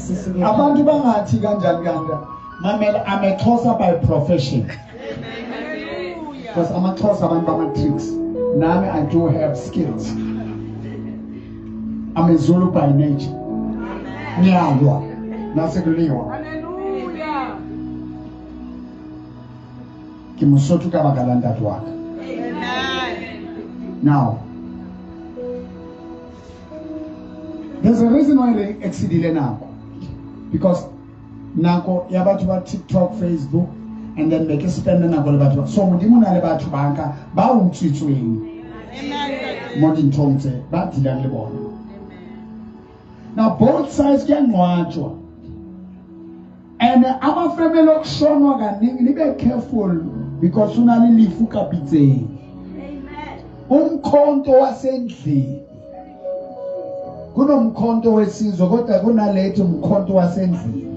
Abantu bangathi kanjani kanje. Mamela, I'm a Xhosa by profession. Because I'm a Xhosa abantu bama-tricks. Nami I do have skills. I'm a Zulu by nature. Ngiyalwa. Nasekuliwa. Hallelujah. Ke Mosotho ka baka la ntate wa ka. Amen. Now, there's a reason why re exceedile nako. Because nako ya batho ba TikTok, Facebook, and then be ke spend nako le batho ba. So Modimo o na le batho ba ka ba utswitsweng mo dinthong tse ba dealang le bona. Now both sides kuyangcwatshwa. And amafamily okushonwa kaningi nibe careful because una le lefu ka pitseng. Umkhonto wasendlini. Kunomkhonto wesizwe kodwa kunalethi umkhonto wasendlini.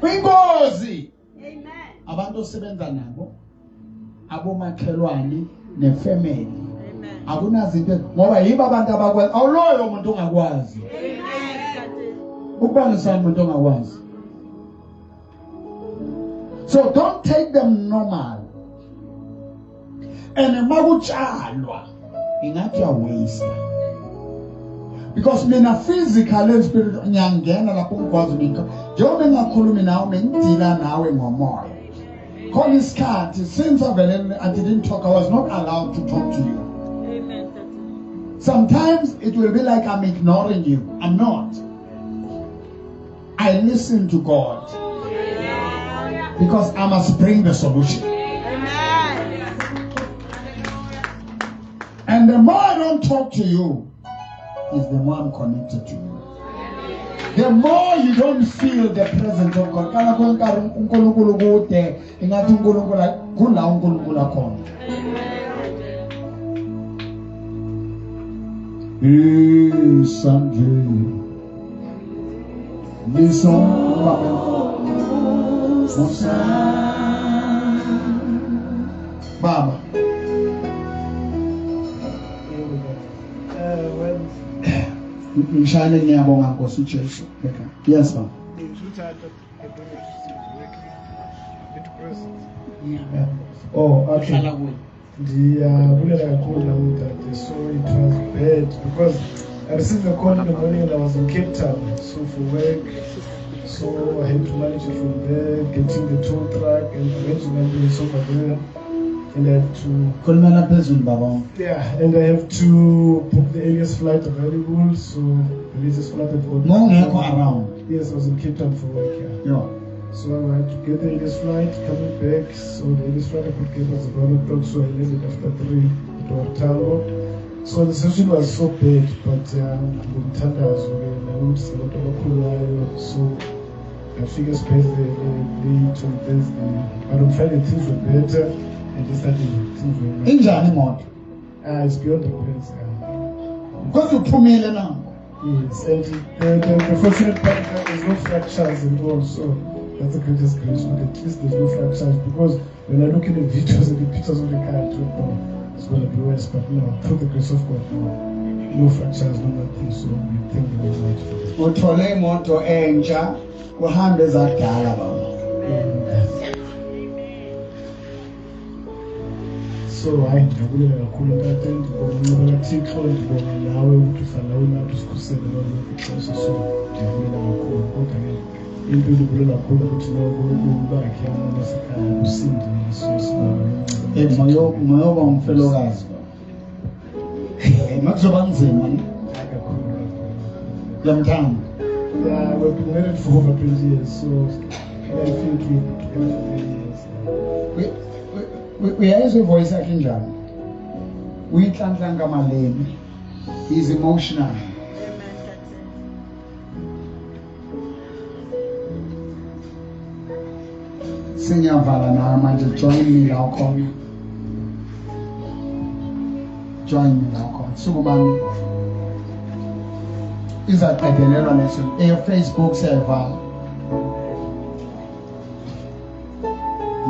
Ingozi. Abantu osebenza nabo, abomakhelwane nefamily. Akunazinto ngoba yibo abantu abakwazi. Awuloyo umuntu ongakwazi. Ukubangisana umuntu ongakwazi. So don't take them normal. And makutshalwa ingathi uyawaste. Because mina physical and spiritual ngiyangena lapho ngikwazi mina. Njengoba ngingakhulumi nawe ngidila nawe ngomoya. Khona isikhathi since I didn't talk, I was not allowed to talk to you. Sometimes it will be like I'm ignoring you. I'm not. I listen to God. Because I must bring the solution. Amen. And the more I don't talk to you, is the more I'm connected to you. The more you don't feel the presence of God. Kala konke uNkulunkulu kude, ingathi uNkulunkulu kula uNkulunkulu akhona. Isandle liso Baba. Ngishayele ngiyabonga Nkosi Jesu. Yes ma'am. Oh, okay. Ndiyabulela kakhulu namdade. So it was bad because I received the call in the morning and I was in Cape Town, so for work. So I had to manage it from there, getting the tow truck and arranging ambulance over there. And I have to Khulumela phezulu baba. Yeah, and I have to book the earliest flight available. So the latest flight I've got. Mawungekho around. Yes, I was in Cape Town for work, yeah. Yeah. So I had to get the earliest flight, coming back. So the earliest flight I could get was at 1 o'clock, so I landed after 3 at Orlando. So the situation was so bad, but ngomthandazo ke nangokuthi abakhululayo. So I figured esibhedlela late on Thursday, but on Friday things were better, and just started things were better. Injani imoto? It's beyond repairs. Because uphumile now. Yes, and the fortunate part is that there's no fractures and all, so that's the greatest grace. But at least there's no fractures, because when I look at the videos and the pictures of the car, I don't know it's gonna be worse, but no, through the grace of God, no fractures, no nothing. So we thank the Lord for that. Uthole imoto entsha kuhambe ezakudala baba. So hayi ndiyabulela kakhulu ntate, ndibonga inceba kaThixo, ndibonga nawe ukuthi uhlala unathi usikhusele ngalo lonke ixesha. So ndiyabulela kakhulu, kodwa ke into endibulela kakhulu ukuthi noko ubomi bakhe abasekhaya busindile. So sibonga Eh moyoba umfelokazi baba. Makuzoba nzima ne? Kakhulu. Uyamthanda? Yeah, we've been married for over 20 years, so I think we've been together for many years. Uyayizwa ivoice yakhe injani? Uyinhlanhla ngamalimi. He's emotional. Sengiyavala nawe manje, join me la ukhona. Join me la ukhona. Sukumani. Izaqedelelwa leso. Facebook siyayivala.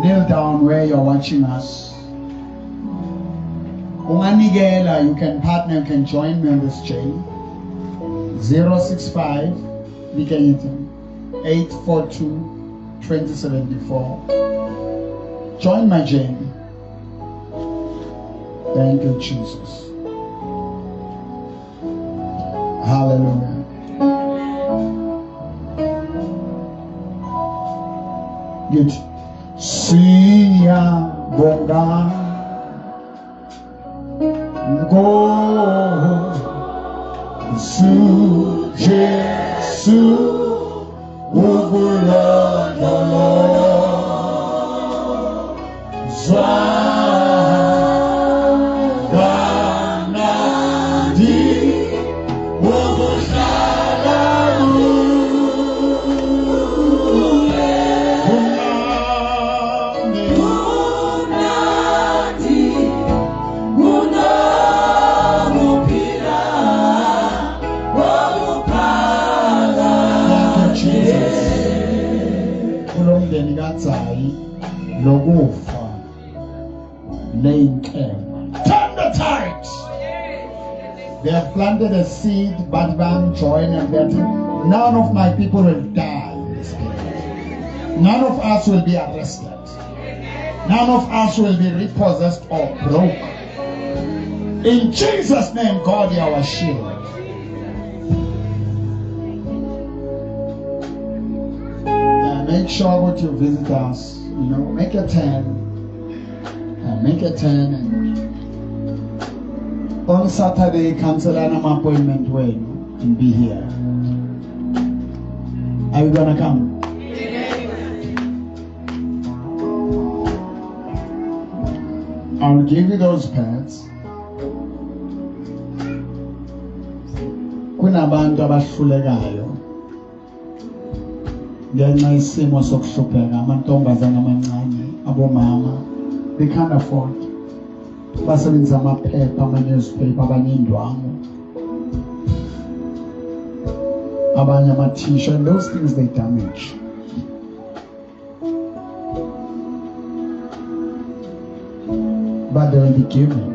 Kneel down where you're watching us. Unganikela, you can partner, you can join me on this journey. 065 842 2074. Join my journey. Thank you, Jesus. Hallelujah. Ngithi siyabonga Nkosi Jesu ukulondolozwa kamnandi ukuhlala kuwe Kumnandi kunokuphila Thank you, Jesus. Kulomndeni kaTsayi lokufa leyinkemba. Turn the tide. They have planted a seed, but bang, join and that none of my people will die in this period. None of us will be arrested. None of us will be repossessed or broke. In Jesus' name, God, you are our shield. Make sure that you visit us. You know, make a turn. Make a turn. And on Saturday, cancel an appointment and be here. Are you gonna come? I'll give you those pads. Kunabantu abahlulekayo ngenxa yesimo sokuhlupheka, amantombazana amancane, abomama, they can't afford. Basebenzisa amaphepha, ama-newspaper, abanye indwangu, abanye ama-t-shirt, and those things they damage. But they will be given.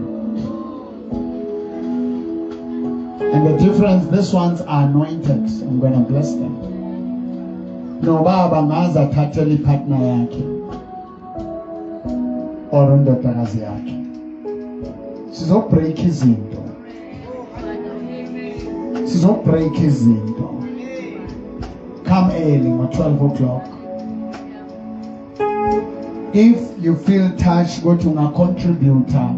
And the difference, these ones are anointed. I'm going to bless them. No baba ngaze athathele ipartner yakhe or indodakazi yakhe. Sizobreak izinto. Sizobreak izinto. Come early at 12 o'clock. If you feel touched, go to a contributor.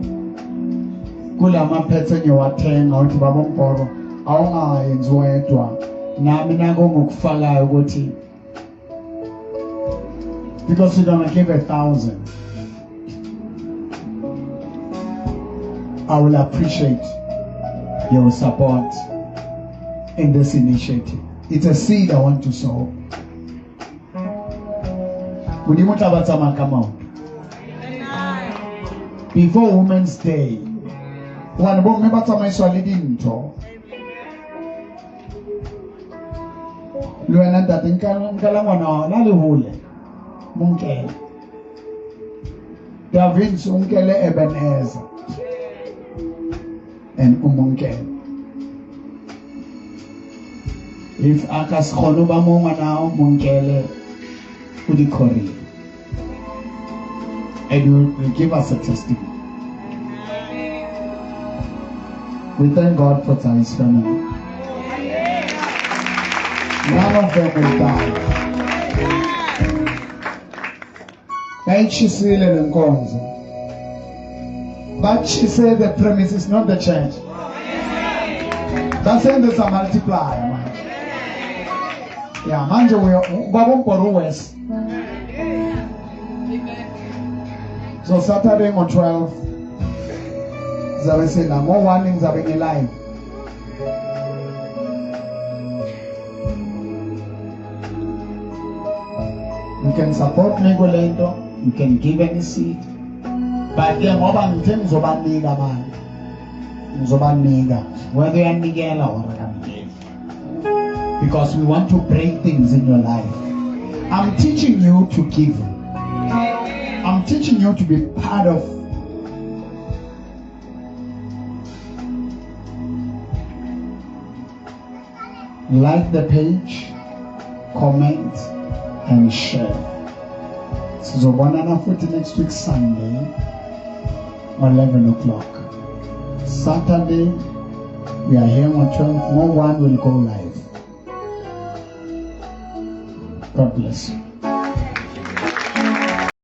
Kulama pets engiwathenga uthi baba uMbhoro awungayenzi wedwa. Nami nako ngokufakayo ukuthi because you're gonna give 1,000. I will appreciate your support in this initiative. It's a seed I want to sow. Modimo tla ba tsamaya ka maoto. Before Women's Day, hobane bomme ba tsamaiswa le dintho. Le wena ntate nkela ngwana wa la le hole. Mo nkele. Da Vinci o nkele Ebenezer. And o mo nkele. If a ka se kgone ho ba mo ngwana hao, mo nkele o di courier. And you will give us a testimony. We thank God for Tsai's family. None of them will die. Bayitshisile le nkonzo. Batshise the premises, not the church. Basenzisa multiplier manje. Yeah, manje baba uMbhoro west. So Saturday ngo 12 zabe sila ngo 1 ngizabe ngi-live. You can support me kulento, you can give any seed. But ke ngoba ngithe ngizobanika abantu. Ngizobanika whether uyanikela or akanikeli. Because we want to break things in your life. I'm teaching you to give. I'm teaching you to be part of like the page, comment and share. Sizobonana futhi next week Sunday 11 o'clock. Saturday we are here on 12. No one will go live. God bless you.